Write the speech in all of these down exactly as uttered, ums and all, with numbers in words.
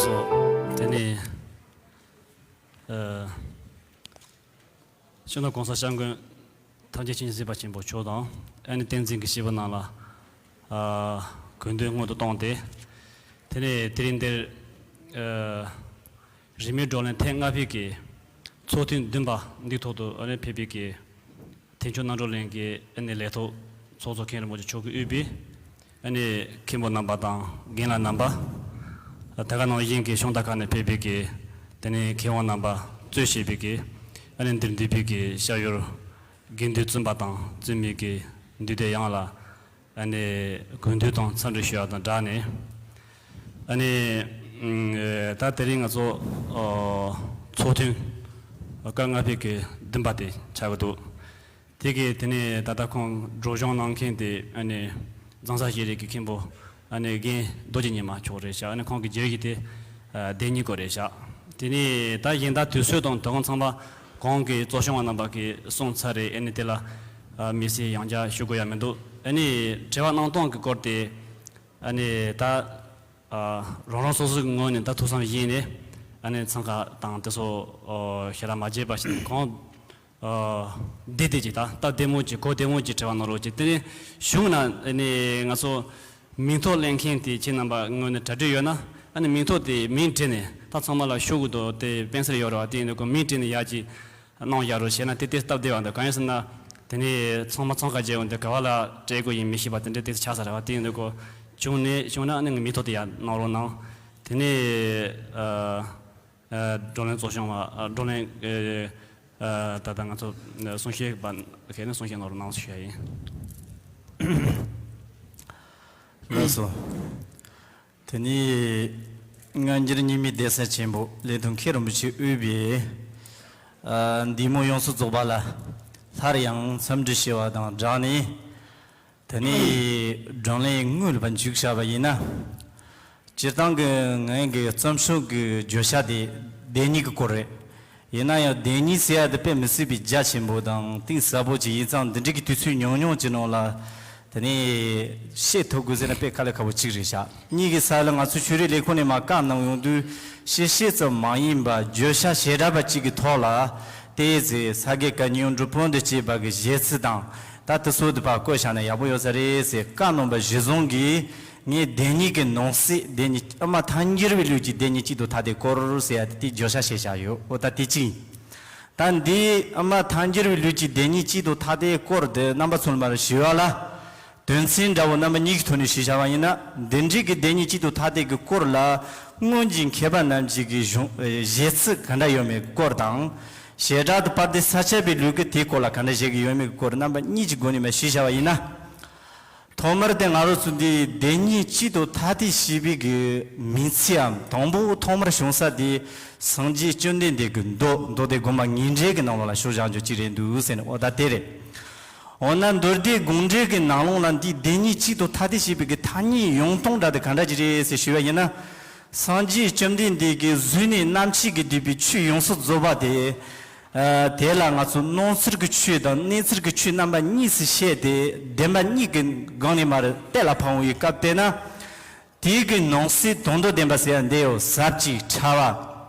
སོ། དེ་ནས་ཨ་སྤྱི་ནོར་༸གོང་ས་༸སྐྱབས་མགོན་ཐམས་ཅད་མཁྱེན་ཅིང་གཟིགས་པ་ཆེན་པོ་མཆོག་དང་། ཨ་ནི་བསྟན་འཛིན་གྱི་བཞི་པ་རྣམས་ལ་ཨ་གུས་འདུད་སྔོན་དུ་བཏང་སྟེ། དེ་ནས་དེ་རིང་འདིར་ཨ་རིས་མེད་བགྲོ་གླེང་ཐེངས་ལྔ་པའི་གི་ཚོགས་ཐེངས་བདུན་པ་འདིའི་ཐོག་ཏུ་ཨ་ནི་ཕེབས་པའི་གི་དེ་མཆོག་རྣམ་གྲོལ་གླིང་གི་ཨ་ནི་ལས་ཐོག་ཚོགས་གཙོ་མཁན་རིན་པོ་ཆེ་མཆོག་གིས་དབུས་པའི་ཨ་ནི་མཁན་པོ་རྣམ་པ་དང་རྒན་ལགས་རྣམ་པ། ད་ག་ནང་བཞིན་གྱི་ཤོང་རྟ་ཁག་ནས་ཕེབས་པའི་གི་དེ་ནས་མཁས་དབང་རྣམ་པ་གཙོས་བྱས་པའི་གི་ཨ་ནི་འདིར་འདུས་པའི་གི་ཤར་ཡུལ་དགེ་འདུན་བཙུན་པ་དང་བཙུན་མའི་གི་འདུས་སྡེ་ཡོངས་ལ་ཨ་ནི་གུས་འདུད་དང་འཚམས་འདྲི་ཞུ་ཡག་དང་སྦྲགས་ནས། ཨ་ནི་ཨ་ད་དེ་རིང་ང་ཚོ་ཨ་ཚོགས་ཐེངས་སྐབས་ལྔ་པའི་གི་བདུན་པ་དེ་ཆགས་ཀྱི་འདུག་དེ་གི་དེ་ནས་ད་ལྟ་ཁོང་སྒྲོག་སྦྱང་གནང་མཁན་དེ་ཨ་ནི་རྫོང་སར་ཤེས་རིག་གི་མཁན་པོ་ཨ་ནི་རྒན་རྡོ་རྗེ་ཉི་མ་མཆོག་རེད་ཤག་ཨ་ནི་ཁོང་གི་རྗེས་ཀྱི་དེ་ཨ་བདེན་གཉིས་སྐོར་རེད་ཤག་དེ་ནས་ད་གཞན་དག་དུས་ཚོད་དང་དོ་དགོང་ཚང་མ་གོང་གི་གཙོ་སྐྱོང་བ་རྣམ་པ་གིས་གསུངས་ཚར་རེད། ཨ་ནི་དེ་ལ་ཨ་དམིགས་བསལ་ཡང་བསྐྱར་ཞུ་དགོས་ཡ་མི་འདུག་ཨ་ནི་དྲི་བ་གནང་སྟངས་ཀྱི་སྐོར་དེ་ཨ་ནི་ད་ཨ་རང་རང་སོ་སོའི་ངོས་ནས་ད་ཐུགས་བསམ་བཞེས་ནས་ཨ་ནི་འཚང་ཁ་དང་དེ་ཚོ་ཨོ་ཞེ་དྲག་མ་བྱེད་པ་ཞིག་གོང་ཨ་བདེ་བདེ་ཅིག་ད་སྟབས་བདེ་མོ་ཅིག་གོ་བདེ་མོ་ཅིག་དྲི་བ་གནང་རོགས་ཅིག་དེ་ནས་གཞུང་ན་ཨ་ནི་ང་ཚོ་མིང་ཐོ་ལེན་མཁན་དེ་ཁྱེད་རྣམ་པ་ངོས་ནས་གྲ་སྒྲིག་ཡོད་ན་ཨ་ནི་མིང་ཐོ་དེ་མིང་བྲིས་ནས་ད་ཚང་མ་ལ་ཤོག་གུ་དང་དེ་པེན་སིལ་ཡོད་རེད་བ། དེ་ཡིན་དུས་ཁོ་མིང་བྲིས་ནས་ཡག་ཅིག་གནང་ཡག་རོགས་བྱས་ན་དེ་དེ་སྟབས་བདེ་བ་འདུག་གང་ཡིན་ཟེར་ན་དེ་ནས་ཚང་མ་འཚང་ཁ་རྒྱག་ཡོང་དུས་ག་བ་ལ་སྤྲད་དགོས་ཡིན་མི་ཤེས་པ་དེ་འདྲ་དེ་ཚོ་ཆགས་ས་རེད་བ། དེ་ཡིན་དུས་ཁོ་བྱུང་ནས་བྱུང་ན་ཨ་ནི་ངའི་མིང་ཐོ་དེ་ཡར་གནང་རོགས་གནང་། དེ་ནས་ཨ། ཨ་བགྲོ་གླེང་གཙོ་སྐྱོང་བ་ཨ་བགྲོ་གླེང་ཨ་ད་ལྟ་ང་ཚོ་གསུང་བཤད་པ་ཁེ་ནས་གསུང་བཤད་གནང་རོགས་གནང་ཞུ་ཡ་ཡིན། ལགས་སོ། དེ་ནས་སྔ་འགྱུར་རྙིང་མའི་གདན་ས་ཆེན་པོ་ལེགས་མཐོང་མཁན་རིན་པོ་ཆེ་དབུས་པའི་ཨ་འདུས་མང་ཡོངས་སུ་རྫོགས་པ་ལ་སླར་ཡང་འཚམས་འདྲི་ཞུ་བ་དང་སྦྲགས་ནས། དེ་ནས་བགྲོ་གླེང་དངོས་ལ་མཇུག་བྱ་བ་ཡིན་ན། སྤྱིར་བཏང་གི་ངའི་གི་རྩོམ་ཤོག་གི་བརྗོད་བྱ་དེ་བདེན་གཉིས་ཀྱི་སྐོར་རེད། ཡིན་ན་ཡང་བདེན་གཉིས་ཟེར་ཡ་དེ་དཔེ་མི་སྲིད་པའི་རྒྱ་ཆེན་པོ་དང་གཏིང་ཟབ་པོ་ཅིག་ཡིན་ཙང་འདི་འདྲའི་གི་དུས་ཚོད་ཉུང་ཉུང་གི་ནང་ལ་དེ་ནས་བཤད་ཐུབ་དགོས་ཟེར་ན་དཔེ་དཀའ་ལས་ཁག་པོ་གཅིག་རེད་ཤག་གཉིས་ཀྱི་ས་ལ་ང་ཚོ་ཆོས་རིག་ལས་ཁུངས་ནས་མར་བཀའ་གནང་ཡོང་དུས་ཞིབ་བཤད་ཙམ་མ་ཡིན་པར་བརྗོད་བྱ་བྱེ་བྲག་པ་གཅིག་གི་ཐོག་ལ་དེའི་ཚེ་ས་དགེ་བཀའ་རྙིང་འབྲུག་བོན་དུ་བཅས་པ་གི་བཞེད་ཚུལ་དང་། ད་དེ་ཚོ་དེ་ཕར་བཀོད་བཞག་ན་ཡག་པོ་ཡོད་ས་རེད་ཟེར་བཀའ་གནང་བ་གཞིར་བཟུང་གིས་ངས་བདེན་གཉིས་ཀྱི་ནང་གསེས་བདེན་གཉིས་ཨ་མ་ཐལ་འགྱུར་བའི་ལུགས་ཀྱི་བདེན་གཉིས་གཅིག་ཏུ་ཐ་དད་སྐོར་ཟེར་ཡ་དེ་དེའི་བརྗོད་བྱ་བྱས་བཞག་ཡོད། འོ་ད་དེ་གཅིག་ཡིན། ད་འདིའི་ཨ་མ་ཐལ་འགྱུར་བའི་ལུགས་ཀྱི་བདེན་གཉིས་གཅིག་ཏུ་ཐ་དད་སྐོར་དེ་རྣམ་པ་ཚོ་ལ་མར་ཞུ་བ་ལ། དོན་ཚན་འདྲ་བོ་རྣམ་པ་གཉིས་ཀྱི་ཐོག་ནས་ཞུས་བཞག་པ་ཡིན་ན། འདི་འདྲའི་གི་བདེན་གཉིས་གཅིག་ཏུ་ཐ་དད་ཀྱི་སྐོར་ལ་སྔོན་གྱི་མཁས་པ་རྣམས་ཀྱི་གི་གཞུང་བཞེད་ཚུལ་ག་འདྲ་ཡོད་མེད་སྐོར་དང་། བྱེ་བྲག་ཏུ་དཔལ་ལྡན་ས་སྐྱ་པའི་ལུགས་ཀྱི་དེའི་སྐོར་ལ་ག་འདྲ་བཞེད་ཀྱི་ཡོད་མེད་ཀྱི་སྐོར་རྣམ་པ་གཉིས་ཀྱི་སྒོ་ནས་མར་ཞུས་བཞག་པ་ཡིན་ན། ཐོག་མར་དེ་ང་རང་ཚོ་འདི་བདེན་གཉིས་གཅིག་ཏུ་ཐ་དད་ཞེས་པའི་གི་མིང་ཚིག་འམ་དང་པོ་ཐོག་མར་བྱུང་ས་དེ་སངས་རྒྱས་བཅོམ་ལྡན་འདས་ཀྱི་མདོ་མདོ་སྡེ་དགོངས་པ་ངེས་འགྲེལ་གྱི་ནང་ལོགས་ལ་ཞུགས་བཞག་རྒྱུ་གཅིག་རེད་འདུག་ཟེར་ནས། འོ་ད་དེ་རེད། འོ་ན་མདོ་སྡེ་དགོངས་འགྲེལ་གྱི་ནང་ལོགས་ལ་འདི་བདེན་གཉིས་གཅིག་ཏུ་ཐ་དད་ཞེས་པའི་གི་ཐ་སྙད་ཡོང་སྟངས་འདྲ་དེ་ག་འདྲ་ཅིག་རེད་ཟེར་ཞུས་པ་ཡིན་ན། སངས་རྒྱས་བཅོམ་ལྡན་འདས་ཀྱིས་གཟུགས་ནས་རྣམ་མཁྱེན་གྱིས་བསྡུས་པའི་ཆོས་ཡོངས་སུ་རྫོགས་པ་དེ། ཨ་དེ་ལ་ང་ཚོ་སྣང་ཚུལ་གྱི་ཆོས་དང་གནས་ཚུལ་གྱི་ཆོས་རྣམ་པ་གཉིས་སུ་བཤད་དེ་བདེན་པ་གཉིས་ཀྱི་སྒང་ནས་མར་གཏན་ལ་ཕབ་འོང་བའི་སྐབས་དེ་ན། དེའི་གི་ནང་གསེས་དོན་དམ་བདེན་པ་ཟེར་ཡ་འདི་ཡོད། ཟབ་ཅིང་ཕྲ་བ།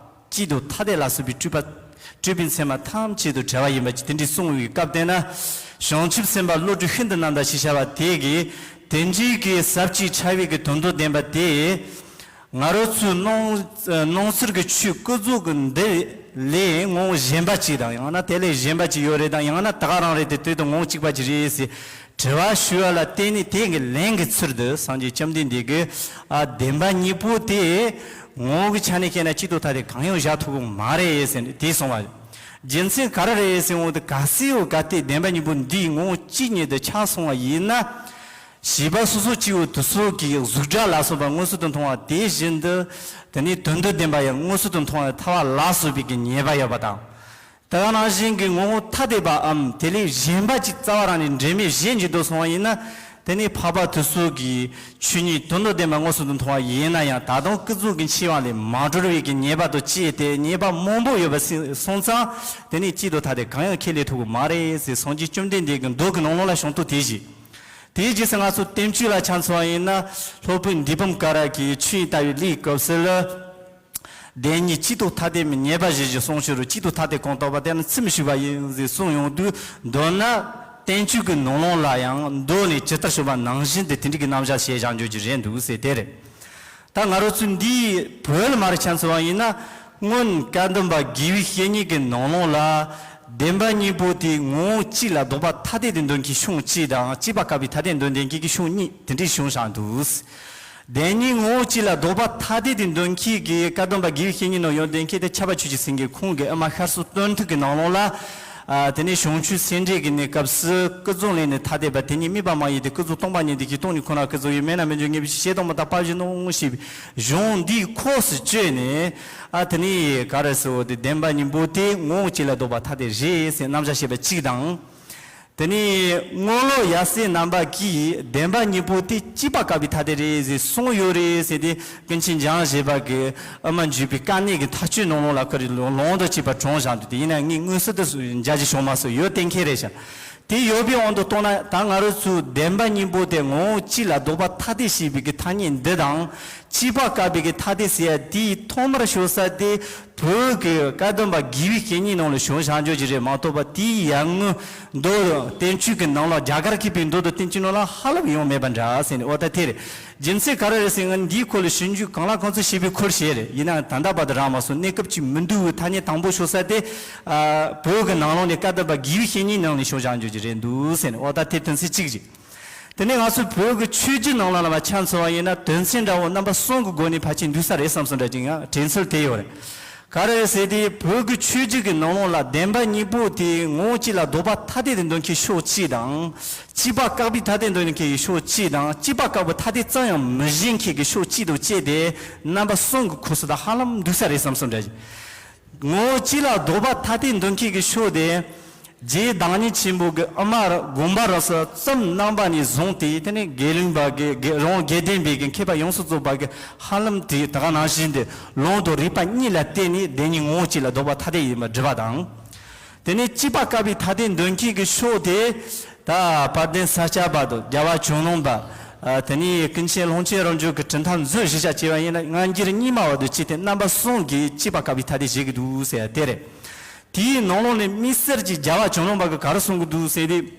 གཅིག་ཏུ་ཐ་དད་ལ་སོགས་པའི་སྤྲོས་པ། སྤྲོས་པའི་མཚན་མ་ཐམས་ཅད་དུ་བྲལ་བ་ཡིན་པ་ཅིག་དེ་འདྲའི་གསུངས་པའི་སྐབས་དེ་ན། བྱང་ཆུབ་སེམས་དཔའ་བློ་གྲོས་ཤིན་ཏུ་རྣམ་དག་ཞེས་བྱ་བ་དེ་གིས་དེ་འདྲའི་གི་ཟབ་ཅིང་ཕྲ་བའི་གི་དོན་དམ་བདེན་པ་དེ། ང་རང་ཚོའི་སྣང་སྣང་ཚུལ་གྱི་ཆོས་ཀུན་རྫོབ་ཀྱི་འདི་ལས་ངོ་བོ་གཞན་པ་ཅིག་དང་ཡང་ན་དེ་ལས་གཞན་པ་ཅིག་ཡོད་རེད་དང་ཡང་ན་ད་ག་རང་རེད་དེ་དེ་དང་ངོ་བོ་གཅིག་པ་ཅིག་རེད་ཟེར་དྲི་བ་ཞུ་བ་ལ་བརྟེན་ནས་དེ་གི་ལན་གྱི་ཚུལ་དུ་སངས་རྒྱས་བཅོམ་ལྡན་འདས་ཀྱིས་ཨ་བདེན་པ་གཉིས་པོ་དེ་ངོ་བོ་གི་ཆ་ནས་བཤད་ན་གཅིག་ཏུ་ཐ་དད་གང་ཡང་བཞག་ཐུབ་ཀྱི་མ་རེད་ཟེར་ནས་དེ་གསུངས་པ། རྒྱུ་མཚན་ག་རེ་རེད་ཟེར་འོང་དུས་གལ་སྲིད་འོ་གལ་ཏེ་བདེན་པ་གཉིས་པོ་འདིའི་ངོ་བོ་གཅིག་ཉིད་དུ་ཆགས་སོང་བ་ཡིན་ན། བྱིས་པ་སོ་སོ་སྐྱེ་བོ་དེ་ཚོ་གིས་གཟུགས་སྒྲ་ལ་སོགས་པ་མངོན་སུམ་དུ་མཐོང་བ་དེ་བཞིན་དུ། དེ་ནས་དོན་དམ་བདེན་པ་ཡང་མངོན་སུམ་དུ་མཐོང་བའི་ཐལ་བ་ལ་སོགས་པའི་གི་ཉེས་པ་ཡོད་པ་དང་། དེ་ག་ནང་བཞིན་གྱི་ངོ་བོ་ཐ་དད་པའམ་དེ་ལས་གཞན་པ་ཅིག་རྩ་བ་རང་ནས་འབྲེལ་མེད་གཞན་གྱིས་འདོད་སོང་བ་ཡིན་ན། དེ་ནས་འཕགས་པ་དེ་ཚོ་གིས་ཆོས་ཉིད་དོན་དམ་བདེན་པ་མངོན་སུམ་དུ་མཐོང་བ་ཡིན་ན་ཡང་ད་དུང་ཀུན་རྫོབ་ཀྱི་འཆིང་བ་ལས་མ་གྲོལ་བའི་གི་ཉེས་པ་དང་བཅས་ཏེ་ཉེས་པ་མང་པོ་ཡོད་པ་སོང་ཙང་དེ་ནས་གཅིག་ཏུ་ཐ་དད་གང་ཡང་ཁས་ལེན་ཐུབ་ཀྱི་མ་རེད་ཟེར་སངས་རྒྱས་བཅོམ་ལྡན་འདས་ཀྱི་མདོ་གི་ནང་ལོགས་ལ་བྱུང་ཐུབ་དེ་བཞིན། དེའི་རྗེས་སུ་ང་ཚོ་བསྟན་བཅོས་ལ་ཆ་མཚོན་པ་ཡིན་ན་སློབ་དཔོན་འདུས་པ་ཀ་ར་གིས་ཆོས་དབྱིངས་ལྟ་བའི་གླུའི་སྐབས་སུ་ལ། བདེན་གཉིས་སྤྱི་ལྡོག་ཐ་དད་མིན། ཉེས་པ་བཞི་བཞི་གསུངས་ཕྱིར་རོ། སྤྱི་ལྡོག་ཐ་དད་གང་རྟོགས་པ་དེ་ནི་ཚུལ་མི་ཤེས་པ་ཡིན་ཟེར་གསུངས་ཡོང་དུས། མདོར་ན་བསྟན་བཅོས་ཀྱི་ནང་ལོགས་ལ་ཡང་མདོ་ནས་ཇི་ལྟར་བྱུང་བ་ནང་བཞིན་དུ་དེ་འདྲའི་གི་རྣམ་གཞག་བྱས་བཞག་འཇོག་རྒྱུ་རེད་འདུག་ཟེར་དེ་རེད། ད་ང་རང་ཚོ་འདིའི་བོད་ལ་མར་ཆ་མཚོན་པ་ཡིན་ན། སྔོན་བཀའ་གདམས་པ་དགེ་བའི་བཤེས་གཉེན་གྱི་ནང་ལོགས་ལ། བདེན་པ་གཉིས་པོ་དེ་ངོ་བོ་གཅིག་ལ་ལྡོག་པ་ཐ་དད་དུ་འདོད་མཁན་ཕྱོགས་གཅིག་དང་། སྐྱེས་པ་བཀག་པའི་ཐ་དད་འདོད་ལྡན་མཁན་གྱི་ཕྱོགས་གཉིས་དེ་འདྲའི་བྱུང་བཞག་འདུག། བདེན་གཉིས་ངོ་བོ་གཅིག་ལ་ལྡོག་པ་ཐ་དད་དུ་འདོད་མཁན་གྱི་བཀའ་གདམས་པ་དགེ་བའི་བཤེས་གཉེན་ནང་ཡོད་ལྡན་མཁན་དེ་ཁྱབ་པ་ཆོས་ཀྱི་སེང་གེ་ཁོང་གི་ཨ་མ་ཤར་གསལ་དོན་མཐུན་གྱི་ནང་ལོགས་ལ། ཨ། དེ་ནས་བྱང་ཆུབ་སེམས་འགྲེལ་གྱི་གནས་སྐབས་སུ་ཀུན་རྫོབ་ལས་ནི་ཐ་དད་པ། དེ་ཉིད་དམིགས་པ་མ་ཡིན་ཏེ། ཀུན་རྫོབ་སྟོང་པ་ཉིད་དེ་བཞིན་སྟོང་ཉིད་ཁོ་ན་ཀུན་རྫོབ་ཡིན། མེད་ན་མི་འབྱུང་ངེས་པའི་ཕྱིར། ཞེས་དང་མི་རྟག་པ་བཞིན་ནོ་ཞེས་པའི་གཞུང་འདིའི་ཁོངས་སུ་བཅུག་ནས། ཨ། དེ་ནས་ག་རེ་ཟེར་བ་དེ། བདེན་པ་གཉིས་པོ་དེ་ངོ་བོ་གཅིག་ལ་ལྡོག་པ་ཐ་དད་རེད་ཟེར་རྣམ་གཞག་བྱས་པ་གཅིག་དང་། དེ་ནས་སྔོན་ལོག་ཡབ་སྲས་རྣམ་པ་གིས་བདེན་པ་གཉིས་པོ་དེ་སྐྱེས་པ་བཀག་པའི་ཐ་དད་རེད་ཟེར་གསུངས་ཡོད་རེད་ཟེར་ཏེ། ཀུན་མཁྱེན་འཇམ་དབྱངས་བཞད་པ་གི་ཨ་མ་འཇུ་པའི་དཀའ་གནད་ཀྱི་མཐའ་དཔྱོད་ནང་ལོགས་ལ་ཁོ་རེ་ལུང་དང་བཅས་པ་དྲངས་བཞག་འདུག། དེ་ཡིན་ན་ངས་མངོན་གསལ་དུ་མཇལ་རྒྱུ་བྱུང་མ་སོང་། ཡོད་གཏན་འཁེལ་རེད་ཤག། དེ་ཡོད་པའི་དབང་དུ་བཏང་ན། ད་ང་རང་ཚོས་བདེན་པ་གཉིས་པོ་དེ་ངོ་བོ་གཅིག་ལ་ལྡོག་པ་ཐ་དད་ཞེས་པའི་གི་ཐ་སྙད་འདི་དང་། སྐྱེས་པ་བཀག་པའི་གི་ཐ་དད་ཟེར་ཡ་དེའི་ཐོག་མར་ཤོར་ས་དེ་བོད་ཀྱི་བཀའ་གདམས་པ་དགེ་བའི་བཤེས་གཉེན་ནང་ལ་བྱུང་བཞག་འཇོག་གི་རེད་མ་གཏོགས་པ། དེའི་ཡར་སྔོན་མདོ་བསྟན་བཅོས་ཀྱི་ནང་ལ། རྒྱ་གར་མཁས་པའི་མདོ་དང་བསྟན་བཅོས་ནང་ལ་ཧ་ལམ་ཡོང་མེད་པ་འདྲ་ཟེར་ནས། འོ་ད་དེ་རེད། རྒྱུ་མཚན་ག་རེ་རེད་ཟེར་ན། འདིའི་སྐོར་ལ་ཞིབ་འཇུག་གང་ལ་གང་འཚམ་བྱས་པའི་ཁུལ་བྱས་རེད། ཡིན་ནའང་ད་ལྟ་བར་དུ་རག་མ་སོང་། གནས་སྐབས་ཅིག་མི་འདུག་པའི་ཐ་སྙད་དང་པོ་ཤོར་ས་དེ། ཨ། བོད་ཀྱི་ནང་ལོགས་ནས་བཀའ་གདམས་པ་དགེ་བའི་བཤེས་གཉེན་ནང་ནས་ཤོར་བཞག་འཇོག་གི་རེད་འདུག་ཟེར་ནས། འོ་ད་དེ་དོན་ཚན་གཅིག་རེད། དེ་ནས་ང་ཚོ་བོད་ཀྱི་ཆོས་བརྒྱུད་ནང་ལ་ལ་མ་ཆ་མཚོན་པ་ཡིན་ན། དོན་ཚན་འདྲ་བོ་རྣམ་པ་གསུམ་གྱི་སྒོ་ནས་ཕལ་ཆེར་འདུས་ས་རེད་བསམ་སོང་འདྲ་ཅིག། ཡང་དྲན་ཚུལ་དེ་ཡོད་རེད། ག་རེ་ཟེར་དུས། བོད་ཀྱི་ཆོས་བརྒྱུད་ཀྱི་ནང་ལོགས་ལ་བདེན་པ་གཉིས་པོ་དེ་ངོ་བོ་གཅིག་ལ་ལྡོག་པ་ཐ་དད་དུ་འདོད་མཁན་ཕྱོགས་གཅིག་དང་། སྐྱེས་པ་བཀག་པའི་ཐ་དད་འདོད་མཁན་གྱི་ཕྱོགས་གཅིག་དང་། སྐྱེས་པ་བཀག་པའི་ཐ་དད་ཙམ་ཡང་མི་བཞེད་མཁན་གྱི་ཕྱོགས་གཅིག་ཏུ་བཅད་དེ། རྣམ་པ་གསུམ་གྱི་ཁོངས་སུ་ད་ཧ་ལམ་འདུས་ས་རེད་བསམ་སོང་འདྲ་ཅིག། ངོ་བོ་གཅིག་ལ་ལྡོག་པ་ཐ་དད་འདོད་མཁན་གྱི་ཕྱོགས་དེ། རྗེ་བདག་ཉིད་ཆེན་པོ་གི་ཨ་མ་དགོངས་པ་རབ་གསལ་ཙམ་རྣམ་པ་ནས་བཟུང་སྟེ། དེ་ནས་དགེ་ལུགས་པ་གི་དགེ་རང་དགེ་ལྡན་པའི་གི་མཁས་པ་ཡོངས་སུ་རྫོགས་པ་གི་ཧ་ལམ་དེ་ད་ག་ནང་བཞིན་དུ་ལུང་དང་རིགས་པ་གཉིས་ལ་བརྟེན་ནས་བདེན་གཉིས་ངོ་བོ་གཅིག་ལ་ལྡོག་པ་ཐ་དད་ཡིན་པར་བསྒྲུབས་པ་དང་། དེ་ནས་སྐྱེས་པ་བཀག་པའི་ཐ་དད་འདོད་མཁན་གྱི་ཕྱོགས་དེ། ད་དཔལ་ལྡན་ས་སྐྱ་པ་དང་རྒྱལ་བ་ཇོ་ནང་པ། ཨ། དེ་ནས་ཀུན་མཁྱེན་ཀློང་ཆེན་རབ་འབྱམས་ཀྱི་གྲུབ་མཐའ་མཛོད་བཞི་ཆ་བྱས་པ་ཡིན་ན། སྔ་འགྱུར་རྙིང་མ་བར་དུ་བྱས་ཏེ་རྣམ་པ་གསུམ་གྱིས་སྐྱེས་པ་བཀག་པའི་ཐ་དད་བཞེད་ཀྱི་འདུག་ཟེར་ཡ་དེ་རེད། དེའི་ནང་ལོགས་ནས་དམིགས་བསལ་གྱི་རྒྱལ་བ་ཇོ་ནང་པ་གིས་ག་རེ་གསུང་གི་འདུག་ཟེར་དུས།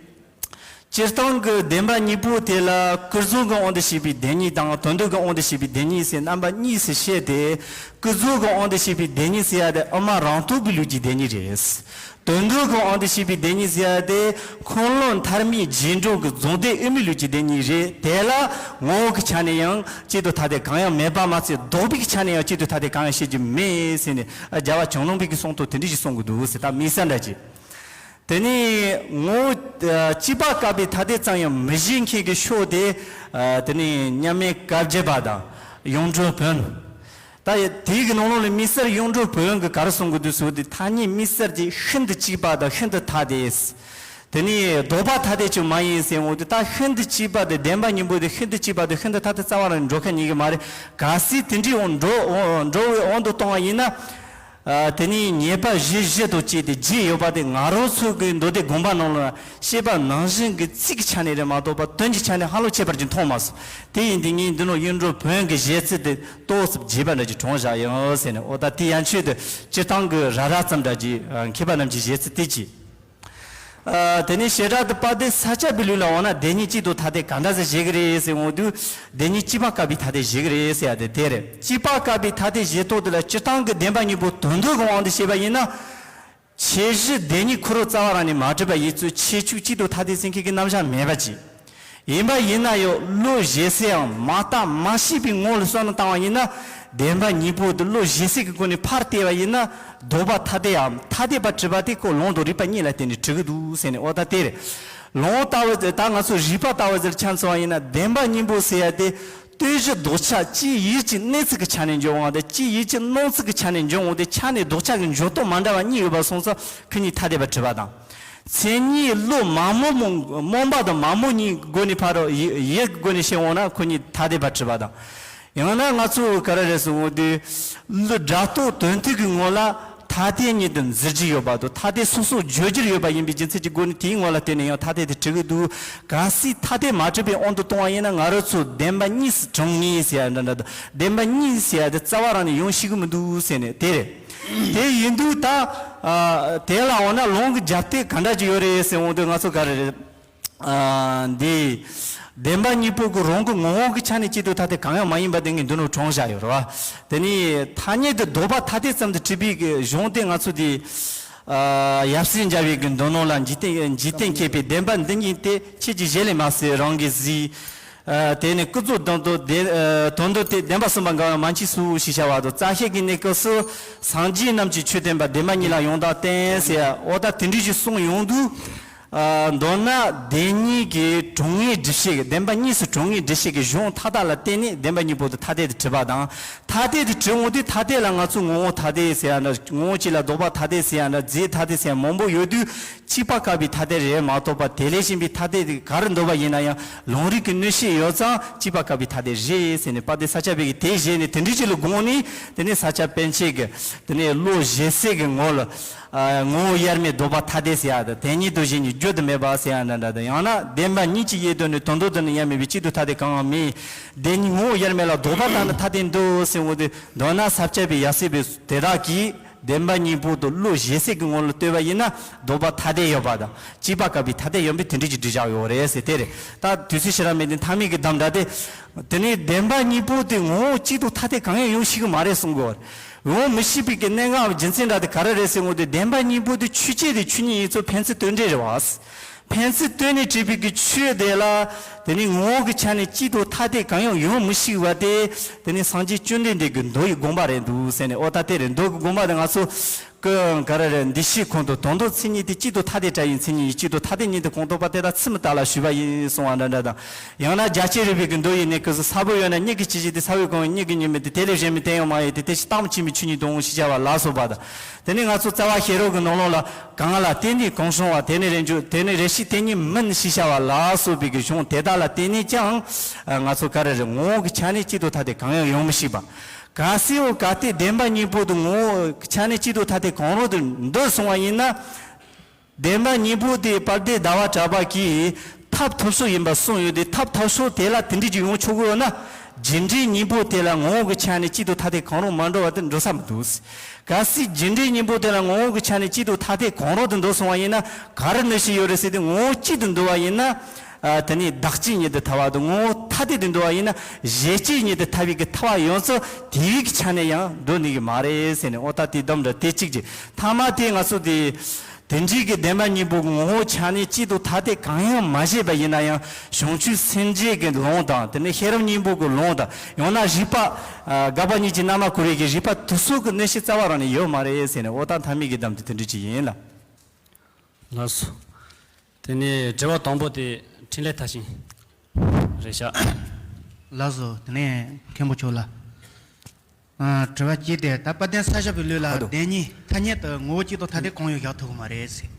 སྤྱིར་བཏང་གི་བདེན་པ་གཉིས་པོ་དེ་ལ་ཀུན་རྫོབ་ཀྱི་དབང་དུ་བྱས་པའི་བདེན་གཉིས་དང་། དོན་དམ་གྱི་དབང་དུ་བྱས་པའི་བདེན་གཉིས་ཟེར་རྣམ་པ་གཉིས་སུ་བཤད་དེ། ཀུན་རྫོབ་ཀྱི་དབང་དུ་བྱས་པའི་བདེན་གཉིས་ཟེར་ཡ་དེ་དབུ་མ་རང་རྟོགས་པའི་ལུགས་ཀྱི་བདེན་གཉིས་རེད། དོན་དམ་གྱི་དབང་དུ་བྱས་པའི་བདེན་གཉིས་ཟེར་ཡ་དེ་འཁོར་ལོ་མཐར་མིའི་རྗེས་འགྲོ་གི་རྫོགས་ལྡན་དབུ་མའི་ལུགས་ཀྱི་བདེན་གཉིས་རེད། དེ་ལ་ངོ་བོ་གི་ཆ་ནས་ཡང་གཅིག་ཏུ་ཐ་དད་གང་ཡང་མེད་པ་མ་ཚད། ལྡོག་པའི་ཆ་ནས་ཡང་གཅིག་ཏུ་ཐ་དད་གང་ཡང་བཤད་རྒྱུ་མེད་ཟེར་ནས། ཨ། རྒྱལ་བ་ཇོ་ནང་པའི་གི་གསུང་དོན་དེ་འདྲ་ཞིག་གསུང་གི་འདུག་ཟེར། ད་དམིགས་བསལ་འདྲ་ཅིག། དེ་ནས་ངོ་བོ། ཨ། སྐྱེས་པ་བཀག་པའི་ཐ་དད་ཙམ་ཡང་མི་བཞེད་མཁན་གྱི་ཕྱོགས་དེ། ཨ། དེ་ནས་མཉམ་མེད་བཀའ་བརྒྱུད་པ་དང་གཡུང་དྲུང་བོན། ད་དེའི་གི་ནང་ལོགས་ལ་དམིགས་བསལ་གཡུང་དྲུང་བོན་གྱིས་ག་རེ་གསུང་གི་འདུག་ཟེར་དུས། ཐ་སྙད་དམིགས་བསལ་གྱིས་ཤིན་ཏུ་གཅིག་པ་དང་ཤིན་ཏུ་ཐ་དད། དེ་ནས་ལྡོག་པ་ཐ་དད་ཅིག་མ་ཡིན་ཟེར་འོང་དུས། ད་ཤིན་ཏུ་གཅིག་པ་དེ། བདེན་པ་གཉིས་པོ་དེ་ཤིན་ཏུ་གཅིག་པ་དེ་ཤིན་ཏུ་ཐ་དད་རྩ་བ་རང་འགྲོ་མཁན་ཡིན་གྱི་མ་རེད། གལ་སྲིད་དེ་འདྲའི་འོང་འགྲོ་འགྲོ་བའི་དབང་དུ་བཏང་བ་ཡིན་ན། ཨ། དེ་ནས་ཉེས་པ་བཞི་བཞི་དང་བཅས་ཏེ་བརྗོད་ཡོད་པ་དེ། ང་རང་ཚོ་གི་མདོ་སྡེ་དགོངས་པ་ནང་ལ་བཤད་པ་ནང་བཞིན་གྱི་ཚིག་གི་ཆ་ནས་རེད་མ་གཏོགས་པ། དོན་གྱི་ཆ་ནས་ཧ་ལམ་ཁྱད་པར་ཅིག་མཐོང་མ་སོང་། དེ་ཡིན་དུས་ངས་འདི་ནང་གཡུང་དྲུང་བོན་གྱི་བཞེད་ཚུལ་དེ་ཏོག་ཙམ་རྒྱས་པ་འདྲ་ཅིག་དྲངས་བཞག་ཡིན་ཟེར་ནས། འོ་ད་དེ་ཡན་ཆོད་དུ་སྤྱིར་བཏང་གི་ར་ར་ཙམ་འདྲ་ཅིག། ཨ། མཁས་པ་རྣམས་ཀྱི་བཞེད་ཚུལ་དེ་གཅིག། ཨ། དེ་ནས་བྱེ་བྲག་ཏུ་དཔལ་ལྡན་ས་སྐྱ་པའི་ལུགས་ལ་འོ་ན། བདེན་གཉིས་གཅིག་ཏུ་ཐ་དད་ག་འདྲ་ཟེར་བཞེད་ཀྱི་རེད་ཟེར་འོང་དུས། བདེན་གཉིས་སྐྱེས་པ་བཀག་པའི་ཐ་དད་བཞེད་ཀྱི་རེད་ཟེར་ཡ་དེ་དེ་རེད། སྐྱེས་པ་བཀག་པའི་ཐ་དད་བཞེད་སྟངས་དེ་ལ་སྤྱིར་བཏང་གི་བདེན་པ་གཉིས་པོ་དོན་དམ་གྱི་དབང་དུ་བྱས་པ་ཡིན་ན། ཁྱད་གཞི་བདེན་གཉིས་ཁོ་རང་རྩ་བ་རང་ནས་མ་གྲུབ་པ་ཡིན་ཙང་། ཁྱད་ཆོས་གཅིག་ཏུ་ཐ་དད་ཟེར་མཁན་གྱི་རྣམ་གཞག་མེད་པ་ཅིག། ཡིན་པ་ཡིན་ན་ཡང་བློ་བཞེད་སའམ་མ་བརྟགས་མ་དཔྱད་པའི་ངོ་ལ་བསམ་བློ་བཏང་བ་ཡིན་ན། བདེན་པ་གཉིས་པོ་དེ་བློ་བཞེད་སའི་གི་སྒོ་ནས་ཕར་བལྟས་པ་ཡིན་ན། ལྡོག་པ་ཐ་དད་འམ་ཐ་དད་པར་གྲུབ་པ་དེ་ཁོ་ལུང་དང་རིགས་པ་གཉིས་ལ་བརྟེན་ནས་གྲུབ་ཀྱི་འདུག་ཟེར་ནས། འོ་ད་དེ་རེད། ལུང་ལྟ་བུ་ད་ང་ཚོ་རིགས་པ་ལྟ་བུ་ཟེར་ཆ་མཚོན་པ་ཡིན་ན། བདེན་པ་གཉིས་པོ་ཟེར་ཡ་དེ། ལྟོས་གཞི་ལྡོག་ཆ་སྤྱིའི་ཡུལ་གྱི་གནས་ཚུལ་གྱི་ཆ་ནས་འཇོག་འོང་དང་། སྤྱིའི་ཡུལ་གྱི་སྣང་ཚུལ་གྱི་ཆ་ནས་འཇོག་འོང་དུས། ཆ་ནས་ལྡོག་ཆ་གི་འཇོག་སྟངས་མ་འདྲ་བ་གཉིས་ཡོད་པ་སོང་ཙང་། ཁོ་གཉིས་ཐ་དད་པར་གྲུབ་པ་དང་། མཚན་ཉིད་བློ་མ་རྨོངས་རྨོངས་པ་དང་མ་རྨོངས་གཉིས་སྒོ་ནས་ཕར་ཡུལ་ཡུལ་གྱི་སྒོ་ནས་བཤད་འོང་ན། ཁོ་གཉིས་ཐ་དད་པར་གྲུབ་པ་དང་། ཡང་ན་ང་ཚོ་ག་རེ་རེད་ཟེར་འོང་དུས། སྒྲ་རྟོག་དོན་མཐུན་གྱི་ངོ་ལ་ཐ་ ཐ་དད་ཉིད་དུ་འཛིན་རྒྱུ་ཡོད་པ་དང་། ཐ་དད་སོ་སོར་བརྗོད་རྒྱུར་ཡོད་པ་ཡིན་པའི་རྒྱུ་མཚན་གྱི་སྒོ་ནས་དེའི་ངོ་ལ་བལྟས་ནས་ཡང་ཐ་དད་དེ་གྲུབ་ཀྱི་འདུག་གལ་སྲིད་ཐ་དད་མ་གྲུབ་པའི་དབང་དུ་བཏང་བ་ཡིན་ན། ང་རང་ཚོ་བདེན་པ་གཉིས་སུ་གྲུབ་ངེས་ཟེར་ཡ་འདྲ་འདྲ་དང་། བདེན་པ་གཉིས་ཟེར་ཡ་དེ་རྩ་བ་རང་ནས་ཡོང་ཤེས་ཀྱི་མི་འདུག་ཟེར་ནས་དེ་རེད། དེ་ཡིན་དུས་ད་ཨ་དེ་ལ་འོ་ན་ལུང་གི་རྒྱབ་རྟེན་ག་འདྲ་ཅིག་ཡོད་རེད་ཟེར་འོང་དུས། ང་ཚོ་ག་རེ་རེད། ཨ་འདི་བདེན་པ་གཉིས་པོ་གི་རང་གི་ངོ་བོ་གི་ཆ་ནས་གཅིག་ཏུ་ཐ་དད་གང་ཡང་མ་ཡིན་པ་དེ་ངས་མདོར་ན་དྲངས་བཞག་ཡོད་རེད་བ། དེ་ནས་ཐ་སྙད་དུ་ལྡོག་པ་ཐ་དད་ཙམ་དུ་གྲུབ་པའི་གི་གཞུང་དེ། ང་ཚོ་དེ་ཨ་ཡབ་སྲས་མཇལ་བའི་གི་མདོ་ནང་ལ། འཇིག་རྟེན་འཇིག་རྟེན་མཁས་པའི་བདེན་པ་འདི་ཉིད་དེ། ཁྱེད་ཀྱི་ཞལ་ལས་མ་གསལ་རང་གིས་གཟིགས། ཨ་དེ་ནས་ཀུན་རྫོབ་དོན་དམ་བདེན་ཨ་དོན་དམ་དེ། བདེན་པ་གསུམ་པ་འགལ་བ་མ་མཆིས་སོ་ཞེས་བྱ་བ་དང་། རྩ་ཤེ་གི་གནས་སྐབས་སུ་སངས་རྒྱས་རྣམས་ཀྱིས་ཆོས་བསྟན་པ། བདེན་པ་གཉིས་ལ་ཡང་དག་བརྟེན་ཟེར། འོ་ད་དེ་འདྲ་ཞིག་གསུངས་ཡོང་དུས། ཨ་མདོར་ན་བདེན་གཉིས་ཀྱི་གྲུབ་ངེས་སྒྲུབ་བྱེད་ཀྱི། བདེན་པ་གཉིས་སུ་གྲུབ་ངེས་སྒྲུབ་བྱེད་ཀྱི་གཞུང་མཐའ་དག་ལ་བརྟེན་ནས་བདེན་པ་གཉིས་པོ་དེ་ཐ་དད་དུ་གྲུབ་པ་དང་། ཐ་དད་དུ་གྲུབ་འོང་དུས་ཐ་དད་ལ་ང་ཚོས་ངོ་བོ་ཐ་དད་ཟེར་ཡ་འདྲ། ངོ་བོ་གཅིག་ལ་ལྡོག་པ་ཐ་དད་ཟེར་ཡ་འདྲ། རྫས་ཐ་དད་ཟེར་ཡ་མང་པོ་ཡོད་དུས། གཅིག་པ་བཀག་པའི་ཐ་དད་རེད་མ་གཏོགས་པ། དེ་ལས་གཞན་པའི་ཐ་དད་དེ་ག་རེ་འདོད་པ་ཡིན་ན་ཡང་། ལུང་རིགས་ཀྱི་གནོན་ཤུགས་ཡོད་ཙང་གཅིག་པ་བཀག་པའི་ཐ་དད་རེད་ཟེར་ནས། དཔལ་ལྡན་ས་སྐྱ་པའི་གི་དེ་བཞེད་ནས་དེ་འདྲ་ཅིག་ལ་དགོངས་ནས། དེ་ནས་ས་སྐྱ་པཎ་ཆེན་གྱི་དེ་ནས་བློ་བཞེ་སྲིད་ཀྱི་ངོ་ལ། ཨ་ངོ་བོ་དབྱེར་མེད་ལྡོག་པ་ཐ་དད་ཟེར་ཡ་དང་། དེ་ཉིད་དུ་གཞན་གཉིས་བརྗོད་དུ་མེད་པ་ཟེར་ཡ་འདྲ་འདྲ་དང་། ཡང་ན་བདེན་པ་གཉིས་ཀྱི་དབྱེ་དོན་ནི། དོན་དམ་དུ་ནི་དབྱེར་མེད་པའི། གཅིག་ཏུ་ཐ་དད་གང་ཡང་མེད། དེ་ཉིད་ངོ་བོ་དབྱེར་མེད་ལ་ལྡོག་པར་ལྟ་ན་ཐ་དད་འདོད་ཟེར་འོང་དུས། མདོར་ན་ས་སྐྱ་པའི་ཡབ་སྲས་པའི་དེ་དག་གིས་བདེན་པ་གཉིས་པོ་དེ་བློ་བཞེ་སྲིད་ཀྱི་ངོ་ལ་ལྟོས་པ་ཡིན་ན། ལྡོག་པ་ཐ་དད་ཡོད་པ་དང་གཅིག་པ་བཀག་པའི་ཐ་དད་ཡོད་པའི་དེ་འདྲ་ཅིག་བསྒྲིགས་བཞག་ཡོད་རེད་ཟེར། དེ་རེད། ད་དུས་ཚོད་ཞེ་དྲག་མེད་དུས་མཐའ་མའི་གི་གདམས་ངག་དེ། དེ་ནས་བདེན་པ་གཉིས་པོ་དེ་ངོ་བོ་གཅིག་ཏུ་ཐ་དད་གང་ཡང་ཡོང་ཤེས་ཀྱི་མ་རེད་གསུང་གི་ཡོད་རེད། ཡོང་མི་ཤེས་པའི་གི་གནད་འགག་རྒྱུ་མཚན་འདྲ་དེ་ག་རེ་རེད་ཟེར་འོང་དུས། བདེན་པ་གཉིས་པོ་དེ་ཆོས་ཅན་དང་ཆོས་ཉིད་གཉིས་ཚོ་ཕན་ཚུན་དོན་འབྲས་རེད་བ། ཕན་ཚུན་དོན་ནས་གྲུབ་པའི་གི་ཆོས་དེ་ལ། དེ་ནི་ངོ་བོ་གི་ཆ་ནས་གཅིག་ཏུ་ཐ་དད་གང་ཡང་ཡོང་མི་ཤེས་པ་དེ། དེ་ནི་སངས་རྒྱས་བཅོམ་ལྡན་འདས་ཀྱི་མདོ་ཡི་དགོངས་པ་རེད་འདུག་ཟེར་ནས། འོ་ད་དེ་རེད། མདོ་གི་དགོངས་པ་དེ་ང་ཚོ་གི་ག་རེ་རེད། འདུ་བྱེད་ཁོང་དུ་དོན་དམ་མཚན་ཉིད་དེ། གཅིག་ཏུ་ཐ་དད་བྲལ་བའི་མཚན་ཉིད་ཡིན། གཅིག་ཏུ་ཐ་དད་ཉིད་དུ་གང་རྟོགས་པ། དེ་དག་ཚུལ་མི་རྟག་ལ་ཞུགས་པ་ཡིན་གསུང་བ་འདྲ་འདྲ་དང་། ཡང་ན་རྒྱ་ཆེར་རིགས་པའི་གི་མདོ་ཡི་གནས་སྐབས་སུ། ས་བོན་ཡོད་ན་མྱུ་གུ་ཇི་བཞིན་ཏེ། ས་བོན་གང་ཡིན་མྱུ་གུ་ཉིད་མིན་ཏེ། དེ་ལས་གཞན་མིན་དོན་ཡང་མ་ཡིན་ཏེ། དེ་ཕྱིར་རྟག་མིན་ཆོས་མིན་ཆོས་ཉིད་དོ་ཞེས་བྱ་བ་ལ་སོགས་པ་དང་། དེ་ནི་ང་ཚོ་རྩ་བ་ཤེས་རབ་ཀྱི་ནང་ལོགས་ལ། གང་ལ་བརྟེན་ནས་གང་བྱུང་བ། དེ་ནི་རེ་འཇོག་དེ་ནི་རེ་ཞིག་དེ་ཉིད་མིན་ཞེས་བྱ་བ་ལ་སོགས་པའི་གི་གཞུང་དེ་དག་ལ་བརྟེན་ནས་ཀྱང་། ང་ཚོ་ག་རེ་རེད། ངོ་བོ་གི་ཆ་ནས་གཅིག་ཏུ་ཐ་དད་གང་ཡང་ཡོང་མི་ཤེས་པ། གལ་སྲིད་འོ་གལ་ཏེ་བདེན་པ་གཉིས་པོ་དེ་ངོ་བོ་གི་ཆ་ནས་གཅིག་ཏུ་ཐ་དད་གང་རུང་དུ་འདོད་སོང་བ་ཡིན་ན། བདེན་པ་གཉིས་པོ་དེ་དཔལ་ལྡན་ཟླ་བ་གྲགས་པ་གིས་ཐབས་ཐོབ་ཤོས་ཡིན་པ་གསུངས་ཡོད་དེ། ཐབས་ཐོབ་ཤོས་དེ་ལ་དེ་འདྲ་ཅིག་ཡོང་ཆོག་གི་ཡོད་ན། རྒྱུ་འབྲས་གཉིས་པོ་དེ་ལ་ངོ་བོ་གི་ཆ་ནས་གཅིག་ཏུ་ཐ་དད་གང་རུང་མ་འདོད་པ་དེ་འགྲོ་ས་མི་འདུག། གལ་སྲིད་རྒྱུ་འབྲས་གཉིས་པོ་དེ་ལ་ངོ་བོ་གི་ཆ་ནས་གཅིག་ཏུ་ཐ་དད་གང་རུང་དུ་འདོད་སོང་བ་ཡིན་ན། ག་རེ་ནུས་ཤིག་ཡོད་རེད་ཟེར་དུས། ངོ་བོ་གཅིག་ཏུ་འདོད་པ་ཡིན་ན། ཨ་དེ་ནི་བདག་གཅིག་ཉིད་དུ་ཐར་བ་དང་། ངོ་བོ་ཐ་དད་དུ་འདོད་པ་ཡིན་ན་གཞན་གཅིག་ཉིད་དུ་ཐར་བའི་གི་ཐར་བ་ཡོངས་སུ་དེ་བའི་གི་ཆ་ནས་ཡང་འདོད་ནུས་ཀྱི་མ་རེད་ཟེར་ནས། འོ་ད་དེ་གདམས་ངག་དེ་གཅིག་གཅིག་ཐ་མ་དེ་ང་ཚོ་དེ། དེ་འདྲའི་གི་བདེན་པ་གཉིས་པོ་གི་ངོ་བོ་ཆ་ནས་གཅིག་ཏུ་ཐ་དད་གང་ཡང་མ་བྱས་པ་ཡིན་ན་ཡང་། བྱང་ཆུབ་སེམས་བསྐྱེད་ཀྱི་ལུང་དང་། དེ་ནས་ཤེས་རབ་སྙིང་པོ་གི་ལུང་དང་། ཡང་ན་རིགས་པ་ཨ་དགག་པ་གཉིས་ཀྱི་རྣལ་མ་ཀུན་རིག་གི་རིགས་པ་དེ་ཚོ་གི་གནོན་ཤུགས་རྩ་བ་རང་ནས་ཡོད་མ་རེད་ཟེར་ནས། འོ་ད་མཐའ་མའི་གི་གདམས་དེ་དེ་འདྲ་ཅིག་ཡིན་ལ། ལགས་སོ། དེ་ནས་དྲི་བ་དང་པོ་དེ་འཕྲིན་ལས་མཐར་ཕྱིན་རེད་ཤག། ལགས་སོ། དེ་ནས་མཁན་པོ་མཆོག་ལ། ཨ་དྲི་བ་གཅིག་དེ། ད་དཔལ་ལྡན་ས་སྐྱ་པའི་ལུགས་ལ་ཨ་དོ། བདེན་གཉིས་ཐ་སྙད་དུ་ངོ་བོ་གཅིག་ཏུ་ཐ་དད་གང་ཡང་བཞག་ཐུབ་ཀྱི་མ་རེད་ཟེར།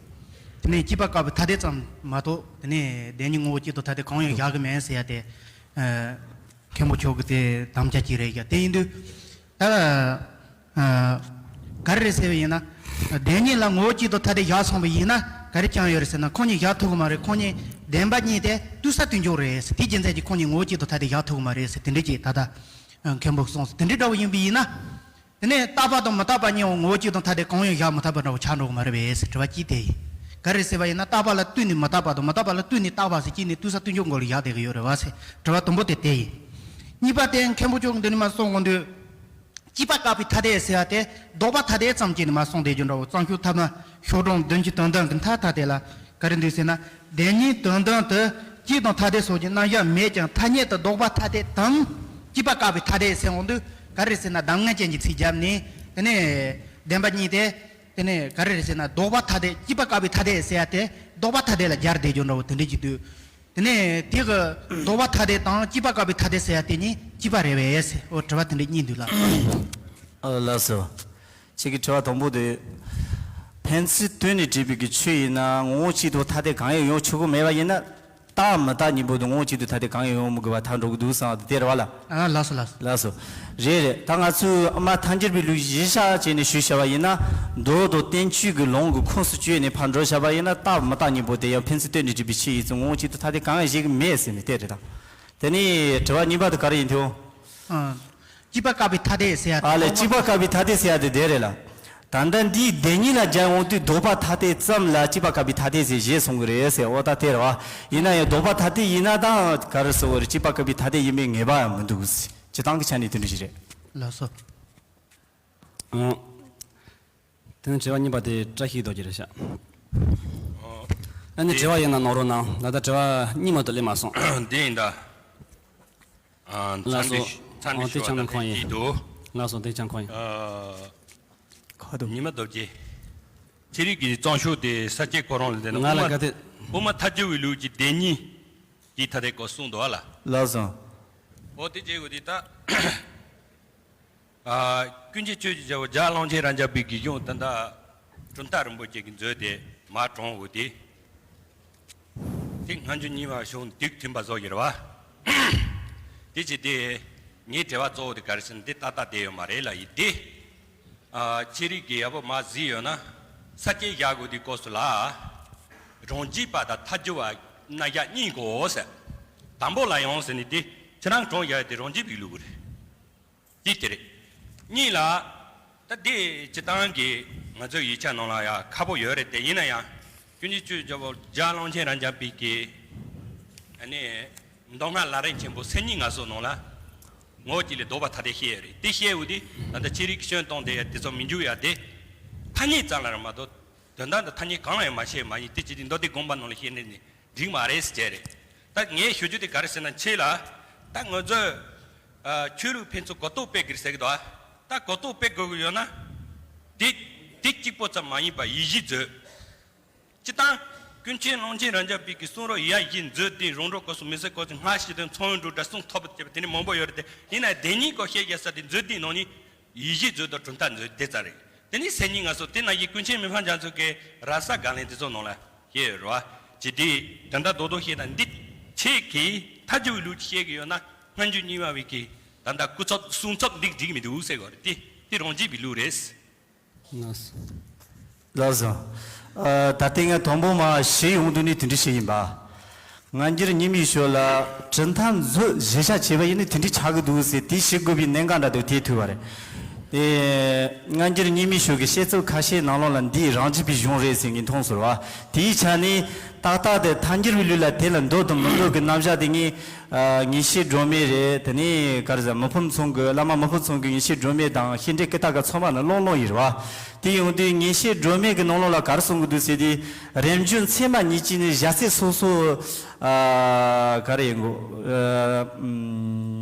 དེ་ནས་གཅིག་པ་བཀག་པའི་ཐ་དད་ཙམ་མ་གཏོགས། དེ་ནས་བདེན་གཉིས་ངོ་བོ་གཅིག་ཏུ་ཐ་དད་གང་ཡང་བཞག་གི་མེད་ཟེར་ཡ་དེ། ཨ་མཁན་པོ་མཆོག་གི་དེ་དམ་བཅའ་གཅིག་རེད་ཤག། དེ་ཡིན་དུས། ད་ཨ་ག་རེ་རེད་ཟེར་བ་ཡིན་ན། བདེན་གཉིས་ལ་ངོ་བོ་གཅིག་ཏུ་ཐ་དད་བཞག་སོང་བ་ཡིན་ན་ག་རེ་ཅང་ཡོད་རེད་ཟེར་ན། ཁོང་གཉིས་བཞག་ཐུབ་ཀྱི་མ་རེད། ཁོང་གཉིས་བདེན་པ་གཉིས་དེ་དུས་གསུམ་དུས་འཇོག་རེད་ཟེར། དེ་རྒྱུ་མཚན་གྱིས་ཁོང་གཉིས་ངོ་བོ་གཅིག་ཏུ་ཐ་དད་བཞག་ཐུབ་ཀྱི་མ་རེད་ཟེར། དེ་འདྲ་ཅིག་ད་ལྟ་ཨ་མཁན་པོས་གསུངས་སོང་། དེ་འདྲ་འདྲ་བོ་ཡིན་པ་ཡིན་ན། དེ་ནས་རྟག་པ་དང་མི་རྟག་པ་གཉིས་ངོ་བོ་གཅིག་ཏུ་ཐ་དད་གང་ཡང་བཞག་མི་ཐུབ་པ་འདྲ་བོ་ཆགས་འགྲོ་གི་མ་རེད་པས་ཟེར། དྲི་བ་གཅིག་དེ་ཡིན། ག་རེ་ཟེར་བ་ཡིན་ན། རྟག་པ་ལ་ལྟོས་ནས་མི་རྟག་པ་དང་། མི་རྟག་པ་ལ་ལྟོས་ནས་རྟག་པ་ཟེར་གཅིག་ནས་དུས་གསུམ་དུས་འཇོག་སྒང་ལ་བཞག་བསྡད་ཀྱི་ཡོད་རེད་པ་ཟེར། དྲི་བ་དང་པོ་དེ་དེ་ཡིན། གཉིས་པ་དེ་མཁན་པོ་མཆོག་གིས་འདི་ནས་མར་གསུང་གོ་འདུག། གཅིག་པ་བཀག་པའི་ཐ་དད་ཟེར་བ་དེ་ལྡོག་པ་ཐ་དད་ཙམ་གྱིས་ནས་མར་གསུངས་བསྡད་རྒྱུ་འདྲ་བོ། གཙང་ཆུ་ཐ་མ་ཤོག་གྲངས་བདུན་ཅུ་དོན་བདུན་གྱི་མཐའ་མཐའ་དེ་ལ་ག་རེ་འདུག་ཟེར་ན། བདེན་གཉིས་དོན་དམ་དུ་གཅིག་དང་ཐ་དད་སོགས་ཀྱི་རྣམ་གཞག་མེད་ཀྱང་། ཐ་སྙད་དུ་ལྡོག་པ་ཐ་དད་དམ། གཅིག་པ་བཀག་པའི་ཐ་དད་ཟེར་འོང་དུས་ག་རེ་ཟེར་ན། གདམས་ངག་ཅན་གྱི་ཚིག་བརྒྱབ་ནས། དེ་ནས་བདེན་པ་གཉིས་དེ། དེ་ནས་ག་རེ་རེད་ཟེར་ན། ལྡོག་པ་ཐ་དད། གཅིག་པ་བཀག་པའི་ཐ་དད་ཟེར་ཡ་དེ་ལྡོག་པ་ཐ་དད་ལ་སྦྱར་བསྡད་རྒྱུ་འདྲ་བོ་དེ་འདྲ་ཅིག་འདུག། དེ་ནས་དེ་གི་ལྡོག་པ་ཐ་དད་དང་གཅིག་པ་བཀག་པའི་ཐ་དད་ཟེར་ཡ་དེ་གཉིས་གཅིག་པ་རེད་པས་ཟེར། འོ་དྲི་བ་དེ་འདྲ་གཉིས་འདུག་ལགས། ཨ་ལགས་སོ། ཁྱེད་ཀྱི་དྲི་བ་དང་པོ་དེ། ཕན་ཚུན་དོན་ནས་འབྲེལ་བའི་གི་ཆོས་ཡིན་ན་ངོ་བོ་གཅིག་ཏུ་ཐ་དད་གང་ཡང་ཡོང་ཆོག་གི་མེད་པ་ཡིན་ན། རྟག་མི་རྟག་གཉིས་པོ་དེ་ངོ་གཅིག་ཏུ་ཐ་དད་གང་ཡང་ཡོང་མི་དགོས་པ་ཐལ་འགྲོ་གི་འདུག་བསམ་དེ་རེད་བ་ལ། ཨ་ལགས་སོ་ལགས་སོ། ལགས་སོ། རེད་རེད། ད་ང་ཚོས་ཨ་མ་ཐལ་འགྱུར་བའི་ལུགས་གཞི་བཞག་བྱས་ནས་ཞུས་བྱ་བ་ཡིན་ན། མདོ་དང་བསྟན་བཅོས་ཀྱི་ལུང་གི་ཁོངས་སུ་བཅུག་ནས་ཕར་འགྲོ་བྱ་བ་ཡིན་ན། རྟག་མི་རྟག་གཉིས་པོ་དེ་ཡང་ཕན་ཚུན་བསྟུན་ནས་སྒྲུབ་པའི་ཆེད་ཡིན་ཙང་ངོ་གཅིག་ཏུ་ཐ་དད་གང་ཡང་བཞེད་ཀྱི་མེད་ཟེར་ནས་དེ་རེད་ད། དེ་ནས་དྲི་བ་གཉིས་པ་དེ་ག་རེ་ཡིན་ཐལ། ཨ། གཅིག་པ་བཀག་པའི་ཐ་དད་ཟེར་ཡ་དེ། ཨ་ལས། གཅིག་པ་བཀག་པའི་ཐ་དད་ཟེར་ཡ་དེ་དེ་རེད་ལ། ད་ལྟ་འདིའི་བདེན་གཉིས་ལ་སྦྱར་ཡོང་དུས་ལྡོག་པ་ཐ་དད་ཙམ་ལ་གཅིག་པ་བཀག་པའི་ཐ་དད་ཟེར་བཞེད་སོང་གི་རེད་ཟེར། འོ་ད་དེ་རེད་བ། ཡིན་ན་ཡང་ལྡོག་པ་ཐ་དད་ཡིན་ན་ད་ག་རེ་ཟེར་བ་རེད། གཅིག་པ་བཀག་པའི་ཐ་དད་ཡིན་པའི་ངེས་པ་ཡང་མི་འདུག་ཟེར། སྤྱིར་བཏང་གི་ཆ་ནས་དེ་འདྲ་ཞིག་རེད། ལགས་སོ། ཨང་། དེ་ནས་དྲི་བ་གཉིས་པ་དེ་བཀྲ་ཤིས་རྡོ་རྗེ་རེད་ཤག་ཨ་ནི་དྲི་བ་ཡིན་ན་ནོར་རོགས་གནང་། ད་ལྟ་དྲི་བ་གཉིས་མ་གཏོགས་སླེབས་མ་སོང་། འདི་ཡིན་ད། ཨ། ལགས་ཚར་སོ། འདི་ཚར་འདི་ཨོ་དེ་ཞུ་བ་ཆང་ན་ད་ཁོང་ཡིན། ཡིན་འདུག་ལགས་སོ། དེ་ཆང་ཁོང་ཡིན། ཨ། ཁ་དོ། ཉི་མ་རྡོ་རྗེ། ཚན་རིག་གི་རྩོམ་ཤོག་དེ་ས་སྐྱའི་ཁོ་རང་ལ་བསྡད་ན། ང་ལ་དབུ་མ་ག་དེ། དབུ་མ་ཐལ་འགྱུར་བའི་ལུགས་ཀྱི་བདེན་གཉིས་ཀྱི་ཐ་དད་སྐོར་གསུངས་འདུག་ཨ་ལ། ལགས་སོ། ཨོ་དེ་བྱེད་དགོས་དེ་ད། ཨ། ཀུན་མཁྱེན་ཆོས་ཀྱི་རྒྱལ་པོ་རྒྱལ་བ་ཀློང་ཆེན་རབ་འབྱམས་པའི་གི་གཞུང་ད་ལྟ་གྲུབ་མཐའ་རིན་པོ་ཆེ་གིས་མཛོད་དེ་མར་དྲངས་ཡོད་དེ། དེ་སྔ་འགྱུར་རྙིང་མའི་གཞུང་དེ་མཐུན་པ་བཟོ་གི་རེད་བ། དེ་བྱས་ཏེ་ངའི་དྲི་བ་གཙོ་བོ་དེ་ག་རེ་ཟེར་ན། འདི་ཏག་ཏག་བསྡད་ཡོད་མ་རེད་ལ་ཡིན་ཏེ། ཨ། ཚན་རིག་གི་ཡག་པོ་མར་གཟིགས་ཡོད་ན། ས་སྐྱའི་བཞག་དགོས་དེའི་སྐབས་སུ་ལ། རང་རྒྱུད་པ་དང་ཐལ་འགྱུར་བ་རྣམ་གཞག་གཉིས་དགོས་ཟེར། དང་པོ་ལ་ཡང་ཟེར་ནས་དེ་ཁྱེད་རང་དྲངས་བཞག་ཡ་དེ་རང་རྒྱུད་པའི་ལུགས་རེད། དེ་དེ་རེད། གཉིས་ལ། ད་དེ་སྤྱིར་བཏང་གི་ང་ཚོའི་ཡིག་ཆ་ནང་ལ་ཡང་ཁག་པོ་ཡོད་རེད་དེ། ཡིན་ན་ཡང་ཀུན་མཁྱེན་ཆོས་ཀྱི་རྒྱལ་པོ་རྒྱལ་བ་ཀློང་ཆེན་རབ་འབྱམས་པའི་གི། ཨ་ནི། མདོ་སྔགས་ལམ་རིམ་ཆེན་པོ་སེམས་ཉིད་ངལ་གསོའི་ནང་ལ། ངོ་བོ་གཅིག་ལས་ལྡོག་པ་ཐ་དད་བཤད་ཡོད་རེད། དེ་བཤད་ཡོད་དེ་ད་ལྟ་ཚན་རིག་གི་སྐྱོན་གཏོང་དེ་ཡ་དེ་ཚོ་མི་འཇུག་ཡ་དེ། ཐ་སྙད་ཙམ་ལ་རེད་མ་གཏོགས། དོན་དག་འདི་ཐ་སྙད་གང་ལ་ཡང་མ་བཤད་མ་ཡིན། དེ་ཅི་སྟེ་མདོ་སྡེ་དགོངས་པ་ནང་ལ་བཤད་ནས་ནི་འགྲིག་མ་རེད་ཟེར་རེད། ད་ངས་ཞུ་རྒྱུ་དེ་ག་རེ་ཟེར་ན། ཁྱེད་ལ་ད་ང་ཚོས། ཨ། ཆོས་ལུགས་ཕན་ཚུན་གོ་རྟོགས་སྤེལ་དགོས་ཟེར་གི་འདུག་ད་གོ་རྟོགས་སྤེལ་དགོས་ཀྱི་ཡོད་ན། དེ་དེ་གཅིག་པོ་ཙམ་མ་ཡིན་པར་ཡིད་བཞིན་མཛོད། སྤྱིར་བཏང་ཀུན་མཁྱེན་ཀློང་ཆེན་རབ་འབྱམས་པའི་གི་གསུང་རབ་ཡིད་བཞིན་མཛོད་དེ་རང་གྲོལ་སྐབས་སུ་མི་ཟད་སྐོར་གྱི་སྔ་ཕྱི་དང་མཚོན་དབང་འབྲུག་སྒྲ་གསུང་ཐོབ་པ་བཅས་པ་དེ་ནི་མང་པོ་ཡོད་རེད་དེ། ཡིན་ན་བདེན་གཉིས་སྐོར་བཤད་རྒྱུ་ས་དེ་མཛོད་དེའི་ནང་ནས། ཡིད་བཞིན་མཛོད་དང་གྲུབ་མཐའ་མཛོད་དེ་ཙམ་རེད། དེ་ནི་སེམས་ཉིད་ངལ་གསོ་དེ་ནང་བཞིན་ཀུན་མཁྱེན་མི་ཕམ་རྒྱ་མཚོ་གི་ར་ས་དགའ་ལན་དེ་ཚོ་ནང་ལ་ཡོད་རེད་བ། ཇི་སྟེ་དོན་དག་རྡོག་རྡོག་བཤད་ན། འདི་ཁྱེད་ཀྱིས་ཐལ་འགྱུར་བའི་ལུགས་ཀྱིས་བཤད་ཀྱི་ཡོད་ན། སྔ་འགྱུར་རྙིང་མ་བའི་གི་ད་ལྟ་སྐུ་ཚབ་གསུང་ཚབ་འདི་འགྲིག་མི་འདུག་ཟེར་གྱི་ཡོད་རེད་དེ། དེ་རང་རྒྱུད་པའི་ལུགས་རེད། ལགས་སོ། ལགས་སོ། ཨ། ད་ལྟ་ངས་དང་པོ་མར་ཞུ་ཡོང་དུས་ནི་དེ་འདྲ་ཞིག་ཡིན་པ། སྔ་འགྱུར་རྙིང་མའི་ཕྱོགས་ལ་གྲུབ་མཐའ་མཛོད་གཞི་བཞག་བྱས་པ་ཡིན་ན་དེ་འདྲ་ཆགས་ཀྱི་འདུག་ཟེར། དེ་ཞུ་དགོས་པའི་གནད་འགག་འདྲ་འདུག་དེ་ཐུག་པ་རེད། དེ་སྔ་འགྱུར་རྙིང་མའི་ཕྱོགས་ཀྱི་བཤད་ཚུལ་ཁ་ཤས་ནང་ལོགས་ལ་འདི་རང་རྒྱུད་པའི་གཞུང་རེད་ཟེར་མཁན་མཐོང་སོང་བ། དེའི་ཆ་ནས་ཏག་ཏག་དེ་ཐལ་འགྱུར་བའི་ལུགས་ལ་དེ་ལ་འདོད་དང་མི་འདོད་ཀྱི་རྣམ་གཞག་དེ་ངས། ཨ། ངེས་ཤེས་སྒྲོན་མེ་རེད། དེ་ནས་ག་རེ་ཟེར། མི་ཕམ་ཚང་གི། བླ་མ་མི་ཕམ་ཚང་གི་ངེས་ཤེས་སྒྲོན་མེ་དང་ཤེས་འདྲེན་ཀི་ཏ་ཀ་ཚང་མ་ལ་ཀློག་ཀློག་ཡིན་རེད་བ། དེ་ཡོང་དུས་ངེས་ཤེས་སྒྲོན་མེ་གི་ནང་ལོགས་ལ་ག་རེ་གསུང་གི་འདུག་ཟེར་དུས། རིམ་བྱོན་ཚད་མ་གཉིས་ཀྱིས་ནི་གཞལ་ཚད་སོ་སོ། ཨ། ག་རེ་ཡིན་གོ། ཨ།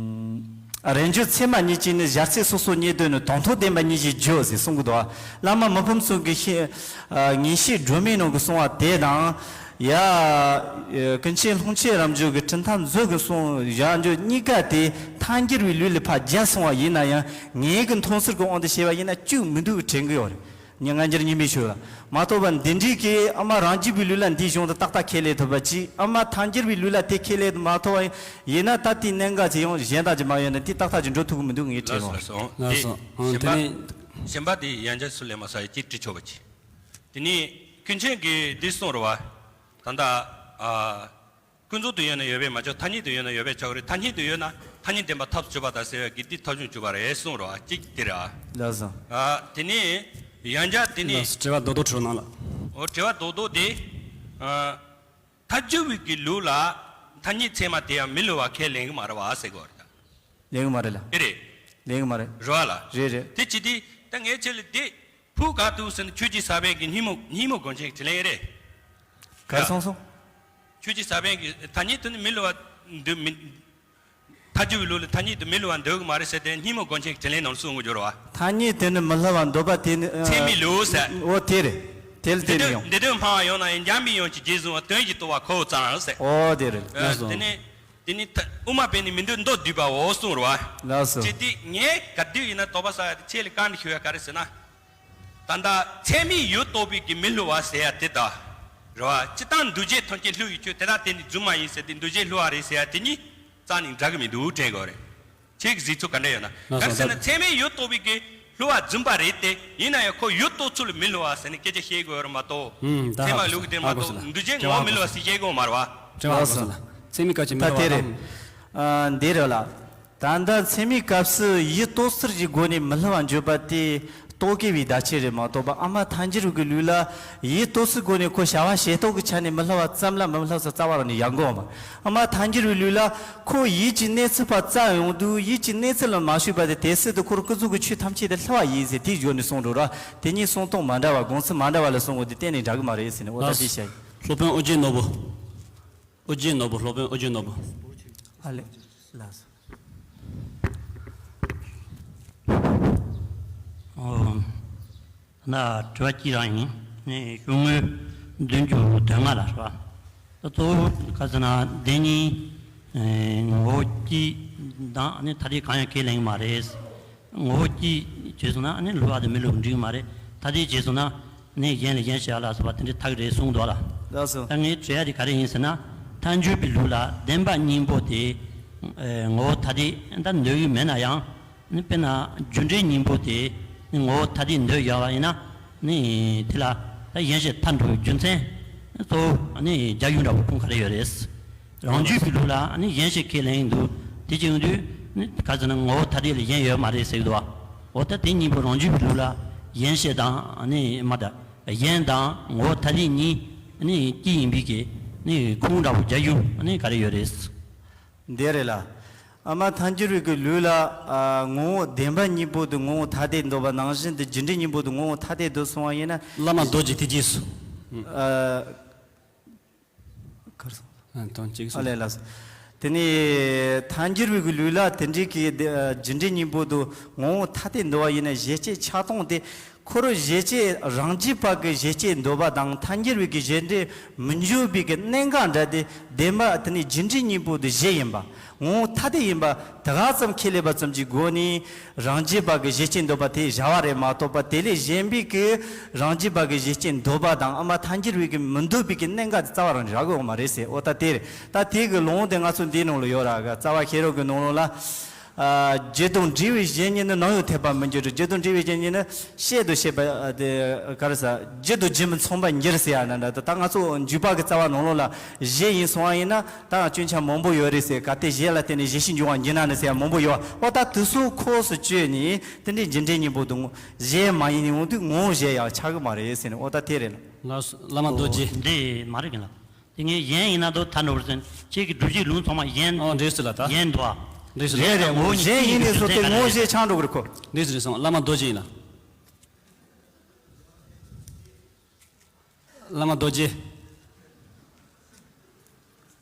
ཨམ། རིམ་བྱོན་ཚད་མ་གཉིས་ཀྱིས་ནི་གཞལ་ཚད་སོ་སོ་རྙེད་དོན་ནི། དང་ཐོག་བདེན་པ་གཉིས་ཀྱིས་བརྗོད་ཟེར་གསུང་གི་འདུག་བ། བླ་མ་མི་ཕམ་ཚང་གི་ཤེས། ཨ། ངེས་ཤེས་སྒྲོན་མེའི་ནང་གི་གསུང་བ་དེ་དང་། ཡ། ཨ། ཀུན་མཁྱེན་ཀློང་ཆེན་རབ་འབྱམས་ཀྱི་གྲུབ་མཐའ་མཛོད་ཀྱི་གསུང་བཞག་འཇོག་གཉིས་ཀ་དེ་ཐལ་འགྱུར་བའི་ལུགས་ལ་ཕར་སྦྱར་སོང་བ་ཡིན་ན་ཡང་། ངའི་གི་མཐོང་ཚུལ་གྱི་དབང་དུ་བྱས་པ་ཡིན་ན་གཅིག་མི་འདུག་གི་དྲན་གི་ཡོད་རེད། ཉི་སྔ་འགྱུར་རྙིང་མའི་ཕྱོགས་ལ་མ་གཏོགས་པ། འདི་འདྲའི་གི་ཨ་མ་རང་རྒྱུད་པའི་ལུགས་ལ་འདིའི་གཞུང་དེ་ཏག་ཏག་ཁས་ལེན་ཐུབ་པ་ཅིག་ཨ་མ་ཐལ་འགྱུར་བའི་ལུགས་ལ་དེ་ཁས་ལེན་དུ་མ་ཐུབ་པ་ཡིན་ན། ད་དེའི་གནད་འགག་ཅིག་ཡང་གཞན་དག་ཅིག་མ་ཡོང་ན་དེ་ཏག་ཏག་ཅིག་འགྲོ་ཐུབ་ཀྱི་མི་འདུག་ངས་དྲན་ལགས་སོ། ཡོད། ལགས་སོ། ཨང་། དེ་གཞན་པ། དེ་ནས། གཞན་པ་དེ་ཡང་བསྐྱར་སུ་ལས་མ་ས་ཡ་གཅིག་དྲི་ཆོག་པ་ཅིག་དེ་ནས་ཀུན་མཁྱེན་གྱིས་འདི་གསུངས་རེད་བ། ད་ལྟ། ཨ། ཀུན་རྫོབ་ཏུ་ཡོད་ན་ཡོད་པས་མ་ཆོག་ཐ་སྙད་དུ་ཡོད་ན་ཡོད་པས་ཆོག་རེད། ཐ་སྙད་དུ་ཡོད་ན་ཐ་སྙད་བདེན་པ་ཐབས་སུ་གྱུར་པ་དང་ཟེར་བའི་གི་འདི་ཐབས་བྱུང་གྱུར་པ་རེད་གསུངས་རེད་བ། གཅིག་དེ་རེད་ཨ། ལགས་སོ། ཨ། དེ་ནས་ཡང་བསྐྱར་དེ་ནས། ལགས་སོ། དྲི་བ་རྡོག་རྡོག་དྲི་རོགས་གནང་ལགས། འོ། དྲི་བ་རྡོག་རྡོག་དེ། ཨ། ཐལ་འགྱུར་བའི་གི་ལུགས་ལ་ཐ་སྙད་ཚད་མ་དེ་ཡང་མི་སླུ་བ་ཁས་ལེན་གི་མ་རེད་བ་ཟེར་གི་རེད་ད། ལེན་གི་མ་རེད་ལ། ཨེ་རེད། ལེན་གི་མ་རེད། རེད་བ་ལ། རེད་རེད། དེ་ཅི་སྟེ་ད་ངས་ཁྱེད་ལ་དེ། ཕུགས་ག་དུས་ཟེར་ན་ཆོས་ཀྱི་ས་བོན་གྱི་སྙིང་པོ། སྙིང་པོ་མགོན་ཆེན་གྱི་དྲིན་ལན་རེད། ག་རེ་གསུངས་སོང་། ཆོས་ཀྱི་ས་བོན་གྱི་ཐ་སྙད་དུ་ནི་མི་སླུ་བ་འདོད་མི། ཐལ་འགྱུར་བའི་ལུགས་ལ་ཐ་སྙད་དུ་མི་སླུ་བ་འདོད་གི་མ་རེད་ཟེར་ཏེ་སྙིང་པོ་མགོན་ཆེན་གྱི་དྲིན་ལན་ནང་གསུང་གི་འགྱུར་བ། ཐ་སྙད་དུ་ནི་མི་སླུ་བ་འདོད་པ་དེ་ནི། ཚད་མའི་ལུགས་ཟེར། འོ་དེ་རེད། དེ་ལ་བརྟེན་ནས་ཡོང་། འདི་དོན་སྨྲ་བ་ཡོངས་ན་ཡང་། འཇམ་པའི་དབྱངས་ཀྱིས་རྗེས་བཟུང་བ། དོན་བཞིན་རྟོགས་པ་ཁོ་བོ་ཙམ་ཟེར། འོ་དེ་རེད། ལགས་སོ། དེ་ནི། དེ་ནི་ད་དབུ་མ་པས་ནི་མི་འདོད་མདོར་བསྡུས་པའོ་གསུངས་རེད་བ། ལགས་སོ། ཅི་སྟེ་ངས་ག་དུས་ཡིན་ན་དོགས་པ་ཟ་ཡ་དེ་ཁྱེད་ལ་བཀའ་འདྲི་ཞུ་ཡ་ག་རེ་ཟེར་ན། ད་ལྟ་ཚད་མས་ཡུལ་རྟོགས་པའི་གི་མི་སླུ་བ་ཟེར་ཡ་དེ་དང་། རེད་བ། སྤྱིར་བཏང་འདུ་བྱེད་ཐམས་ཅད་བསླུ་བའི་ཆོས་དེ་དག་དེ་ནི་རྫུན་མ་ཡིན་ཟེར་ཏེ་འདུ་བྱེད་བསླུ་བ་རེད་ཟེར་ཡ་དེ་གཉིས་རྩ་ནས་འདྲ་གི་མི་འདུག་དྲན་དགོས་རེད། ཁྱེད་ཀྱི་གཟིགས་ཚུལ་ག་འདྲ་ཡོད་ན། ལགས་སོ། ག་རེ་ཟེར་ན་ཚད་མས་ཡུལ་རྟོགས་པའི་གི་བསླུ་བ་རྫུན་པ་རེད་དེ། ཡིན་ན་ཡང་ཁོ་ཡུལ་རྟོགས་ཚུལ་ལ་མི་བསླུ་བ་ཟེར་ནས་སྐད་ཆ་བཤད་དགོས་རེད་མ་གཏོགས། ཨུམ། ད་ཚད་མ་ཧ་གོ་བསླུ་གི་སོང་། དེ་མ་ཧ་གོ་གཏོགས་སོང་། འདུ་བྱེད་དྲི་བ་ངོ་མི་བསླུ་བ་ཟེར་བཤད་དགོས་མ་རེད་བ། དྲི་བ་ཧ་གོ་སོང་། ཚད་མའི་སྐབས་ཀྱི་མི་ད་བསླུ་བ་དེ་རེད། དང་། ཨ། འདི་རེད་ལ། ད་ལྟ་ཚད་མའི་སྐབས་སུ་ཡུལ་རྟོགས་ཚུལ་གྱི་སྒོ་ནས་མི་བསླུ་བར་འཇོག་པ་དེ་རྟོག་གེ་བའི་བརྡ་ཆད་རེད་མ་གཏོགས་པ། ཨ་མ་ཐལ་འགྱུར་བའི་གི་ལུགས་ལ་ཡུལ་རྟོགས་ཚུལ་སྒོ་ནས་ཁོ་བྱ་བ་བྱེད་སྟངས་ཀྱི་ཆ་ནས་མི་བསླུ་བ་ཙམ་ལ་མི་བསླུ་ས་རྩ་བ་རང་ནས་ཡོང་གི་ཡོད་མ། ཨ་མ་ཐལ་འགྱུར་བའི་ལུགས་ལ་ཁོ་ཡུལ་གྱི་གནས་ཚུལ་ཕར་བཙལ་ཡོང་དུས་ཡུལ་གྱི་གནས་ཚུལ་ལ་མ་ཞུགས་པ་དེ་དེ་སྲིད་དུ་ཁོར་ཀུན་རྫོབ་ཀྱི་ཆོས་ཐམས་ཅད་དེ་བསླུ་བ་ཡིན་ཟེར་དེའི་སྒོ་ནས་གསུངས་འགྲོ་ར། དེ་གཉིས་གསུང་སྟངས་མ་འདྲ་བ་དགོངས་ཚུལ་མ་འདྲ་བ་ལ་གསུང་དགོས་དེ་གཏན་ནས་འདྲ་གི་མ་རེད་ཟེར་ནས་འོ་ད་དེ་བཤད་ཡིན། སློབ་དཔོན་ཨོ་རྒྱན་ནོར་བུ། ཨོ་རྒྱན་ནོར་བུ། སློབ་དཔོན་ཨོ་རྒྱན་ནོར་བུ། ཨ་ལེ། ལགས་སོ། ཨོ། ད་དྲི་བ་གཅིག་རང་ཡིན། ནས་ཤོག་ངོས་བདུན་ཅུ་དོན་ལྔ་ལ་རེད་བ། ད་གཙོ་བོ་ག་ཟེར་ན་བདེན་གཉིས། ངོ་བོ་གཅིག་དང་ནི་ཐ་དད་གང་ཡང་ཁས་ལེན་གྱི་མ་རེད། ངོ་བོ་གཅིག་བྱས་སོང་ན་ནི་བསླུ་བ་དེ་མི་བསླུ་འགྲིག་གི་མ་རེད། ཐ་དད་བྱས་སོང་ན་ནི་གཞན་ལ་གཞན་བྱ་ལ་སོགས་པ་དེ་འདྲའི་ཐག་རེད་གསུངས་འདུག་ལ། ལགས་སོ། ད་ངས་དྲི་ཡ་དེ་ག་རེ་ཡིན་ཟེར་ན། ཐལ་འགྱུར་བའི་ལུགས་ལ་བདེན་པ་གཉིས་པོ་དེ་ངོ་བོ་ཐ་དད་ད་འདོད་ཀྱི་མེད་ན་ཡང་། ནི་དཔེར་ན་རྒྱུ་འབྲས་གཉིས་པོ་དེ་ནི་ངོ་བོ་ཐ་དད་འདོད་ཡོད་པ་ཡིན་ན། ནི་དེ་ལ་ད་གཞན་བྱས་མཐར་འགྲོ་བའི་རྒྱུ་མཚན་གཙོ་བོ་ནི་རྒྱ་ཡུལ་འདྲ་བོ་ཁུངས་ག་རེ་ཡོད་རེད། རང་རྒྱུད་ཀྱི་ལུགས་ལ་ནི་གཞན་བྱས་ཁས་ལེན་འདུག་དེ་བྱེད་ཡོང་དུས་ནི་ག་ཟེར་ན་ངོ་བོ་ཐ་དད་ལས་གཞན་ཡོད་མ་རེད་ཟེར་གྱི་འདུག་བ། འོ་ད་དེ་གཉིས་པོ་རང་རྒྱུད་ཀྱི་ལུགས་ལ་གཞན་བྱས་དང་ནི་མ་ད་གཞན་དང་ངོ་བོ་ཐ་དད་གཉིས་ནི་གཅིག་ཡིན་པའི་གི་ནི་ཁུངས་འདྲ་བོ་རྒྱ་ཡུལ་ནི་ག་རེ་ཡོད་རེད། འདི་རེད་ལ། ཨ་མ་ཐལ་འགྱུར་བའི་གི་ལུགས་ལ། ཨ། ངོ་བོ་བདེན་པ་གཉིས་པོ་དེ་ངོ་བོ་ཐ་དད་འདོད་པ་ནང་བཞིན་དུ་རྒྱུ་འབྲས་གཉིས་པོ་དེ་ངོ་བོ་ཐ་དད་འདོད་སོང་བ་ཡིན་ན། བླ་མ་རྡོ་རྗེ་ཐེག་ཆེན་སུ། ཨ། གར་སོང་། ཨ། དོན་གཅིག་ཨ་སོང་། ལས་ལགས། དེ་ནས་ཐལ་འགྱུར་བའི་གི་ལུགས་ལ་དེ་འདྲའི་གི་དེ། ཨ། རྒྱུ་འབྲས་གཉིས་པོ་དེ་ངོ་བོ་ཐ་དད་འདོད་པ་ཡིན་ན་གཞལ་བྱའི་ཆགས་སྟངས་དེ། འཁོར་བའི་གཞལ་བྱའི་རང་རྒྱུད་པ་གི་གཞལ་བྱའི་འདོད་པ་དང་ཐལ་འགྱུར་བའི་གི་གཞལ་འབྲས་མི་འབྱུང་བའི་གི་གནད་འགག་འདྲ་དེ་བདེན་པ་དེ་ནི་རྒྱུ་འབྲས་གཉིས་པོ་དེ་གཞི་ཡིན་པ། ངོ་བོ་ཐ་དད་ཡིན་པ་དེ་ག་ཙམ་ཁས་ལེན་པ་ཙམ་གྱི་སྒོ་ནས་རང་རྒྱུད་པ་གི་གཞལ་བྱའི་འདོད་པ་དེ་བྱ་བ་རེད་མ་གཏོགས་པ་དེ་ལས་གཞན་པའི་གི་རང་རྒྱུད་པ་གི་གཞལ་བྱའི་འདོད་པ་དང་ཨ་མ་ཐལ་འགྱུར་བའི་གི་མི་འདོད་པའི་གི་གནད་འགག་དེ་རྩ་བ་རང་རག་གི་ཡོད་མ་རེད་ཟེར། འོ་ད་དེ་རེད། ད་དེ་གི་ལུང་དེ་ང་ཚོ་འདིའི་ནང་ལ་ཡོད་ར་ག་རྩ་བ་ཤེས་རབ་ཀྱི་ནང་ལོགས་ལ། ཨ། རྒྱུ་དང་འབྲས་བུའི་གཞན་ཉིད་ནི་ནམ་ཡང་འཐད་པར་མི་འགྱུར་རོ། རྒྱུ་དང་འབྲས་བུའི་གཞན་ཉིད་ནི་བཤད་དུ་བཤད་པ་དེ་ག་རེ་ཟ། རྒྱུ་དང་རྒྱུ་མི་མཚུངས་པར་འགྱུར་ཟེར་ཡ་ན་འདྲ། ད་ང་ཚོ་འཇུག་པ་གི་རྩ་བ་ནང་ལོགས་ལ་གཞན་ཡིན་སོང་བ་ཡིན་ན་ད་སྐྱོན་ཆ་མང་པོ་ཡོད་རེད་ཟེར། གལ་ཏེ་གཞན་ལ་བརྟེན་ནས་གཞན་ཞིག་འབྱུང་བར་འགྱུར་ན་ནི་ཟེར་ཡ་མང་པོ་ཡོད། འོ་ད་དེ་ཚོ་ཁོངས་སུ་བཅུག་ནས་དེ་འདྲའི་རྒྱུ་འབྲས་གཉིས་པོ་དང་གཞན་མ་ཡིན་ནས་འོང་དུས་ངོ་བོ་གཞན་ཡང་ཆགས་ཀྱི་མ་རེད་ཟེར་ནས། འོ་ད་དེ་རེད་ལ། ལགས་སོ། བླ་མ་རྡོ་རྗེ། འདི་མ་རེད་གི་ལ། དེ་ངས་གཞན་ཡིན་ན་དོ་ཐར་འགྲོ་བར་སེམས། ཁྱེད་ཀྱི་སྒྲུབ་བྱེད་ལུང་ཚང་མ་གཞན། ཨོ་འདྲེས་སུ་ལ་ད། གཞན་འདུག་ཨ། འདྲེས་སུ་ལ། རེད་རེད། ངོ་བོ་གཞན་ཡིན་ནས་སོ་དེ་ངོ་བོ་གཞན་ཆགས་འགྲོ་གི་རེད་ཁོ། འདྲེས་སུ་རེད་སོང་བླ་མ་རྡོ་རྗེ་ཡིན་ལ། བླ་མ་རྡོ་རྗེ།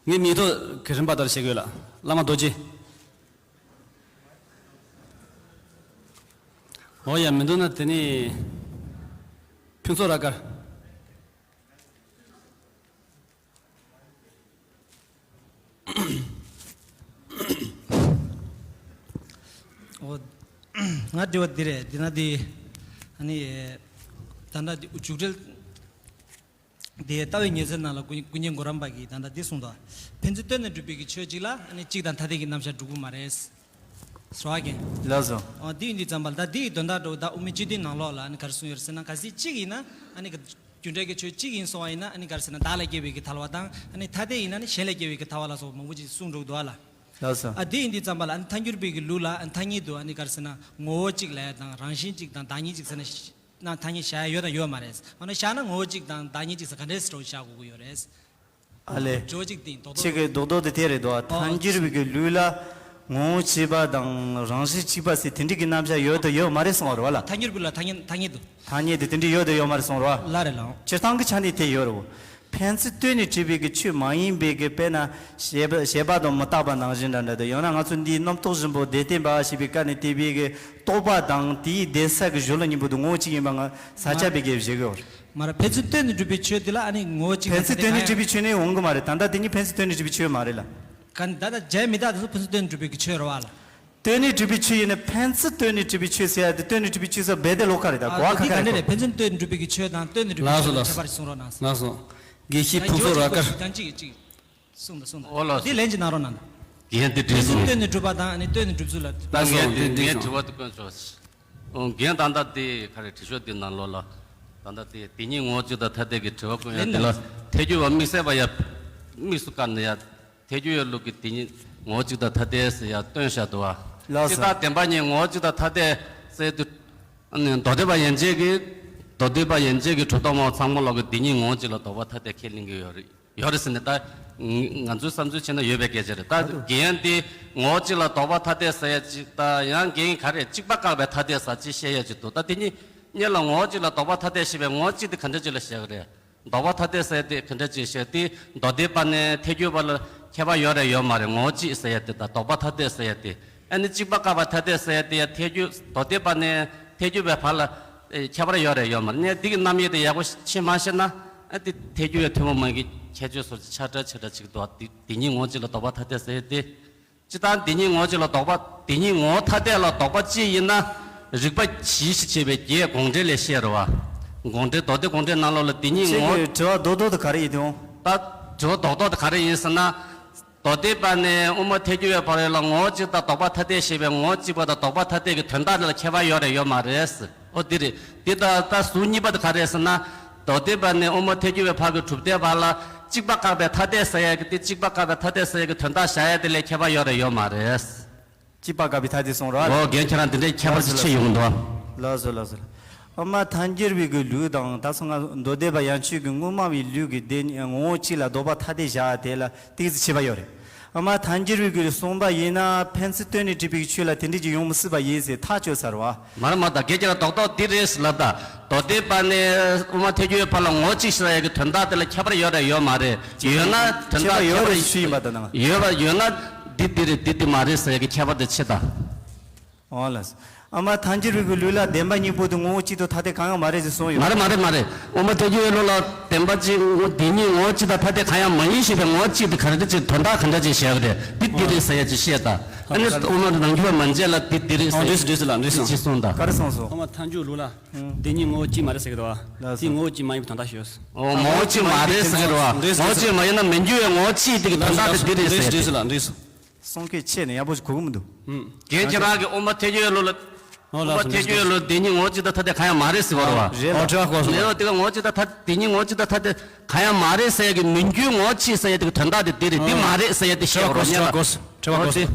ངས་མིང་ཐོ་གི་རིམ་པ་ལྟར་བྱེད་དགོས་ལ། བླ་མ་རྡོ་རྗེ། ཨོ་ཡ་མི་འདུག་ན་དེ་ནི་ཕུན་ཚོགས་ར་དཀར། འོ། ང་དྲི་བ་འདི་རེད། འདི་ན་འདི། ཨ་ནི། ད་ལྟ་འདི་འཇུག་འགྲེལ། འདི་ལྟ་བའི་ཉེར་འཚོའི་ནང་ལ་ཀུན་ཀུན་མཁྱེན་གོ་རམས་པ་གིས་ད་ལྟ་འདི་གསུངས་འདུག་ཕན་ཚུན་བསྟོད་ནས་སྒྲུབ་པའི་གི་ཆོས་གཅིག་ལ་ཨ་ནི་གཅིག་དང་ཐ་དད་ཀྱི་རྣམ་གཞག་སྒྲུབ་ཀྱི་མ་རེད། སོ་ཨ་ཀན། ལགས་སོ། ཨ། འདི་ཡིན་དུས་ཙམ་པ་ལ་ད་འདི་ཡི་དོན་དག་འགྲོ་ད་དབུ་མའི་སྤྱི་དོན་ནང་ལོགས་ལ་ཨ་ནི་ག་རེ་གསུངས་ཡོད་རེད་ཟེར་ན། གལ་སྲིད་གཅིག་ཡིན་ན་ཨ་ནི་ག་རྒྱུ་འབྲས་ཀྱི་ཆོས་གཅིག་ཡིན་སོང་བ་ཡིན་ན་ཨ་ནི་ག་རེ་ཟེར་ན་བདག་ལས་སྐྱེ་བའི་གི་ཐལ་བ་དང་ཨ་ནི་ཐ་དད་ཡིན་ན་ནི་གཞན་ལས་སྐྱེ་བའི་གི་ཐལ་བ་ལ་སོགས་མང་པོ་ཅིག་གསུངས་འགྲོ་གི་འདུག་ཨ་ལ། ལགས་སོ། ཨ། འདི་ཡིན་དུས་ཙམ་པ་ལ་ཨ་ནི་ཐལ་འགྱུར་བའི་གི་ལུགས་ལ་ཨ་ནི་ཐ་སྙད་དུ་ཨ་ནི་ག་རེ་ཟེར་ན་ངོ་བོ་གཅིག་ལ་དང་རང་བཞིན་གཅིག་དང་བདག་ཉིད་གཅིག་ཟེར་ན་ན་ཐ་སྙད་བཞག་ཡ་ཡོད་དང་ཡོད་མ་རེད། འོ་ན་བཞག་ན་ངོ་བོ་གཅིག་དང་བདག་ཉིད་གཅིག་ཟེར་ག་འདྲས་སེ་བཞག་དགོས་ཀྱི་ཡོད་རེད། ཨ་ལས། ཇོ་གཅིག་སྟེང་རྡོག་རྡོག་ཁྱེད་ཀྱི་རྡོག་རྡོག་དེ་དེ་རེད་དོ། ཨོ། ཐལ་འགྱུར་བའི་གི་ལུགས་ལ་ངོ་བོ་གཅིག་པ་དང་རང་བཞིན་གཅིག་པ་ཟེར་དེ་འདྲའི་གི་རྣམ་གཞག་ཡོད་དང་ཡོད་མ་རེད་གསུངས་པ་རེད་བ་ལ། ཐལ་འགྱུར་བའི་ལ་ཐ་སྙད་ཐ་སྙད་དུ། ཐ་སྙད་དེ་དེ་འདྲའི་ཡོད་དང་ཡོད་མ་རེད་གསུངས་རེད་བ། ལ་རེད་ལ། སྤྱིར་བཏང་གི་ཆ་ནས་དེ་ཡོད་རེད་བ། ཕན་ཚུན་བསྟོད་ནས་བྲིས་པའི་གི་ཆོས་མ་ཡིན་པའི་གི་དཔེར་ན་བྱེད་པ་བྱེད་པ་དང་མི་རྟག་པ་ནང་བཞིན་འདྲ་འདྲ་དང་། ཡང་ན་ང་ཚོ་འདིའི་རྣམ་རྟོག་བཞིན་པོ་བདེ་སྟེ་འབར་བ་ཞེས་པའི་སྐབས་ནས་བལྟས་པའི་གི་རྟོག་པ་དང་དེའི་གདན་ས་གི་གཞུང་ལུགས་གཉིས་པོ་དེ་ངོ་བོ་གཅིག་ཡིན་པ་ང་ས་ཆ་བའི་གི་བཞེད་གི་ཡོད་རེད། མ་རེད། ཕན་ཚུན་བསྟོད་ནས་བྲིས་པའི་ཆོས་དེ་ལ་ཨ་ནི་ངོ་བོ་གཅིག་ཕན་ཚུན་བསྟོད་ནས་བྲིས་པའི་ཆོས་ནི་འོང་གི་མ་རེད། ད་ལྟ་དེ་གཉིས་ཕན་ཚུན་བསྟོད་ནས་བྲིས་པའི་ཆོས་མ་རེད་ལ། ག་ནི་ད་ལྟ་བྱས་མི་རྟག་དེ་ཚོ་ཕན་ཚུན་བསྟོད་ནས་བྲིས་པའི་གི་ཆོས་རེད་བ་ལ། བསྟོད་ནས་བྲིས་པའི་ཆོས་ཡིན་ན་ཕན་ཚུན་བསྟོད་ནས་བྲིས་པའི་ཆོས་ཟེར་ཡ་དེ་བསྟོད་ནས་བྲིས་པའི་ཆོས་ཟེར་རྦད་དེ་ལོགས་ཀ་རེད། ད་གོ་བ་ཁ་ཁ་རེད། ཕན་ཚུན་བསྟོད་ནས་བྲིས་པའི་གི་ཆོས་དང་བསྟོད་ནས་བྲིས་པའི་ཆོས་ཁྱད་པར་གསུང་རོགས་གནང་། ལགས་སོ། དགེ་བཤེས་ཕུན་ཚོགས་རབ་དཀར། ཡང་གཅིག་གཅིག་གསུངས་དང་གསུངས་དང་། འོ་ལགས་སོ། འདི་ལན་གཅིག་གནང་རོགས་གནང་། དགེ་རྒན་འདི་འདྲས་སོང་། སྟོན་ནས་སྒྲུབ་པ་དང་ནི་སྟོན་ནས་སྒྲུབ་ཚུལ་ལ། ད་ལགས་སོ། ངས་འདི་འདི་ངས་སོང་། དྲི་བ་འདི་བཀོད་ཆོག། ཨོ། རྒན་ད་ལྟ་དེ་ག་རེ་དྲི་ཤོག་འདི་ནང་ལོགས་ལ། ད་ལྟ་དེ་དེ་ཉིད་ངོ་བོ་གཅིག་དང་ཐ་དད་ཀྱི་དྲི་བ་བཀོད་ཡ་ལན་འདི་ལ། ལན། ཐལ་འགྱུར་བ་དམིགས་བསལ་བ་ཡ། དམིགས་སུ་བཀར་ནས་ཡ། ཐལ་འགྱུར་བའི་ལུགས་ཀྱི་དེ་ཉིད་ངོ་བོ་གཅིག་དང་ཐ་དད་ཟེར་ཡ་སྟོན་བཞག་འདུག་བ། ལགས་སོ། སྤྱིར་བཏང་བདེན་པ་གཉིས་ངོ་བོ་གཅིག་དང་ཐ་དད་ཟེར་དུས། ཨ་ནི་མདོ་སྡེ་པ་ཡན་ཆད་ཀྱི། མདོ་སྡེ་པ་ཡན་ཆད་ཀྱི་གྲུབ་མཐའ་སྨྲ་བ་ཚང་མ་ལོག་གི་དེ་ཉིད་ངོ་བོ་གཅིག་ལ་ལྡོག་པ་ཐ་དད་ཁས་ལེན་གྱི་ཡོད་རེད། ཡོད་རེད་ཟེར་ནས་ད། ང་ཚོའི་བསམ་ཚུལ་བྱས་ན་ཡོད་པའི་སྐད་ཆ་རེད། ད་རྒན་དེ་ངོ་བོ་གཅིག་ལ་ལྡོག་པ་ཐ་དད་ཟེར་ཡ་གཅིག་ད་ཡང་རྒན་ག་རེ་གཅིག་པ་བཀག་པའི་ཐ་དད་ཟེར་གཅིག་བཤད་ཡ་གཅིག་འདུག་ད་དེ་གཉིས་གཉིས་ལ་ངོ་བོ་གཅིག་ལ་ལྡོག་པ་ཐ་དད་ཞེས་པའི་ངོ་བོ་གཅིག་དེ་ག་འདྲ་ཅིག་ལ་བཤད་ཀྱི་རེད། ལྡོག་པ་ཐ་དད་ཟེར་ཡ་དེ་ག་འདྲ་ཅིག་བཤད་དེ་མདོ་སྡེ་པ་ནས་ཐལ་འགྱུར་བ་ལ་ཁྱད་པར་ཡོད་རེད་ཡོད་མ་རེད། ངོ་བོ་གཅིག་ཟེར་ཡ་དེ་དང་ལྡོག་པ་ཐ་དད་ཟེར་ཡ་དེ། ཨ་ནི་གཅིག་པ་བཀག་པ་ཐ་དད་ཟེར་ཡ་དེ་ཡ་ཐལ་འགྱུར་མདོ་སྡེ་པ་ནས་ཐལ་འགྱུར་བའི་བར་ལ་ཨེ་ཁྱད་པར་ཡོད་རེད་ཡོད་མ་རེད། ནས་འདི་གི་རྣམ་དབྱེ་དེ་ཡག་པོ་ཕྱེ་མ་ཤེས་ན་ཨ་དེ་ཐལ་འགྱུར་བའི་ཐུན་མོང་མ་ཡིན་གྱི་ཁྱད་ཆོས་སོགས་ཀྱི་ཆ་འདྲ་ཆ་འདྲ་ཅིག་འདུག་དེ་དེ་ཉིད་ངོ་བོ་གཅིག་ལ་ལྡོག་པ་ཐ་དད་ཟེར་ཡ་དེ། སྤྱིར་བཏང་དེ་ཉིད་ངོ་བོ་གཅིག་ལ་ལྡོག་པ་དེ་ཉིད་ངོ་བོ་ཐ་དད་ལ་ལྡོག་པ་གཅིག་ཡིན་ན། རིགས་པ་ཞི་ཞེས་བྱས་པའི་རྒྱས་དགོངས་འགྲེལ་ལས་བཤད་རེད་བ། དགོངས་འགྲེལ་མདོ་སྡེ་དགོངས་འགྲེལ་ནང་ལོགས་ལ་དེ་ཉིད་ཁྱེད་ངོ་བོ། ཀྱི་དྲི་བ་རྡོག་རྡོག་དེ་ག་རེ་ཡིན་དེ་འོང་། ད་དྲི་བ་རྡོག་རྡོག་དེ་ག་རེ་ཡིན་ཟེར་ན། མདོ་སྡེ་པ་ནས་དབུ་མ་ཐལ་འགྱུར་བའི་བར་ལ་ངོ་བོ་གཅིག་དང་ལྡོག་པ་ཐ་དད་ཞེས་པའི་ངོ་བོ་གཅིག་པ་དང་ལྡོག་པ་ཐ་དད་ཀྱི་དོན་དག་དེ་ལ་ཁྱད་པར་ཡོད་རེད་ཡོད་མ་རེད། ཨོ་དེ་རེད། དེ་ལྟར་ད་ཟུར་གཉིས་པ་དེ་ག་རེ་ཟེར་ན། མདོ་སྡེ་པ་ནས་དབུ་མ་ཐལ་འགྱུར་བའི་བར་གྱི་གྲུབ་མཐའི་བར་ལ་གཅིག་པ་བཀག་པའི་ཐ་དད་ཟེར་ཡ་གི་དེ་གཅིག་པ་བཀག་པའི་ཐ་དད་ཟེར་ཡ་གི་དོན་དག་བཞག་ཡ་དེ་ལས་ཁྱད་པར་ཡོད་རེད་ཡོད་མ་རེད། གཅིག་པ་བཀག་པའི་ཐ་དད་གསུངས་རོགས། ཨོ་རྒན་ཁྱེད་རང་དེ་འདྲའི་ཁྱད་པར་ཅིག་ཕྱེ་ཡོང་འདུག་ལགས་སོ་ལགས་སོ། ཨ་མ་ཐལ་འགྱུར་བའི་གི་ལུགས་དང་ད་སོང་ང་མདོ་སྡེ་པ་ཡན་ཆོད་ཀྱི་དངོས་སྨྲ་བའི་ལུགས་ཀྱི་དེ་ངོ་བོ་གཅིག་ལ་ལྡོག་པ་ཐ་དད་བཞག་དེ་ལ་ཏོག་ཙམ་ཁྱད་པར་ཡོད་རེད། ཨ་མ་ཐལ་འགྱུར་བའི་གི་གསུངས་པ་ཡིན་ན་ཕན་ཚུན་སྟོན་ནས་བྲིས་པའི་ཆོས་ལ་དེ་འདྲ་ཅིག་ཡོང་མི་སྲིད་པ་ཡིན་ཟེར་ཐག་ཆོད་ཚར་བ། མ་རེད་མ་རེད། ད་སྐད་ཆ་ལ་རྡོག་རྡོག་འདི་རེད་ཟེར་ལབ་ད། མདོ་སྡེ་པ་ནས་དབུ་མ་ཐལ་འགྱུར་བའི་བར་ལ་ངོ་བོ་གཅིག་ཟེར་ཡ་གི་དོན་དག་དེ་ལ་ཁྱད་པར་ཡོད་རེད་ཡོད་མ་རེད། ཡོད་ན་དོན་དག་ཁྱད་པར་ཡོད་ཁྱད་པར་རེད་ཞུས་ཡིན་པ་ད་ནང་། ཡོད་པ་ཡོད་ན་འདི་འདི་རེད་འདི་འདི་མ་རེད་ཟེར་ཡ་གི་ཁྱད་པར་དེ་ཕྱེ་ད། འོ་ལགས། ཨ་མ་ཐལ་འགྱུར་བའི་གི་ལུགས་ལ་བདེན་པ་གཉིས་པོ་དེ་ངོ་བོ་གཅིག་ཏུ་ཐ་དད་གང་ཡང་མ་རེད་ཅེས་གསུངས་ཡོད། མ་རེད་མ་རེད་མ་རེད། དབུ་མ་ཐལ་འགྱུར་བའི་ལུགས་ལ་བདེན་པ་གཅིག་དེ་ཉིད་ངོ་བོ་གཅིག་དང་ཐ་དད་གང་ཡང་མ་ཡིན་ཞེས་པའི་ངོ་བོ་གཅིག་དེ་ག་རེ་ཅིག་དོན་དག་ག་འདྲ་ཅིག་བཞག་གི་རེད། འདི་འདི་རེད་ཟེར་ཡ་ཅིག་བཤད་ད། ཨ་ནི་དབུ་མ་ནང་རྒྱུད་པ་མན་ཆད་ལ་འདི་འདི་རེད་ཟེར་ཡ་འདྲིས་སོང་འདྲིས་སོང་ལ་འདྲིས་སོང་ཅིག་གསུངས་ད། ག་རེ་གསུངས་སོང་། དབུ་མ་ཐལ་འགྱུར་ལུགས་ལ་བདེན་གཉིས་ངོ་བོ་གཅིག་མ་རེད་ཟེར་གི་འདུག་བ། དེ་ངོ་བོ་གཅིག་མ་ཡིན་པའི་དོན་དག་ཞུས། ཨོ་ངོ་བོ་གཅིག་མ་རེད་ཟེར་གི་རེད་བ། ངོ་བོ་གཅིག་མ་ཡིན་ན་མི་འགྱུར་བའི་ངོ་བོ་གཅིག་དེ་གི་དོན་དག་དེ་འདི་རེད་ཟེར། འདྲིས་སོང་ལ་འདྲིས་སོང་། གསུང་སྐད་ཆེ་ནས་ཡག་པོ་ཞིག་གོ་གི་མི་འདུག་རྒན་ཁྱེད་རང་གིས་དབུ་མ་ཐལ་འགྱུར་ལུགས་ལ། ཨོ་ལགས་སོ། དབུ་མ་ཐལ་འགྱུར་ལུགས་བདེན་གཉིས་ངོ་བོ་གཅིག་དང་ཐ་དད་གང་ཡང་མ་རེད་ཟེར་བ་རེད་བ། རེད་ལ། ཨོ་དྲི་བ་གོ་སོང་། ལས་རོགས་དེ་ག་ངོ་བོ་གཅིག་དང་ཐ་བདེན་གཉིས་ངོ་བོ་གཅིག་དང་ཐ་དད་གང་ཡང་མ་རེད་ཟེར་ཡ་གི་མི་འགྱུར་ངོ་བོ་གཅིག་ཟེར་ཡ་དེ་གི་དོན་དག་དེ་འདི་རེད་འདི་མ་རེད་ཟེར་ཡ་དེ་བཤད་རོགས་གཉིས་ལ། དྲི་བ་གོ་སོང་དྲི་བ་གོ་སོང་དྲི་བ་གོ་སོང་།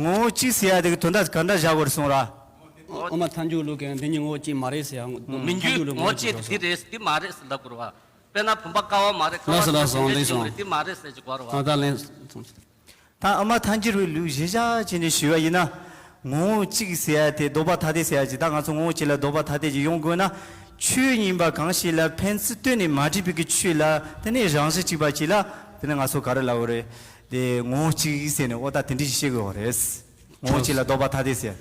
ངོ་བོ་གཅིག་ཟེར་ཡ་དེ་གི་དོན་དག་ག་འདྲ་བཞག་དགོས་རེད་གསུངས་ར། དབུ་མ་ཐལ་འགྱུར་ལུགས་ཀྱི་བདེན་གཉིས་ངོ་བོ་གཅིག་མ་རེད་ཟེར་ཡ། མི་འགྱུར་ངོ་བོ་གཅིག་དེ་འདི་རེད་འདི་མ་རེད་ཟེར་ལབ་དགོས་རེད་བ། དཔེར་ན་བུམ་པ་ཀ་བ་མ་རེད་ཀ་བ་ལགས་སོ་ལགས་སོ་འདི་འདི་སོང་། རེད་འདི་མ་རེད་ཟེར་གྱི་དགོས་རེད་བ། ཨ་ད་ལན། ད་ཨ་མ་ཐལ་འགྱུར་བའི་ལུགས་གཞི་བཞག་བྱས་ནས་ཞུས་པ་ཡིན་ན། ངོ་བོ་གཅིག་ཟེར་ཡ་དེ་ལྡོག་པ་ཐ་དད་ཟེར་ཡ་ཅིག་ད་ང་ཚོ་ངོ་བོ་གཅིག་ལ་ལྡོག་པ་ཐ་དད་ཅིག་ཡོང་དགོས་ན། ཆོས་ཡིན་པ་གང་ཞིག་ལ་ཕན་ཚུན་སྟོན་ནས་མ་བྲིས་པའི་གི་ཆོས་ལ་དེ་ནས་རང་བཞིན་གཅིག་པ་ཅིག་ལ་དེ་ནས་ང་ཚོ་ག་རེ་ལབ་དགོས་རེད། དེ་ངོ་བོ་གཅིག་ཟེར་ནས་ཨོ་ད་དེ་འདྲ་ཞིག་བཤད་དགོས་པ་རེད། ངོ་བོ་གཅིག་ལ་ལྡོག་པ་ཐ་དད་ཟེར།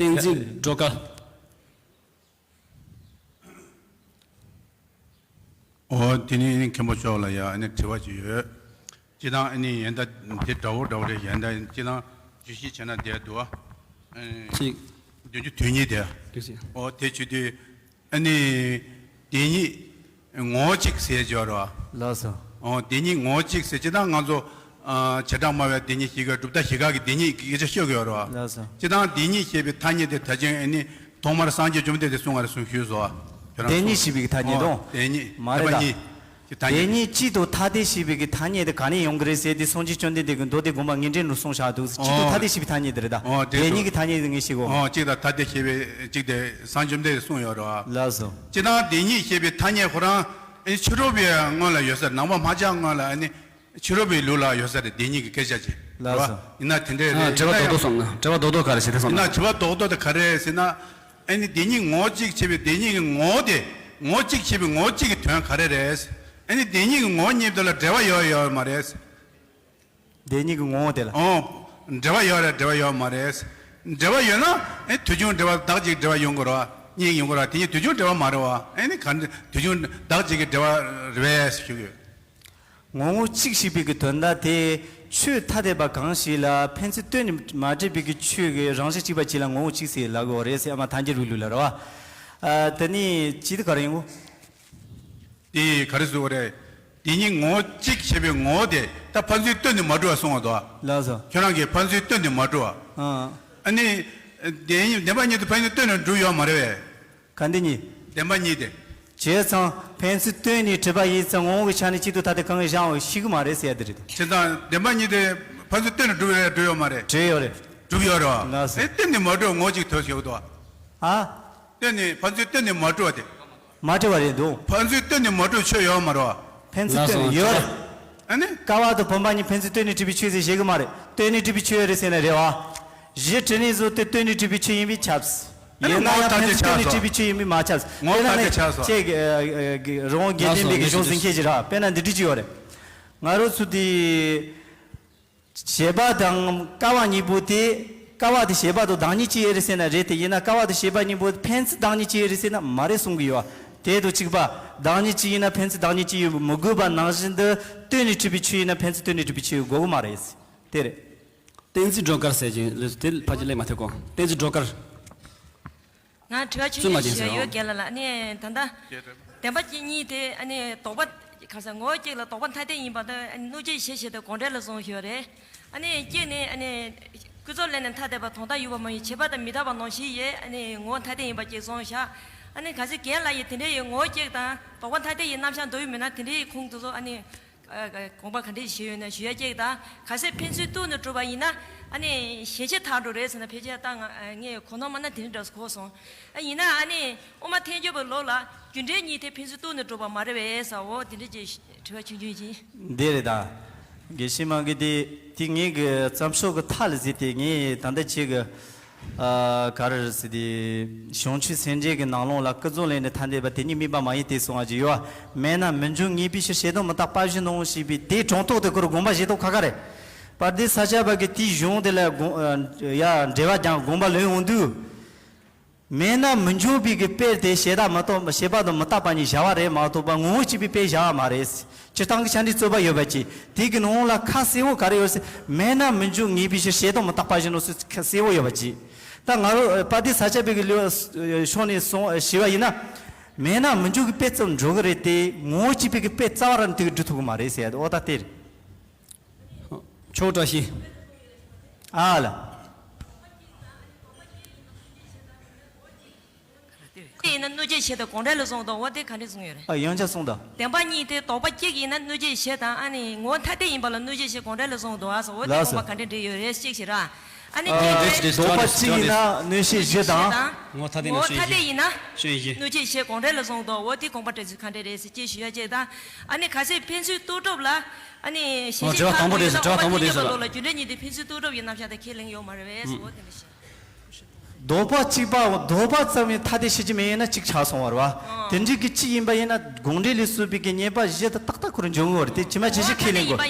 བསྟན་འཛིན་སྒྲོལ་དཀར། ཨོ་དེ་ནི་མཁན་པོ་མཆོག་ལ་ཡ་ཨ་ནི་དྲི་བ་ཅིག་ཡོད། སྤྱིར་བཏང་ཨ་ནི་ཡན་ད་དེ་འདྲ་བོ་འདྲ་བོ་རེད་ཡན་ད་སྤྱིར་བཏང་བརྗོད་གཞི་བྱས་ན་དེ་འདུག་ཨ། གཅིག་བདུན་ཅུ་དོན་གཉིས་དེ། དུས་ཟིན། ཨོ་དེ་བྱེད་དུས་ཨ་ནི་དེ་ཉིད་ངོ་བོ་གཅིག་ཟེར་བརྗོད་རོགས། ལགས་སོ། ཨོ་དེ་ཉིད་ངོ་བོ་གཅིག་ཟེར་སྤྱིར་བཏང་ང་ཚོ་ཨ་བྱེ་བྲག་སྨྲ་བའི་དེ་ཉིད་བཞི་ཀ་གྲུབ་མཐའ་བཞི་ཀ་གི་དེ་ཉིད་ཀྱི་སྐད་ཆ་ཤོད་ཀྱི་ཡོད་རོགས། ལགས་སོ། སྤྱིར་བཏང་དེ་ཉིད་ཞེས་པའི་ཐ་སྙད་དེ་ད་ཅིང་ཨ་ནི། ཐོག་མར་སངས་རྒྱས་བཅོམ་ལྡན་འདས་གསུངས་པ་རེད་གསུངས་ཞུས་སོ། དེ་ཉིད་ཞེས་པའི་ཐ་སྙད་དང་། དེ་ཉིད་མ་རེད་ད། དེ་ཉིད་ཀྱི་ཐ་སྙད། དེ་ཉིད་གཅིག་ཏུ་ཐ་དད་ཞེས་པའི་གི་ཐ་སྙད་དེ་ག་ནས་ཡོང་གི་རེད་ཟེར་ཏེ་སངས་རྒྱས་བཅོམ་ལྡན་འདས་ཀྱིས་མདོ་སྡེ་དགོངས་པ་ངེས་འགྲེལ་ནང་གསུངས་བཞག་འདུག་གཅིག་ཏུ་ཐ་དད་ཞེས་པའི་ཐ་སྙད་དེ་རེད་ད། དེ་ཉིད་ཀྱི་ཐ་སྙད་དེ་ངས་ཤེས་གོ། གཅིག་དང་ཐ་དད་ཞེས་པའི་གཅིག་དེ་སངས་རྒྱས་བཅོམ་ལྡན་འདས་གསུངས་ཡོད་རེད་བ། ལགས་སོ། སྤྱིར་བཏང་དེ་ཉིད་ཞེས་པའི་ཐ་སྙད་ཁོ་རང་ཕྱི་རོལ་པའི་སྔོན་ལ་ཡོད་ས་རེད། ནང་པ་སྨྲ་བརྗོད་སྔོན་ལ་ཨ་ནི། ཕྱི་རོལ་པའི་ལུགས་ལ་ཡོད་ས་རེད་དེ་ཉིད་ཀྱི་སྐད་ཆ་ཅིག་ལགས་སོ། ཡིན་ན་དེ་འདྲས་རེད། དྲི་བ་རྡོག་རྡོག་སོང་ན་དྲི་བ་རྡོག་རྡོག་ག་རེ་བྱེད་དེ་སོང་ན། ཡིན་ན་དྲི་བ་རྡོག་རྡོག་དེ་ག་རེ་རེད་ཟེར་ན། ཨ་ནི་དེ་ཉིད་ངོ་བོ་གཅིག་བྱས་པའི་དེ་ཉིད་ཀྱི་ངོ་བོ་དེ། ངོ་བོ་གཅིག་བྱས་པའི་ངོ་བོ་གཅིག་གི་དོན་ག་རེ་རེད། ཨ་ནི་དེ་ཉིད་ཀྱི་ངོ་བོ་གཉིས་དེ་ལ་འབྲེལ་བ་ཡོད་ཡོད་མ་རེད། དེ་ཉིད་ཀྱི་ངོ་བོ་དེ་ལ། ཨོ། འབྲེལ་བ་ཡོད་རེད་འབྲེལ་བ་ཡོད་མ་རེད། འབྲེལ་བ་ཡོད་ན་ཨ་དུས་རྒྱུན་འབྲེལ་བ་བདག་གཅིག་འབྲེལ་བ་ཡོང་དགོས་རེད་བ། གཉིས་ཡོང་དགོས་རེད་བ། དེ་ཉིད་དུས་རྒྱུན་འབྲེལ་བ་མ་རེད་བ། ཨ་ནི་ག་འདྲ་དུས་རྒྱུན་བདག་གཅིག་གི་འབྲེལ་བ་རེད་ཞུ་གི་ཡོད། ངོ་བོ་གཅིག་ཞེས་པའི་གི་དོན་དག་དེ་ཆོས་ཐ་དད་པ་གང་ཞིག་ལ་ཕན་ཚུན་སྟོན་ནས་མ་བྲིས་པའི་གི་ཆོས་ཀྱི་རང་བཞིན་གཅིག་པ་གཅིག་ལ་ངོ་བོ་གཅིག་ཟེར་ལབ་དགོས་རེད་ཟེར། ཨ་མ་ཐལ་འགྱུར་བའི་ལུགས་ལ་རེད་བ། ཨ་དེ་ནི་ཅི་དེ་ག་རེ་ཡིན་གོ། དེ་ག་རེ་ཟེར་དགོས་རེད། དེ་གཉིས་ངོ་བོ་གཅིག་བྱས་པའི་ངོ་བོ་དེ་ད་ཕན་ཚུན་ལྟོས་ནས་མ་གྲུབ་པ་གསུངས་པ་འདུག་ཨ། ལགས་སོ། ཁྱོད་རང་གིས་ཕན་ཚུན་ལྟོས་ནས་མ་གྲུབ་པ། ཨ། ཨ་ནི། བདེན་བདེན་པ་གཉིས་དེ་ཕན་ཚུན་ལྟོས་ནས་གྲུབ་ཡོད་མ་རེད་པས། ག་འདི་གཉིས། བདེན་པ་གཉིས་དེ། བྱས་ཙང་ཕན་ཚུན་ལྟོས་ནས་གྲུབ་པ་ཡིན་ཙང་ངོ་བོ་གི་ཆ་ནས་གཅིག་ཏུ་ཐ་དད་གང་གི་བཞག་འོང་ཤེས་གི་མ་རེད་ཟེར་ཡ་དེ་རེད། བྱས་ཙང་བདེན་པ་གཉིས་དེ་ཕན་ཚུན་ལྟོས་ནས་གྲུབ་ཡོད་གྲུབ་ཡོད་མ་རེད། གྲུབ་ཡོད་རེད། གྲུབ་ཡོད་རེད་པ། ལགས་སོ། དེ་ལྟོས་ནས་མ་གྲུབ་ངོ་བོ་གཅིག་ཐོབ་ཤེས་འདུག་ཨ། ཨ། ལྟོས་ནས་ཕན་ཚུན་ལྟོས་ནས་མ་གྲུབ་པ་དེ། མ་གྲུབ་པ་རེད་འདུག་ཕན་ཚུན་ལྟོས་ནས་མ་གྲུབ་ཆོས་ཡོད་མ་རེད་པ། ཕན་ཚུན་ལྟོས་ནས་ཡོད་རེད། ཨ་ནི། ཀ་བ་དང་བུམ་པ་གཉིས་ཕན་ཚུན་ལྟོས་ནས་གྲུབ་པའི་ཆོས་ཟེར་བཤད་གི་མ་རེད། ལྟོས་ནས་གྲུབ་པའི་ཆོས་རེད་ཟེར་ན་རེད་པ། གཞི་དྲི་ལན་བཟོ་དེ་ལྟོས་ནས་གྲུབ་པའི་ཆོས་ཡིན་པས་ཁྱབ། ཨ་ནི་ཡིན་ན་ཡང་ངོ་བོ་ཐ་དད་ཆགས་སོང་། ཕན་ཚུན་ལྟོས་ནས་གྲུབ་པའི་ཆོས་ཡིན་པས་མ་ཁྱབ། ངོ་བོ་ཐ་དད་ཆགས་སོང་། དཔེར་ན་ནི་ཁྱེད་ཀྱི་རི་བོང་་དགེ་ལྡན་པའི་གི་གཞུང་ཟིན་མཁན་ཞིག་རེད་པ། དཔེར་ན་འདི་འདྲ་ཅིག་ཡོད་རེད། ང་རང་ཚོ་དེ། བྱེད་པ་དང་ཀ་བ་གཉིས་པོ་དེ། ཀ་བ་དེ་བྱེད་པ་དང་བདག་ཉིད་གཅིག་ཡིན་རེད་ཟེར་ན་རེད་དེ། ཡིན་ན་ཀ་བ་དང་བྱེད་པ་གཉིས་པོ་ཕན་ཚུན་བདག་ཉིད་གཅིག་ཡིན་རེད་ཟེར་ན་མ་རེད་གསུང་གི་ཡོད། དེ་དང་གཅིག་པ། བདག་ཉིད་གཅིག་ཡིན་ན་ཕན་ཚུན་བདག་ཉིད་གཅིག་ཡིན་མི་དགོས་པ་ནང་བཞིན་དུ། ལྟོས་ནས་གྲུབ་པའི་ཆོས་ཡིན་ན་ཕན་ཚུན་ལྟོས་ནས་གྲུབ་པའི་ཆོས་དགོས་གི་མ་རེད། དེ་རེད། གཏན་ཚིགས་སྒྲོ་སྐུར་ཟེར་གྱི་ལས་དེ་ཕལ་ཆེར་ལེགས་མ་ཐེབས་གོ། གཏན་ཚིགས་སྒྲོ་སྐུར། ང་དྲི་བ་ཆུང་ཆུང་ཞིག་ཞུ་ཡ་ཡོད། རྒན་ལགས་ལ་ནི་ད་ལྟ་བདེན་པ་གཉིས་དེ་ཨ་ནི་ལྡོག་པ་ག་ས་ངོ་བོ་གཅིག་ལ་ལྡོག་པ་ཐ་དད་ཡིན་པ་དང་ཨ་ནི་གནོད་བྱེད་གཞི་ཞེས་དང་དགོངས་འགྲེལ་ལ་སོང་ཞུ་ཡ་རེད། ཨ་ནི་གཅིག་ནི་ཨ་ནི་ཀུན་རྫོབ་ལས་ནི་ཐ་དད་པ་དོན་དམ་ཡོད་པ་མ་ཡིན་བྱས་པ་དང་མི་རྟག་པ་ནང་བཞིན་ཡོད། ཨ་ནི་ངོ་བོ་ཐ་དད་ཡིན་པ་གཅིག་སོང་བཞག་ཨ་ནི་ག་ཚོད་རྒན་ལགས་ཡིས་དེ་འདྲའི་ཡི་ངོ་བོ་གཅིག་དང་ལྡོག་པ་ཐ་དད་ཡི་རྣམ་གཞག་འདོད་ཡོད་མེད་ན་དེ་འདྲའི་ཁུངས་དེ་ཚོ་ཨ་ནི། ཨ། དགོངས་པ་ག་འདྲས་ཞིག་ཡོད་ན་ཞུ་ཡ་གཅིག་དང་། གལ་སྲིད་ཕན་ཚུན་ལྟོས་ནས་གྲུབ་པ་ཡིན་ན་ཨ་ནི་ཞེན་ཆགས་དག་འགྲོ་རེད་ཟེར་ན་ཕལ་ཆེར་ད་ང་ངས་གོ་ནོར་མ་ན་དེ་འདྲ་འདྲ་གོ་སོང་། ཨ་ཡིན་ན་ཨ་ནི་དབུ་མ་ཐལ་འགྱུར་བའི་ལུགས་ལ་རྒྱུ་འབྲས་གཉིས་དེ་ཕན་ཚུན་ལྟོས་ནས་གྲུབ་པ་མ་རེད་པས་ཟེར་འོ་དེ་འདྲ་ཅིག་དྲི་བ་ཆུང་ཆུང་ཅིག་འདི་རེད་ད། དགེ་བཤེས་མ་གི་དེ་དེ་ངས་གི་བརྩམས་ཆོས་གི་མཐའ་ལ་གཟིགས་ཏེ་ངས་ད་ལྟ་ཁྱེད་གི་ཨ། ག་རེ་རེད་ཟེར་ཏེ། བྱང་ཆུབ་སེམས་འགྲེལ་གྱི་ནང་ལོགས་ལ་ཀུན་རྫོབ་ལས་ནི་ཐ་དད་པ་དེ་ཉིད་དམིགས་པ་མ་ཡིན་ཏེ་གསུངས་པ་ཅིག་ཡོད། མེད་ན་མི་འབྱུང་ངེས་པའི་ཕྱིར་བྱས་དང་མི་རྟག་པ་བཞིན་ནོ་ཞེས་པའི་དེའི་དྲང་ཐོག་དེ་ཁོ་རང་དགོངས་པ་བཞེས་ཐོག་ཁ་ཁ་རེད། པར་དེ་ས་སྐྱ་པ་གི་དེའི་གཞུང་དེ་ལ་དགོངས་ཡ་འགྲེལ་པ་ཀྱང་དགོངས་པ་ལོན་འོང་དུས། མེད་ན་མི་འབྱུང་བའི་གི་དཔེ་དེ་བྱས་དང་མི་རྟག་བྱས་པ་དང་མི་རྟག་པ་གཉིས་བཞག་པ་རེད་མ་གཏོགས་པ་ངོ་བོ་གཅིག་པའི་དཔེ་བཞག་པ་མ་རེད། སྤྱིར་བཏང་གི་ཆ་འདྲི་རྩོད་པ་ཡོད་པ་ཅིག་དེ་གི་ནང་ལ་ཁ་གསལ་བོ་ག་རེ་ཡོད་ཟེར། མེད་ན་མི་འབྱུང་ངེས་པའི་ཕྱིར་བྱས་དང་མི་རྟག་པ་བཞིན་ནོ་ཟེར་ཁ་གསལ་བོ་ཡོད་པ་ཅིག་ད་ང་རང་པ་ཏི་ས་སྐྱ་པའི་གི་ལུགས་ཕྱོགས་ནས་སོང་ཞུས་པ་ཡིན་ན། མེད་ན་མི་འབྱུང་གི་དཔེ་ཙམ་འགྲོ་གི་རེད་དེ་ངོ་བོ་གཅིག་པའི་གི་དཔེ་རྩ་བ་རང་དེ་གི་འགྲུབ་ཐུབ་གི་མ་རེད་ཟེར་ཡ་དེ་ཨོ་ད་དེ་རེད། ཆོས་བཀྲ་ཤིས། ཨ་ལ། དེ་ཡིན་ན་གནོད་བྱེད་གཞི་དང་དགོངས་འགྲེལ་ལ་སོང་དང་འོ་དེ་ག་འདྲས་གསུངས་ཡོད་རེད། ཨ་ཡང་བསྐྱར་གསུངས་དང་། བདེན་པ་གཉིས་དེ་ལྡོག་པ་གཅིག་ཡིན་ན་གནོད་བྱེད་གཞི་དང་ཨ་ནི་ངོ་བོ་ཐ་དད་ཡིན་པ་ལ་གནོད་བྱེད་གཞི་དགོངས་འགྲེལ་ལ་སོང་དང་ཨ་སོ་འོ་དེ་ལགས་སོ། དགོངས་པ་ག་འདྲས་འགྲིག་ཡོད་རེད་གཅིག་བྱེད་ར། ཨ་ནི་ཨ་གཅིག་རེད། ལྡོག་པ་གཅིག་ཡིན་ན་གནོད་བྱེད་གཞི་དང་། ངོ་བོ་ཐ་དད་ཡིན་ན་གནོད་བྱེད་གཞི། གནོད་བྱེད་གཞི་དང་། གནོད་བྱེད་གཞི་དགོངས་འགྲེལ་ལ་སོང་དང་འོ་དེ་དགོངས་པ་འགྲེལ་ཚུལ་ག་འདྲས་རེད་ཟེར་གཅིག་ཞུ་ཡ་གཅིག་དང་། ཨ་ནི་གལ་སྲིད་ཕན་ཚུན་ལྟོས་གྲུབ་ལ། ཨ་ནི་ཞེན་ཆགས་དྲི་བ་དང་པོ་དེ་ཟེར། དྲི་བ་དང་པོ་དེ་ཟེར་ལ། རྒྱུ་འབྲས་གཉིས་དེ་ཕན་ཚུན་ལྟོས་གྲུབ་ཡིན་རྣམ་གཞག་དེ་ཁས་ལེན་ཡོད་མ་རེད་པས་ཟེར་འོ་དེ་འདྲ་ཞིག་ལྡོག་པ་གཅིག་པའམ་ལྡོག་པ་ཙམ་ཡང་ཐ་དད་ཤེས་ཀྱི་མེད་ཡིན་ན་གཅིག་ཆགས་སོང་བ་རེད་བ། དེ་འདྲའི་གི་གཅིག་ཡིན་པ་ཡིན་ན་དགོངས་འགྲེལ་ལས་གསུངས་པའི་གི་ཉེས་པ་བཞི་དེ་ཏག་ཏག་ཁོ་རང་འཇོག་གི་ཡོད་རེད་དེ་ཇི་མ་ཇི་བཞིན་ཁས་ལེན་དགོས།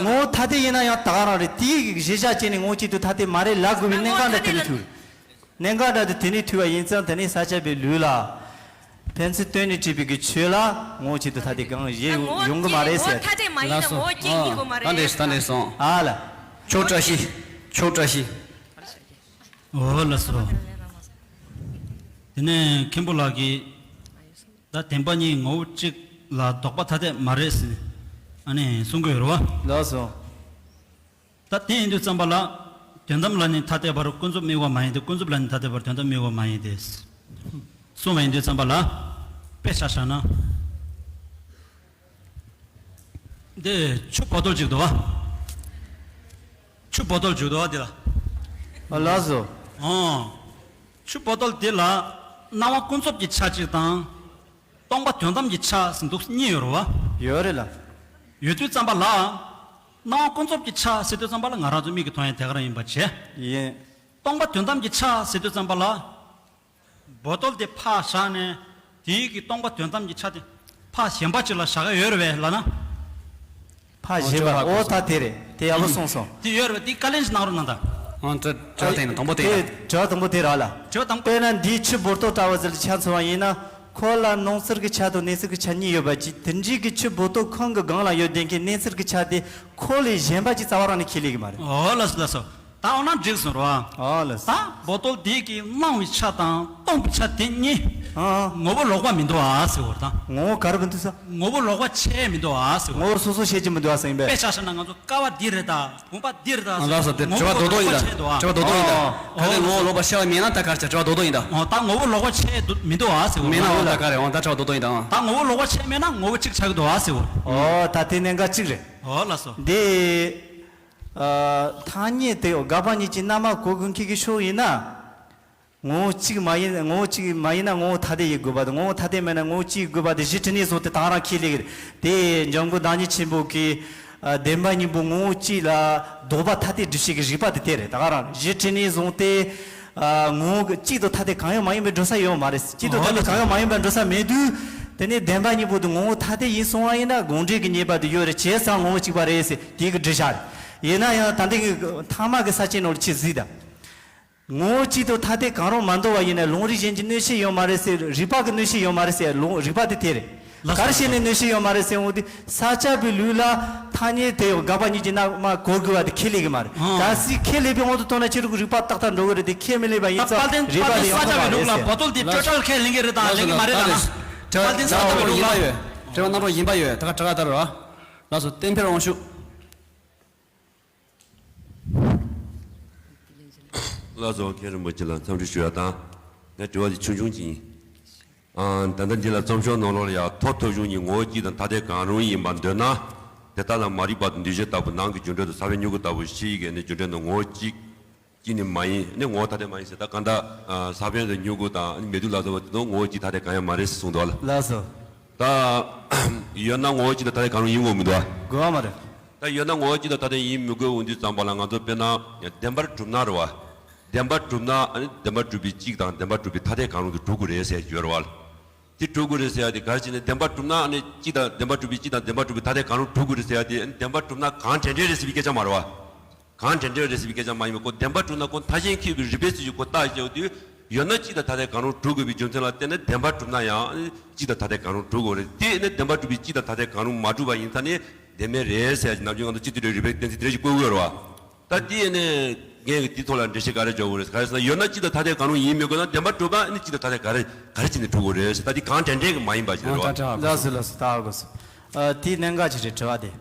ངོ་བོ་ཐ་དད་ཡིན་ན་ཡང་དག་རང་རེད། དེའི་གི་གཞི་བཞག་བྱས་ནས་ངོ་བོ་གཅིག་ཏུ་ཐ་དད་མ་རེད་ལབ་དགོས་པའི་གནད་འགག་འདྲ་དེ་ནི་ཐུག་གནད་འགག་འདྲ་དེ་དེ་ནི་ཐུག་པ་ཡིན་ཙང་དེ་ནི་ས་སྐྱ་པའི་ལུགས་ལ། ཕན་ཚུན་ལྟོས་ནས་གྲུབ་པའི་གི་ཆོས་ལ་ངོ་བོ་གཅིག་ཏུ་ཐ་དད་གང་ཡང་ཡོང་གི་མ་རེད་ཟེར། ཐ་དད་མ་ཡིན་ན་ངོ་བོ་གཅིག་ཡིན་དགོས་མ་རེད། ད་འདྲས་ད་འདྲས་སོང་། ཨ་ལ། ཆོས་བཀྲ་ཤིས། ཆོས་བཀྲ་ཤིས། འོ་ལགས་སོ། དེ་ནས་མཁན་པོ་ལགས་ཀྱིས་ད་བདེན་པ་གཉིས་ངོ་བོ་གཅིག་ལ་ལྡོག་པ་ཐ་དད་མ་རེད་ཟེར་ཨ་ནི་གསུང་གི་ཡོད་རེད་བ། ལགས་སོ། ད་དེ་ཡིན་དུས་ཙམ་པ་ལ་དོན་དམ་ལ་ནི་ཐ་དད་པར་ཀུན་རྫོབ་དམིགས་པ་མ་ཡིན་ཏེ་ཀུན་རྫོབ་ལ་ནི་ཐ་དད་པར་དོན་དམ་དམིགས་པ་མ་ཡིན་ཏེ། གསུངས་པ་ཡིན་དུས་ཙམ་པ་ལ་དཔེ་ཆ་བཞག་ན། འདི་ཆུ་བོ་ཏོལ་ཅིག་འདུག་བ། ཆུ་བོ་ཏོལ་ཅིག་འདུག་བ་འདི་ལ། ཨ་ལགས་སོ། ཨོ། ཆུ་བོ་ཏོལ་འདི་ལ་སྣང་བ་ཀུན་རྫོབ་ཀྱི་ཆ་གཅིག་དང་། སྟོང་པ་དོན་དམ་གྱི་ཆ་ཟེར་འདུག་གཉིས་ཡོད་རེད་བ། ཡོད་རེད་ལ། ཡོད་དུས་ཙམ་པ་ལ། སྣང་བ་ཀུན་རྫོབ་ཀྱི་ཆ་ཟེར་དུས་ཙམ་པ་ལ་ང་རང་ཚོ་མིག་གིས་མཐོང་ཡ་དེ་ག་རང་ཡིན་པ་བྱས། ཡིན། སྟོང་པ་དོན་དམ་གྱི་ཆ་ཟེར་དུས་ཙམ་པ་ལ། བོ་ཏོལ་དེ་ཕར་བཞག་ནས་དེའི་གི་སྟོང་པ་དོན་དམ་གྱི་ཆ་དེ་ཕར་གཞན་པ་ཅིག་ལ་བཞག་ག་ཡོད་རེད་པས་ལབ་ན། ཕར་བཞེངས་པ་ཨོ་ད་དེ་རེད་དེ་ཡག་པོ་གསུངས་སོང་། དེ་ཡོད་རེད་པས་དེ་བཀའ་ལན་ཞིག་གནང་རོགས་གནང་དང་། ཨང་དྲི་དྲི་བ་དེ་ཡིན་ན་དང་པོ་དེ་ཡིན་ན། དྲི་བ་དང་པོ་དེ་ར་ལ། དྲི་བ་དང་པོ། དཔེར་ན་འདིའི་ཆུ་བོ་ཏོལ་འདྲ་བོ་ཟེར་ཆ་མཚོན་པ་ཡིན་ན། ཁོ་ལ་སྣང་ཚུལ་གྱི་ཆ་དང་གནས་ཚུལ་གྱི་ཆ་གཉིས་ཡོད་པ་ཅིག་དེ་འདྲའི་གི་ཆུ་བོ་ཏོལ་ཁོང་གི་སྒང་ལ་ཡོད་བསྡད་མཁན་གནས་ཚུལ་གྱི་ཆ་དེ་ཁོ་ལས་གཞན་པ་ཅིག་རྩ་བ་རང་ནས་ཁས་ལེན་གི་མ་རེད། ཨོ་ལགས་སོ་ལགས་སོ། ད་འོ་ན་འགྲིག་སོང་རོ། ཨོ་ལགས་སོ། ད་བོ་ཏོལ་དེ་གི་སྣང་བའི་ཆ་དང་སྟོང་པའི་ཆ་དེ་གཉིས། ཨང་། ངོ་བོ་ལོག་པ་མི་འདུག་ཨ་ཟེར་བ་དང་། ངོ་བོ་ག་རེ་མི་འདུག་ས། ངོ་བོ་ལོག་པ་ཆད་མི་འདུག་ཨ་ཟེར་བ། ངོ་བོ་སོ་སོ་ཤེས་ཀྱི་མི་འདུག་ཨ་ཟེར་ཡིན་པས། དཔེ་ཆ་བཞག་ན་ང་ཚོ་ཀ་བ་འདི་རེད་ད། བུམ་པ་འདི་རེད་ད་ཟེར། ཨ་ལགས་སོ། དེ་ངོ་དྲི་བ་བོ་རྡོག་རྡོག་ཡིན་ད། ངོ་བོ་དྲི་བ་རྡོག་རྡོག་ཡིན་ད། ཨོ། གལ་ཏེ་ངོ་བོ་ལོག་པ་ཤེས་པ་མེད་ན་ད་ག་རེ་བྱ། དྲི་བ་རྡོག་རྡོག་ཡིན་ད། ཨོ། ད་ངོ་བོ་ལོག་པ་ཆད་མི་འདུག་ཨ་ཟེར་བ། མེད་ན་ཨོ་ད་ག་རེ། ཨོ་ད་དྲི་བ་རྡོག་རྡོག་ཡིན་ད། ཨང་། ད་ངོ་བོ་ལོག་པ་ཆད་མེད་ན་ངོ་བོ་གཅིག་ཆགས་ཀྱི་འདུག་ཨ་ཟེར་བ། ཨོ། ད་དེ་གནད་འགག་གཅིག་རེད། ཨོ་ལགས་སོ། འདི། ཨ། ཐ་སྙད་དེ་དགག་པ་གཉིས་ཀྱི་རྣམ་པ་གོ་དགོས་མཁན་གྱི་ཕྱོགས་ཡིན་ན། ངོ་བོ་གཅིག་མ་ཡིན། ངོ་བོ་གཅིག་མ་ཡིན་ན་ངོ་བོ་ཐ་དད་ཡིན་དགོས་པ་དང་། ངོ་བོ་ཐ་དད་མེད་ན་ངོ་བོ་གཅིག་ཡིན་དགོས་པ་དེ་གཞི་དྲི་ནས་བཟུང་སྟེ་ད་ག་རང་ཁས་ལེན་གྱི་རེད། དེ་འཇམ་མགོན་བདག་ཉིད་ཆེན་པོ་གིས། ཨ། བདེན་པ་གཉིས་པོ་ངོ་བོ་གཅིག་ལ་ལྡོག་པ་ཐ་དད་སྒྲུབ་བྱེད་ཀྱི་རིགས་པ་དེ་དེ་རེད། ད་ག་རང་གཞི་དྲི་ནས་བཟུང་སྟེ། ཨ། ངོ་བོ་གཅིག་དང་ཐ་དད་གང་ཡང་མ་ཡིན་པའི་འགྲོ་ས་ཡོད་མ་རེད། གཅིག་དང་ཐ་དད་གང་ཡང་མ་ཡིན་པའི་འགྲོ་ས་མེད་དུས། དེ་ནས་བདེན་པ་གཉིས་པོ་དེ་ངོ་བོ་ཐ་དད་ཡིན་སོང་བ་ཡིན་ན་དགོངས་འགྲེལ་གྱི་ཉེས་པ་དེ་ཡོད་རེད། བྱས་ཙང་ངོ་བོ་གཅིག་པ་རེད་ཟེར་དེ་གི་འགྲེལ་བཤད་རེད། ཡིན་ན་ཡང་ད་འདི་གི་ཐ་མ་གི་ས་བཅད་ནང་ལ་ཅིག་གཟིགས་དང་། ངོ་བོ་གཅིག་ཏུ་ཐ་དད་གང་རུང་མ་འདུ་བ་ཡིན་ན་ལུང་རིགས་གཞན་གྱི་གནོད་བྱེད་ཡོད་མ་རེད་ཟེར། རིགས་པ་གི་གནོད་བྱེད་ཡོད་མ་རེད་ཟེར། ལུང་རིགས་པ་དེ་དེ་རེད། ལགས་སོ། ག་རེ་བྱས་ནས་གནོད་བྱེད་ཡོད་མ་རེད་ཟེར་འོང་དུས་ས་སྐྱ་པའི་ལུགས་ལ་ཐ་སྙད་དེ་ཡང་དགག་པ་གཉིས་ཀྱི་རྣམ་པ་གོ་དགོས་པ་དེ་ཁས་ལེན་གྱི་མ་རེད། ཨང་། གལ་སྲིད་ཁས་ལེན་པའི་དབང་དུ་བཏང་ན་ཁྱེད་རང་གི་རིགས་པ་ཏག་ཏག་འགྲོ་གི་རེད་དེ། ཁས་མི་ལེན་པ་ཡིན་ཙང་རིགས་པ་དེ་ཡོང་གི་མ་རེད་ཟེར། དཔལ་ལྡན་ས་སྐྱ་པའི་ལུགས་ལ་བོ་དོལ་དེ་སྤྲོས་བྲལ་ཁས་ལེན་གྱི་རེད་དང་ལེན་གྱི་མ་རེད་དང་ན། དཔལ་ལྡན་ས་སྐྱ་པའི་ལུགས་ལ། དྲི་བ་རྣམ་རོགས་ཡིན་པ་ཡོད། དྲི་བ་རྣམ་རོགས་ཡིན་པ་ཡོད། ད་ག་དྲི་བ་ལྟར་རོ། ལགས་སོ། བསྟན་འཕེལ་དབང་ཕྱུག་ལགས་སོ། མཁན་རིན་པོ་ཆེ་ལ་འཚམས་འདྲི་ཞུ་ཡ་དང་། ངའི་དྲི་བ་དེ་ཆུང་ཆུང་ཅིག་ཡིན། ཨ། ད་ལྟ་འདི་ལ་རྩོམ་ཤོག་ནང་ལོགས་ལ་ཡང་མཐོ་ཐོབ་གཞུང་གཉིས་ངོ་བོ་གཅིག་དང་ཐ་དད་གང་རུང་ཡིན་པར་འདོད་ན། དེ་ལྟ་ལ་མ་རིག་པ་དང་འདུས་བྱས་ལྟ་བུ། ནང་གི་རྒྱུ་འབྲས་དང་ས་བོན་མྱུ་གུ་ལྟ་བུ་ཕྱི་ཡི་གི་ནི་རྒྱུ་འབྲས་དང་ངོ་བོ་གཅིག་གཅིག་ནི་མ་ཡིན། ནི་ངོ་བོ་ཐ་དད་མ་ཡིན་ཟེར། ད་གང་ལྟར་ས་བོན་དང་མྱུ་གུ་དང་མེ་དུག་ལ་སོགས་པ་དེ་དག་ངོ་བོ་གཅིག་ཐ་དད་གང་ཡང་མ་རེད་ཟེར་གསུངས་འདུག་ལ། ལགས་སོ། ད་ཡོད་ན་ངོ་བོ་གཅིག་དང་ཐ་དད་གང་རུང་ཡིན་དགོས་མི་འདུག་བ། དགོས་པ་མ་རེད། ད་ཡོད་ན་ངོ་བོ་གཅིག་དང་ཐ་དད་ཡིན་མི་དགོས་འོང་དུས་ཙམ་པ་ལ་ང་ཚོ་དཔེར་ན་བདེན་པར་གྲུབ་ན་རེད་བ། བདེན་པར་གྲུབ་ན་ཨ་ནི་བདེན་པར་གྲུབ་པའི་གཅིག་དང་བདེན་པར་གྲུབ་པའི་ཐ་དད་གང་རུང་དུ་གྲུབ་དགོས་རེད་ཟེར་ཡ་ཡོད་རེད་བ། དེ་གྲུབ་དགོས་རེད་ཟེར་ཡ་དེ་ག་རེ་བྱས་ནས་བདེན་པར་གྲུབ་ན་ཨ་ནི་གཅིག་དང་བདེན་པར་གྲུབ་པའི་གཅིག་དང་བདེན་པར་གྲུབ་པའི་ཐ་དད་གང་རུང་གྲུབ་དགོས་རེད་ཟེར་ཡ་དེ་ཨ་ནི་བདེན་པར་གྲུབ་ན་གང་དྲན་དྲན་རེད་ཟེར་བའི་སྐད་ཆ་མ་རེད་བ། གང་དྲན་དྲན་རེད་ཟེར་བའི་སྐད་ཆ་མ་ཡིན་པར་ཁོ་བདེན་པར་གྲུབ་ན་ཁོ་མཐའ་གཞན་ཁེགས་པའི་རིགས་པས་སུ་ཞིག་ཁོ་བརྟག་དཔྱད་དུས་ཡོད་ན་གཅིག་དང་ཐ་དད་གང་རུང་གྲུབ་དགོས་པའི་རྒྱུ་མཚན་ལ་བརྟེན་ནས་བདེན་པར་གྲུབ་ན་ཡང་གཅིག་དང་ཐ་དད་གང་རུང་གྲུབ་དགོས་རེད། དེ་ནི་བདེན་པར་གྲུབ་པའི་གཅིག་དང་ཐ་དད་གང་རུང་མ་གྲུབ་པ་ཡིན་ཙང་ནི་བདེན་མེད་རེད་ཟེར་ཡ་ཅིག་ནམ་རྒྱུན་ང་ཚོ་སྤྱི་འཐུས་རེ་རིགས་པའི་གཏན་ཚིགས་དེ་འདྲ་ཞིག་བཀོད་དགོས་རེད་བ། ད་དེ་ནི་ངས་དེ་ཐོག་ལ་འགྲེལ་བཤད་ག་རེ་རྒྱག་དགོས་རེད། ག་རེ་ཟེར་ན་ཡོད་ན་གཅིག་དང་ཐ་དད་གང་རུང་ཡིན་མི་དགོས་ན་བདེན་པར་གྲུབ་པ་ནི་གཅིག་དང་ཐ་དད་ག་རེ་ག་རེ་བྱས་ནས་གྲུབ་དགོས་རེད་ཟེར། ད་དེ་གང་དྲན་དྲན་གྱི་མ་ཡིན་པ་ཞིག་རེད་བ། ལགས་སོ་ལགས་སོ། ད་ཨ་དགོས་སོ། ཨ་དེ་གནད་འགག་ཅིག་རེད་དྲི་བ་དེ།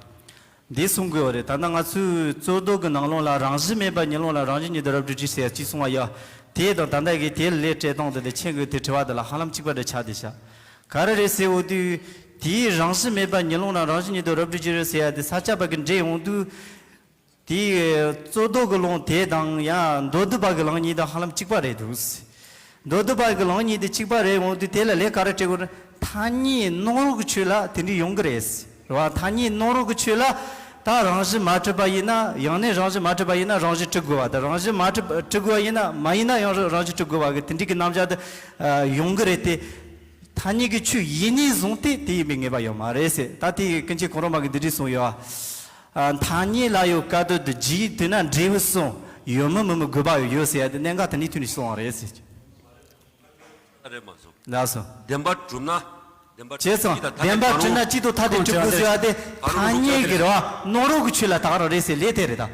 འདི་གསུང་དགོས་པ་རེད། ད་ལྟ་ང་ཚོའི་རྩོད་ཟློག་གི་ནང་ལོགས་ལ་རང་བཞིན་མེད་པ་ཉིད་སློང་ལ་རང་བཞིན་ཉིད་དུ་རབ་ཏུ་འཇུག་ཟེར་ཅིག་གསུང་བ་ཡོད། དེ་དང་ད་ལྟ་གི་དེ་ལ་ལན་སྤྲད་སྟངས་དེ་ལས་མཁྱེན་དགོས་དེ་དྲི་བ་དེ་ལ་ཧ་ལམ་གཅིག་པ་འདྲ་ཆགས་བསྡད་ཤག་ག་རེ་རེད་ཟེར་འོ་དུས། དེའི་རང་བཞིན་མེད་པ་ཉིད་སློང་ལ་རང་བཞིན་ཉིད་དུ་རབ་ཏུ་འཇུག་ཟེར་ཡ་དེ་ས་སྐྱ་པ་གི་འགྲེལ་འོང་དུས། དེའི་རྩོད་ཟློག་གི་ལུང་དེ་དང་ཡང་མདོ་སྡུད་པ་གི་ལུང་གཉིས་དང་ཧ་ལམ་གཅིག་པ་རེད་འདུག་མདོ་སྡུད་པ་གི་ལུང་གཉིས་དེ་གཅིག་པ་རེད་འོང་དུས་དེ་ལ་ལན་ག་རེ་སྤྲད་དགོས་རེད། ཐ་སྙད་སྣང་རུང་གི་ཆོས་ལ་དེ་འདྲ་ཡོང་གི་རེད། རེད་བ། ཐ་སྙད་སྣང་རུང་གི་ཆོས་ལ་ད་རང་བཞིན་མ་གྲུབ་པ་ཡིན་ན། ཡང་ན་རང་བཞིན་མ་གྲུབ་པ་ཡིན་ན་རང་བཞིན་གྲུབ་དགོས་པ་དང་། རང་བཞིན་མ་གྲུབ་གྲུབ་དགོས་པ་ཡིན་ན། མ་ཡིན་ན་ཡང་རང་བཞིན་གྲུབ་དགོས་པ་གི་དེ་འདྲ་གི་རྣམ་གཞག་དེ་ཡོང་གི་རེད་དེ། ཐ་སྙད་ཀྱི་ཆོས་ཡིན་ནས་བཟུང་སྟེ་དེ་ཡིན་པའི་ངེས་པ་ཡོད་མ་རེད་ཟེར། ད་དེ་ཀུན་མཁྱེན་གོང་རིམ་པ་གིས་འདི་འདྲ་གསུངས་ཡོད། ཨ། ཐ་སྙད་ལ་ཡོད་དཀའ་སྡུག་དེ། རྗེས་དེ་ན་འབྲས་བུ་གསུམ། ཡོད་མིན་མིན་མིན་དགོས་པ་ཡོད་ཟེར་ཡ་དེ་གནད་འགག་དེ་ནས་ཐོན་ནས་གསུངས་པ་རེད་ཟེར། རེད་མ་སོང་། ལགས་སོ། བདེན་པར་གྲུབ་ན། བདེན་པར་བྱས་ཙང་གཅིག་དང་ཐ་བདེན་པར་གྲུབ་ན་གཅིག་ཏུ་ཐ་དད་གྲུབ་དགོས་ཟེར་བ་དེ་ཐ་སྙད་ཀྱི་རེད་བ། སྣང་རུང་གི་ཆོས་ལ་ད་ག་རང་རེད་ཟེར་ལས་དེ་རེད་ད།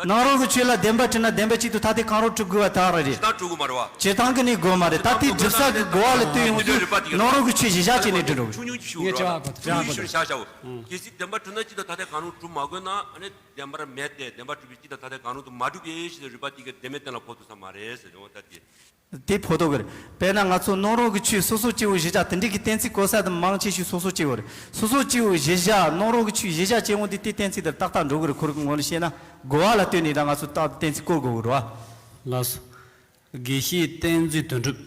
སྣང་རུང་གི་ཆོས་ལ་བདེན་པར་གྲུབ་ན་བདེན་པ་གཅིག་ཏུ་ཐ་དད་གང་རུང་གྲུབ་དགོས་པ་ད་ག་རང་རེད། སྤྱིར་བཏང་གྲུབ་དགོས་མ་རེད་བ། སྤྱིར་བཏང་གི་ནི་དགོས་མ་རེད། ད་དེ་སྒྲུབ་ས་གི་གོ་བ་ལ་ལྟོས་ཡོང་དུས་སྣང་རུང་གི་ཆོས་གཞི་བཞག་བྱས་ནས་འགྲོ་འགྲོ། ཆུང་ཆུང་ཆུང་ཆུང་ཆུང་བཞག་བྱའོ། གལ་སྲིད་བདེན་པར་གྲུབ་ན་གཅིག་དང་ཐ་དད་གང་རུང་གྲུབ་མ་དགོས་ན། ཨ་ནི་བདེན་པར་མེད་དེ། བདེན་པར་གྲུབ་པའི་གཅིག་དང་ཐ་དད་གང་རུང་དུ་མ་གྲུབ་པའི་ཕྱིར་རིགས་པ་དེ་གི་བདེན་མེད་གཏན་ལ་ཕབ་ཐུབ་ས་མ་རེད་ཟེར་འོ་ད་དེ། དེ་ཕོ་ཏོ་གི་རེད། དཔེར་ན་ང་ཚོ་སྣང་རུང་གི་ཆོས་སོ་སོ་སྐྱེ་བོ་གཞི་བཞག་དེ་འདྲའི་གི་གཏན་ཚིགས་བཀོད་ས་དེ་མང་ཆེ་ཤོས་སོ་སོ་སྐྱེ་བོ་རེད། སོ་སོ་སྐྱེ་བོ་གཞི་བཞག་སྣང་རུང་གི་ཆོས་གཞི་བཞག་བྱེད་འོང་དུས་དེ་གཏན་ཚིགས་དེར་ཏག་ཏག་འགྲོ་གི་རེད། ཁོ་རང་གི་ངོས་ནས་བཤད་ན་གོ་བ་ལ་ལྟོས་ནས་ད་ང་ཚོ་ཏག་གཏན་ཚིགས་བཀོད་དགོས་གི་རེད་བ། ལགས་སོ། དགེ་བཤེས་བསྟན་འཛིན་དོན་གྲུབ།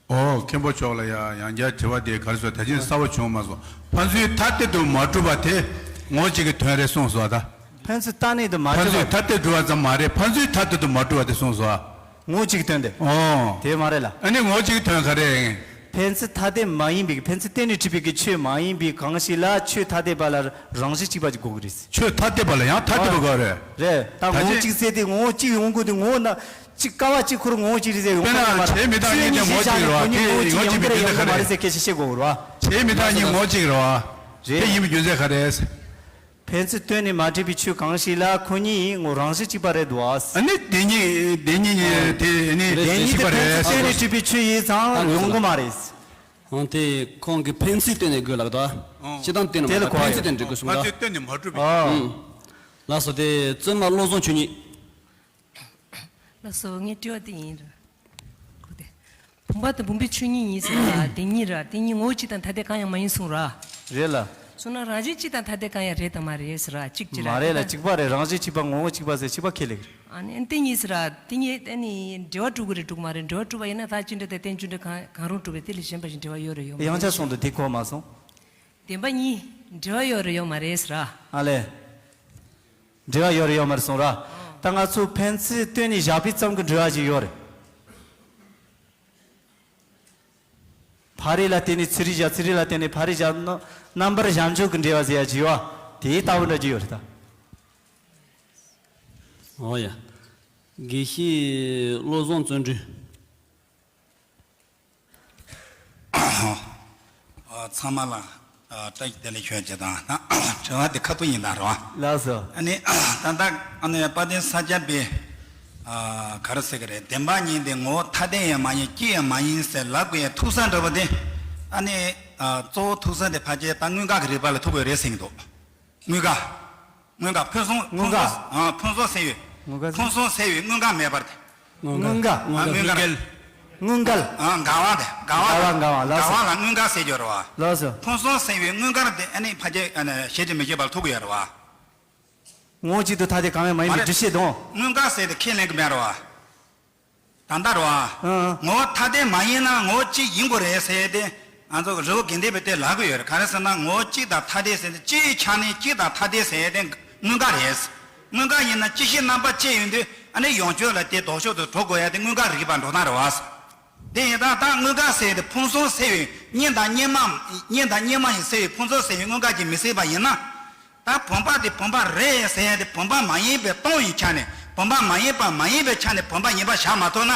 ཨོ། མཁན་པོ་མཆོག་ལ་ཡ་ཡང་བསྐྱར་དྲི་བ་དེ་ག་རེ་ཟེར། ད་ཅི་གསལ་པོ་བྱུང་མ་སོང་། ཕན་ཚུན་ཐ་དད་དུ་མ་གྲུབ་པ་དེ་ངོ་བོ་གཅིག་གི་དོན་རེད་གསུངས་སོང་ད། ཕན་ཚུན་ཐ་སྙད་དུ་མ་ཕན་གྲུབ་ཚུན་པ། ཐ་དད་གྲུབ་པ་ཙམ་མ་རེད། ཕན་ཚུན་ཐ་དད་དུ་མ་གྲུབ་པ་དེ་གསུངས་སོང་། ངོ་བོ་གཅིག་གི་དོན་དེ། ཨོ། དེ་མ་རེད་ལ། ཨ་ནི་ངོ་བོ་གཅིག་གི་དོན་ག་རེ། ཕན་ཚུན་ཐ་དད་མ་ཡིན་པའི། ཕན་ཚུན་གཏན་ནས་གྲུབ་པའི་གི་ཆོས་མ་ཡིན་པའི་གང་ཞིག་ལ་ཆོས་ཐ་དད་པ་ལ་རང་བཞིན་གཅིག་པ་ཅིག་དགོས་ཀྱི་རེད། ཆོས་ཐ་དད་པ་ལ་ཡང་ཐ་དད་པ་དགོས་རེད། རེད། ད་ད་ངོ་བོ་ཅི། གཅིག་ཟེར་དེ་ངོ་བོ་གཅིག་ཡོང་དགོས་དུས་ངོ་བོ་ན། གཅིག་ཀ་བ་གཅིག་ཁོ་རང་ངོ་བོ་གཅིག་རེད་ཟེར་ཡོང་དཔེར་ན་ཁ་ལ་མ་བྱས་མི་རྟག་གཉིས་དེ་ངོ་བོ་གཅིག་རེད་བ། དེ་ངོ་བོ་གཅིག་མིན་རྒྱུ་མཚན་ག་རེ། མ་རེད་ཟེར་སྐད་ཆ་བཤད་དགོས་རེད་བ། བྱས་མི་རྟག་གཉིས་ངོ་བོ་གཅིག་རེད་བ། རེད། དེ་ཡིན་པའི་རྒྱུ་མཚན་ག་རེ། ཕན་ཚུན་བསྟུན་ནས་མ་གྲུབ་པའི་ཆོས་གང་ཞིག་ལ་ཁོ་གཉིས་ངོ་རང་བཞིན་གཅིག་པ་རེད་འདུག་ཨ། ཨ་ནི་བདེན་གཉིས་བདེན་གཉིས་དེ་ནི་བདེན་གཉིས་དེ་གཅིག་པ་ཕན་ཚུན་རེད། བསྟུན་ནས་གྲུབ་པའི་ཆོས་ཡིན་ཙང་ཡོང་གི་མ་རེད། འོན་ཏེ་ཁོང་གིས་ཕན་ཚུན་བསྟུན་ནས་དགོས་ལབ་ད། སྤྱིར་བཏང་བསྟུན་ནས་མ་དེ་ལ་རེད། གོ་ཕན་ཡོད། ཚུན་བསྟུན་ནས་དགོས་གསུངས་ད། ཕན་ཚུན་བསྟུན་ནས་མ་གྲུབ་པའི། ཨ། ལགས་སོ། དེ་བཙུན་མ་བློ་བཟང་ཆོས་ཉིད། ལགས་སོ། ངའི་དྲི་བ་དེ་ཡིན་ར། གོ་དེ། བུམ་པ་དང་བུམ་པའི་ཆོས་ཉིད་ཡིན་ཟེར་བ་དེ་གཉིས་ར། དེ་གཉིས་ངོ་བོ་གཅིག་དང་ཐ་དད་གང་ཡང་མ་ཡིན་གསུངས་ར། རེད་ལ། སོང་ན་རང་བཞིན་གཅིག་དང་ཐ་དད་གང་ཡང་རེད་དམ་མ་རེད་ཟེར་ར། གཅིག་གཅིག་ར། མ་རེད་ལ། གཅིག་པ་རེད། རང་བཞིན་གཅིག་པ་ངོ་བོ་གཅིག་པ་ཟེར་གཅིག་པ་ཁས་ལེན་གི་རེད། ཨ་ནི་དེ་གཉིས་ཟེར་ར། དེ་གཉིས་ཨ་ནི་འབྲེལ་བ་གྲུབ་ཀྱི་རེད་གྲུབ་མ་རེད། འབྲེལ་བ་གྲུབ་པ་ཡིན་ན་རྟགས་ཅི་འདྲ་དང་རྟེན་ཅི་འདྲ་གང་གང་རུང་གྲུབ་པས་དེ་ལས་གཞན་པ་ཞིག་འབྲེལ་བ་ཡོད་རེད་ཡོད་མ་རེད། ཡང་བསྐྱར་གསུངས་འདུག་དེ་གོ་མ་སོང་། བདེན་པ་གཉིས་འབྲེལ་བ་ཡོད་རེད་ཡོད་མ་རེད་ཟེར་ར། ཨ་ལས། འབྲེལ་བ་ཡོད་རེད་ཡོད་མ་རེད་གསུངས་ར། ད་ང་ཚོ་ཕན་ཚུན་བསྟུན་ནས་བཞག་པའི་ཙམ་གྱི་འབྲེལ་བ་ཅིག་ཡོད་རེད། ཕ་རོལ་ལ་བརྟེན་ནས་ཚུར་རེ་བཞག་ཚུར་རེ་ལ་བརྟེན་ནས་ཕ་རོལ་བཞག་ན་རྣམ་པར་བཞག་འཇོག་གི་འབྲེལ་བ་ཟེར་ཡ་ཅིག་ཡོད། དེའི་ལྟ་བུ་འདྲ་ཅིག་ཡོད་རེད་ད། འོ་ཡ། དགེ་བཤེས་བློ་བཟང་བརྩོན་འགྲུས། ཨ། ཚང་མ་ལ་ཨ་བཀྲ་ཤིས་བདེ་ལེགས་ཞུ་རྒྱུ་དང་། ད་དྲི་བ་དེ་ཁ་ཐུག་ཡིན་ད་རོ། ལགས་སོ། ཨ་ནི་ད་ལྟ་ཨ་ནི་དཔལ་ལྡན་ས་སྐྱ་པའི་ཨ་ག་རེ་ཟེར་གི་རེད། བདེན་པ་གཉིས་དེ་ངོ་བོ་ཐ་དད་ཡང་མ་ཡིན་གཅིག་ཡང་མ་ཡིན་ཟེར་ལབ་དགོས་ཡ་ཐུག་ས་འདྲ་པོ་དེ། ཨ་ནི་ཨ་གཙོ་བོ་ཐུག་ས་དེ་ཕལ་ཆེར་ད་དངོས་འགལ་གྱི་རིགས་པ་ལ་ཐུག་དགོས་རེད་ཟེར་གྱི་འདུག་དངོས་འགལ། དངོས་འགལ། ཕུན་སུམ། དངོས་འགལ། ཕུན་སུམ། ཨ། ཕུན་སུམ་ཚོགས་པའི། དངོས་འགལ། ཕུན་སུམ་ཚོགས་པའི་དངོས་འགལ་མེད་པར་ཐལ། དངོས་འགལ། དངོས་འགལ། ཨ། དངོས་འགལ། དངོས་འགལ། ཨ། འགལ་བ་དེ། འགལ་བ། འགལ་བ། འགལ་བ། ལགས་སོ། འགལ་བ་ལ་དངོས་འགལ་ཟེར་རྒྱུ་རེད་བ། ལགས་སོ། ཕུན་སུམ་ཚོགས་པའི་དངོས་འགལ་དེ་ཨ་ནི་ཕལ་ཆེར་ཨ་ནི་བྱེད་དུ་མི་བྱེད་པར་ཐུག་གི་ཡོད་རེད་བ། ངོ་བོ་གཅིག་ཏུ་ཐ་དད་གང་ཡང་མ་ཡིན་པའི་འགྲེལ་བཤད་དང་། དངོས་འགལ་ཟེར་དེ་ཁས་ལེན་གྱི་མེད་རེད་བ། ད་ལྟ་རོ། ཨ། ངོ་བོ་ཐ་དད་མ་ཡིན་ན་ངོ་བོ་གཅིག་ཡིན་དགོས་རེད་ཟེར་ཏེ། ང་ཚོ་རི་བོ་དགེ་ལྡན་པའི་དེ་ལབ་ཀྱི་ཡོད་རེད། ག་རེ་ཟེར་ན་ངོ་བོ་གཅིག་དང་ཐ་དད་ཟེར་ཏེ་སྤྱིའི་ཆ་ནས་གཅིག་དང་ཐ་དད་ཟེར་ཏེ་དངོས་འགལ་རེད། དངོས་འགལ་ཡིན་ན་སྤྱི་གཞི་རྣམ་པ་གཅིག་ཡིན་དུས་ཨ་ནི་ཡོངས་གཅོད་ལ་དེ་ལྡོག་ཕྱོགས་སུ་འགྲོ་དགོས་ཡ་དེ་དངོས་འགལ་རིགས་པ་འགྲོ་སྟངས་རེད་བ། དེ་ཡིན་ད་ལྟ་དངོས་འགལ་ཟེར་དེ་ཕུན་སུམ་ཚོགས་པའི་གཉིས་དང་གཉིས་མ། གཉིས་དང་གཉིས་མ་ཡིན་ཟེར་བའི་ཕུན་སུམ་ཚོགས་པའི་དངོས་འགལ་གྱིས་མི་ཟིན་པ་ཡིན་ན། ད་བུམ་པ་དེ་བུམ་པ་རེད་ཟེར་ཡ་དེ་བུམ་པ་མ་ཡིན་པའི་སྟོང་ཡི་ཆ་ནས་བུམ་པ་མ་ཡིན་པ་མ་ཡིན་པའི་ཆ་ནས་བུམ་པ་ཡིན་པ་བཞག་མ་ཐུབ་ན།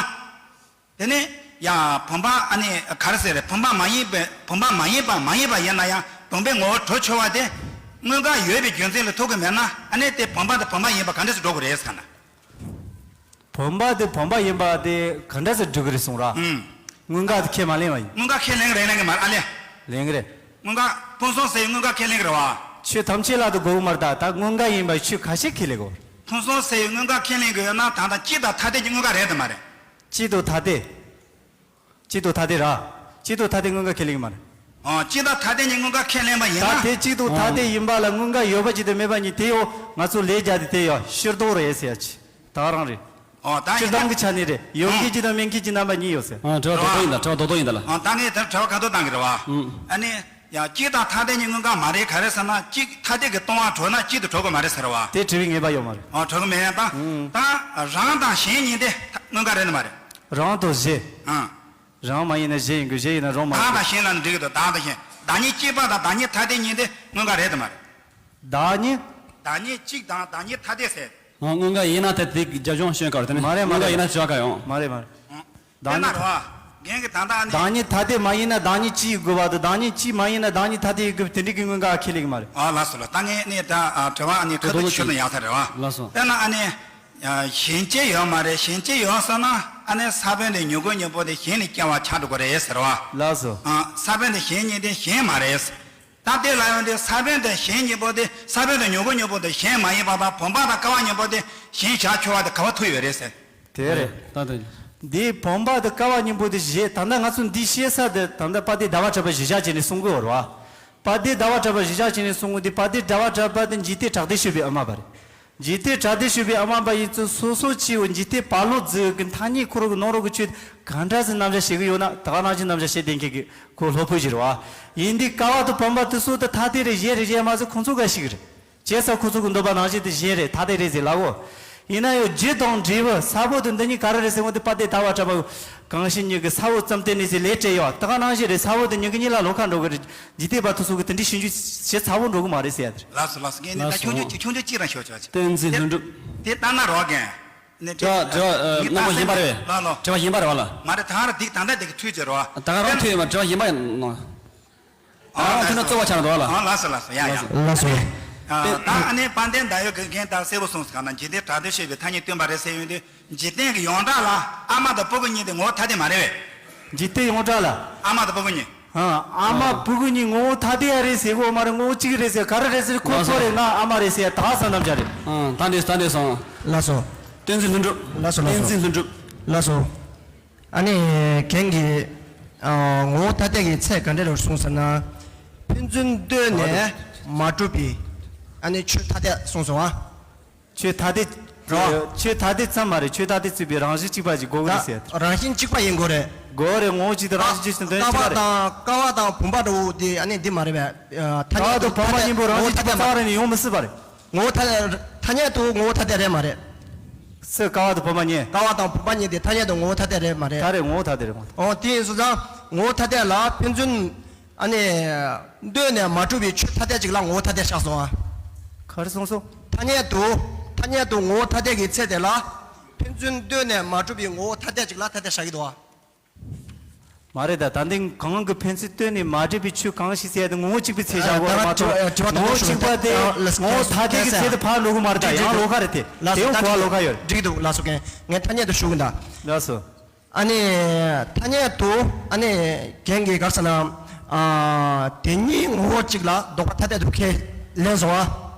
དེ་ནས་ཡང་བུམ་པ་ཨ་ནི་ག་རེ་ཟེར་རེད། བུམ་པ་མ་ཡིན་པའི་བུམ་པ་མ་ཡིན་པ་མ་ཡིན་པ་ཡིན་ན་ཡང་བུམ་པའི་ངོ་བོ་གྲུབ་ཆོག་པ་དེ་དངོས་འགལ་ཡོད་པའི་རྒྱུ་མཚན་ལ་ཐུག་གི་མེད་ན་ཨ་ནི་དེ་བུམ་པ་དེ་བུམ་པ་ཡིན་པ་ག་འདྲ་སེ་འགྲོ་གི་རེད་ཟེར་ན། བུམ་པ་དེ་བུམ་པ་ཡིན་པ་དེ་ག་འདྲ་སེ་འགྲུབ་ཀྱི་རེད་གསུངས་ར། ཨུམ། དངོས་འགལ་དེ་ཁས་མ་ལེན་པ་ཡིན། དངོས་འགལ་ཁས་ལེན་གྱི་རེད་ལེན་གྱི་མ་རེད། ཨ་ལས། ལེན་གྱི་རེད། དངོས་འགལ་ཕུན་སུམ་ཚོགས་པའི་དངོས་འགལ་ཁས་ལེན་གྱི་རེད་བ། ཆོས་ཐམས་ཅད་ལ་དེ་དགོས་ཀྱི་མ་རེད་ད། ད་དངོས་འགལ་ཡིན་པའི་ཆོས་ཁ་ཤས་ཁས་ལེན་དགོས། ཕུན་སུམ་ཚོགས་པའི་དངོས་འགལ་ཁས་ལེན་གྱི་ཡོད་ན་ད་ལྟ་གཅིག་དང་ཐ་དད་ཀྱི་དངོས་འགལ་རེད་དམ་མ་རེད། གཅིག་དང་ཐ་དད། གཅིག་དང་ཐ་དད་ར། གཅིག་དང་ཐ་དད་དངོས་འགལ་ཁས་ལེན་གྱི་མ་རེད། ཨོ། གཅིག་དང་ཐ་དད་གཉིས་དངོས་འགལ་ཁས་ལེན་པ་ཡིན་ན། ད་དེ་གཅིག་དང་ཐ་དད་ཡིན་པ་ལ་དངོས་འགལ་ཡོད་པ་གཅིག་དང་མེད་པ་གཉིས་དེ་ཡོ་ང་ཚོ་ལས་རྒྱག་དེ་དེ་ཡོ་ཕྱིར་ལྡོག་རེད་ཟེར་ཡ་ཅི། ད་ག་རང་རེད། ཨོ། ད་སྤྱིར་ཡིན་ན། བཏང་གི་ཆ་ནས་རེད། ཡོད་མཁན་གཅིག་དང་མེད་མཁན་གཅིག་རྣམ་པ་གཉིས་ཡོད་ཟེར། ཨ། དྲི་བ་རྡོག་རྡོག་ཡིན་ད་ལ། ཨ། ད་ངས་ད་དྲི་བ་ཁ་ཐོག་བཏང་གི་རེད་བ། ཨུམ། ཨ་ནི། ཡང་གཅིག་དང་ཐ་དད་གཉིས་དངོས་འགལ་མ་རེད། ག་རེ་ཟེར་ན་གཅིག་ཐ་དད་ཀྱི་སྟོང་པ་གྲུབ་ན་གཅིག་ཏུ་གྲུབ་ཀྱི་མ་རེད་ཟེར་བ། དེ་དྲི་བའི་ངེས་པ་ཡོད་མ་རེད། ཨོ། གྲུབ་ཀྱི་མེད་ཡང་ད། ཨུམ། ད་རང་དང་གཞན་གཉིས་དེ་དངོས་འགལ་རེད་དམ་མ་རེད། རང་དང་གཞན། ཨང་། རང་མ་ཡིན་ན་གཞན་ཡིན་དགོས། གཞན་ཡིན་ན་རང་མ་ཡིན་དགོས། བདག་དང་གཞན་ལ་ནི་འགྲིག་གི་འདུག་བདག་དང་གཞན། བདག་ཉིད་གཅིག་པ་དང་བདག་ཉིད་ཐ་དད་གཉིས་དེ་དངོས་འགལ་རེད་དམ་མ་རེད། བདག་ཉིད། བདག་ཉིད་གཅིག་དང་བདག་ཉིད་ཐ་དད་ཟེར། ཨ། དངོས་འགལ་ཡིན་ན་ད་དེ་རྒྱབ་ལྗོངས་ཤོད་དཀའ་རེད་དེ་ནི། མ་རེད་མ་རེད། དངོས་འགལ་ཡིན་ན་བྱ་དཀའ་ཡོང་། མ་རེད་མ་རེད། ཨང་། དཔེར་ན་རོ། རྒན་གྱིས་ད་ལྟ་ཨ་ནི། བདག་ཉིད་ཐ་དད་མ་ཡིན་ན་བདག་ཉིད་གཅིག་ཡིན་དགོས་པ་དང་། བདག་ཉིད་གཅིག་མ་ཡིན་ན་བདག་ཉིད་ཐ་དད་ཡིན་དགོས་པའི་དེ་འདྲའི་གི་དངོས་འགལ་ཁས་ལེན་གྱི་མ་རེད། ཨ། ལགས་སོ་ལགས། ད་ངས་ནི་ད་ཨ་དྲི་བ་ཨ་ནི་ཁ་ཐུག་ཅིག་ཞུ་ན་ཡག་ས་རེད་བ། ལགས་སོ། དཔེར་ན་ཨ་ནི། ཨ། གཞན་སྐྱེ་ཡོད་མ་རེད། གཞན་སྐྱེ་ཡོད་ཟེར་ན་ཨ་ནི་ས་བོན་དེ་མྱུ་གུ་གཉིས་པོ་དེ་གཞན་ལས་སྐྱེ་བ་ཆགས་འགྲོ་གི་རེད་ཟེར་བ། ལགས་སོ། ཨ། ས་བོན་དེ་གཞན་གཉིས་དེ་གཞན་མ་རེད། ད་དེ་ལ་ཡང་དེ་ས་བོན་དང་གཞན་གཉིས་པོ་དེ་ས་བོན་དང་མྱུ་གུ་གཉིས་པོ་དེ་གཞན་མ་ཡིན་པ་དང་། བུམ་པ་དང་ཀ་བ་གཉིས་པོ་དེ་གཞན་བྱ་ཆོག་པ་དེ་ག་པར་ཐུག་ཡོད་རེད་ཟེར། དེ་རེད། ད་དེ། འདིའི་བུམ་པ་དང་ཀ་བ་གཉིས་པོ་དེ་བཞེད། ད་ལྟ་ང་ཚོ་འདི་བཤད་ས་དེ་ད་ལྟ་དཔལ་ལྡན་ཟླ་བ་གྲགས་པ་གཞིར་བཞག་བྱས་ནས་གསུང་གི་ཡོད་རེད་བ། དཔལ་ལྡན་ཟླ་བ་གྲགས་པ་གཞིར་བཞག་བྱས་ནས་གསུང་གི། འདི་དཔལ་ལྡན་ཟླ་བ་གྲགས་པ་དེ་འཇིག་རྟེན་གྲགས་སྡེ་ཞུས་པའི་ཨ་མ་པ་རེད། འཇིག་རྟེན་གྲགས་སྡེ་ཞུས་པའི་ཨ་མ་པ་ཡིན་ཚུལ་སོ་སོ་སྐྱེ་བོ་འཇིག་རྟེན་བར་ལོག་རྫི་གི་མཐའ་སྙེག་ཁོ་རང་གི་ནང་རོགས་ཀྱི་ཆོས་གང་འདྲ་ཟེར་རྣམ་གཞག་བྱེད་ཀྱི་ཡོད་ན་ད་ག་ནང་བཞིན་རྣམ་གཞག་བྱེད་བསྡད་མཁན་གྱི་ཁོ་སློབ་དཔོན་ཞིག་རེད་བ། ཡིན་དུས་ཀ་བ་དང་བུམ་པ་དེ་ཚོ་ད་ཐ་དད་རེད། གཞན་རེད། གཞན་མ་ཟད་ཁོང་ཚོ་འགའ་ཞིག་རེད། བྱས་ཙང་ཁོ་ཚོ་གི་འདོད་པ་ནང་བཞིན་དེ་གཞན་རེད། ཐ་དད་རེད་ཟེར་ལབ་གོ། ཡིན་ན་ཡང་རྒྱུ་དང་འབྲས་བུ་ས་བོན་དང་འདི་གཉིས་ག་རེ་རེད་ཟེར་འོང་དུས་དཔལ་ལྡན་ཟླ་བ་གྲགས་པ་གང་ཞིག་ཉིད་ཀྱི་ས་བོན་ཙམ་བསྟན་ནས་ཟེར་ལས་བྲལ་ཡོད། ད་ག་ནང་བཞིན་རེད། ས་བོན་དང་མྱུ་གུ་གཉིས་ལ་ལོག་ཁ་འགྲོ་གི་རེད། འཇིག་རྟེན་པ་དེ་ཚོ་གི་དེ་འདྲའི་ཞིབ་འཇུག་བྱེད་ཚ་བོ་འགྲོ་གི་མ་རེད་ཟེར་ཡ་དེ་རེད། ལགས་སོ་ལགས་སོ། ངས་ནི་ད་ལགས་སོ། ཆུང་ཆུང་ཆུང་ཆུང་གཅིག་རང་ཞུ་ཆོག་ཅིག་བསྟན་འཛིན་ལྷུན་གྲུབ། དེ་ལྟ་ན་རོགས་རྒན། ནི་དྲི་བ་དྲི་བ་ངའི་རྣམ་པ་གཞན་པ་རེད། ལགས་ལགས། དྲི་བ་གཞན་པ་རེད་བ་ལ། མ་རེད། ད་ར་འདི་ད་ལྟ་འདི་གི་འཐུས་ཅེ་རོ། ད་ག་རང་འཐུས་ཡོད་མ། དྲི་བ་གཞན་པ་ཡིན་ནོ། ཨ། ཨ་ཐུགས་ན་གཙོ་བོ་ཆགས་འགྲོ་ལ། ཨ། ལགས་སོ་ལགས་སོ། ཡ་ཡ། ལགས་སོ། ད་ཨ་ནི་དཔལ་ལྡན་ཟླ་འོད་ཀྱིས་རྒན་ད་གསལ་པོ་གསུངས་སོང་ག་ན། འཇིག་རྟེན་གྲགས་འདོད་ཞེས་པའི་ཐ་སྙད་བཏོན་པ་རེད་ཟེར་ཡོང་དུས། འཇིག་རྟེན་གྱི་ཡོངས་གྲགས་ལ་ཨ་མ་དང་སྤུ་གུ་གཉིས་དེ་ངོ་བོ་ཐ་དད་མ་རེད་པས། འཇིག་རྟེན་ཡོངས་གྲགས་ལ། ཨ་མ་དང་སྤུ་གུ་གཉིས། ཨ་ཨ་མ་སྤུ་གུ་གཉིས་ངོ་བོ་ཐ་དད་རེད་ཟེར་གོ་མ་རེད། ངོ་བོ་གཅིག་རེད་ཟེར། ག་རེ་རེད་ཟེར། ཁོ་ལགས་སོ། ཁོ་རེད། ང་ཨ་མ་རེད་ཟེར། ད་བསམ་གཏམ་བྱ་རེད། ཨ་ད་འདྲས་ད་འདྲས་སོང་། ལགས་སོ། བསྟན་འཛིན་ལྷུན་གྲུབ། ལགས་སོ་ལགས་སོ། བསྟན་འཛིན་ལྷུན་གྲུབ། ལགས་སོ། ཨ་ནི་རྒན་གྱིས་ཨ་ངོ་བོ་ཐ་དད་ཀྱི་ཚད་ག་འདྲ་རེད་གསུངས་ཟེར་ན། ཕན་ཚུན་ལྟོས་ནས་མ་གྲུབ་པའི། ཨ་ནི་ཆོས་ཐ་དད་གསུངས་སོང་ཨ། ཆོས་ཐ་དད། རོ། ཆོས་ཐ་དད་ཙམ་མ་རེད། ཆོས་ཐ་དད་ཚུད་པའི་རང་བཞིན་གཅིག་པ་ཅིག་དགོས་ཀྱི་རེད་ཟེར། ད་རང་བཞིན་གཅིག་པ་ཡིན་དགོས་རེད། དགོས་རེད། ངོ་བོ་གཅིག་དང་རང་བཞིན་གཅིག་ཏུ་འདོན་གཅིག་པ་རེད། ཀ་བ་དང་ཀ་བ་དང་བུམ་པ་འདྲ་བོ་དེ་ཨ་ནི་འདི་མ་རེད་པས། ཐ་སྙད་དུ་བུམ་པ་གཉིས་པོ་རང་བཞིན་གཅིག་པ་རྩ་བ་རེ་ནས་ཡོང་མི་སྲིད་པ་རེད། ངོ་བོ་ཐ་ཐ་སྙད་དུ་ངོ་བོ་ཐ་དད་རེད་མ་རེད། སུ་ཀ་བ་དང་བུམ་པ་གཉིས། ཀ་བ་དང་བུམ་པ་གཉིས་དེ་ཐ་སྙད་དུ་ངོ་བོ་ཐ་དད་རེད་མ་རེད། ད་རེད། ངོ་བོ་ཐ་དད་རེད་མ་རེད། འོ་དེ་ཡིན་སོང་ཙང་ངོ་བོ་ཐ་དད་ལ་ཕན་ཚུན་ཨ་ནི་ལྟོས་ནས་མ་གྲུབ་པའི་ཆོས་ཐ་དད་ཅིག་ལ་ངོ་བོ་ཐ་དད་བཞག་སོང་ཨ། ག་རེ་གསུངས་སོང་། ཐ་སྙད་དུ་ཐ་སྙད་དུ་ངོ་བོ་ཐ་དད་ཀྱི་ཚད་དེ་ལ་ཕན་ཚུན་ལྟོས་ནས་མ་གྲུབ་པའི་ངོ་བོ་ཐ་དད་ཅིག་ལ་ཐ་དད་བཞག་གི་འདུག་ཨ། མ་རེད། ད་ད་འདི་གང་གི་ཕན་ཚུན་ལྟོས་ནས་མ་གྲུབ་པའི་ཆོས་གང་ཞིག་ཟེར་ཡ་དེ་ངོ་བོ་གཅིག་པའི་ཚད་བཞག་དགོས་རེད་མ་གཏོགས། ངོ་བོ་གཅིག་པ་དེ་ངོ་བོ་ཐ་དད་ཀྱི་ཚད་དུ་ཕར་འགྲོ་གི་མ་རེད། ད་ཡང་ལོགས་ཀ་རེད་དེ། དེ་ཡང་གོ་བ་ལོགས་ཀ་ཡོད་རེད། འགྲིག་འདུག་ལགས་སོ། ངས་ངས་ཐ་སྙད་དུ་ཞུ་གི་ད། ལགས་སོ། ཨ་ནི་ཐ་སྙད་དུ་ཨ་ནི་རྒན་གྱིས་ག་རེ་ཟེར་ན། ཨ་དེ་གཉིས་ངོ་བོ་གཅིག་ལ་ལྡོག་པ་ཐ་དད་དུ་ཁས་ལེན་སོང་ཨ།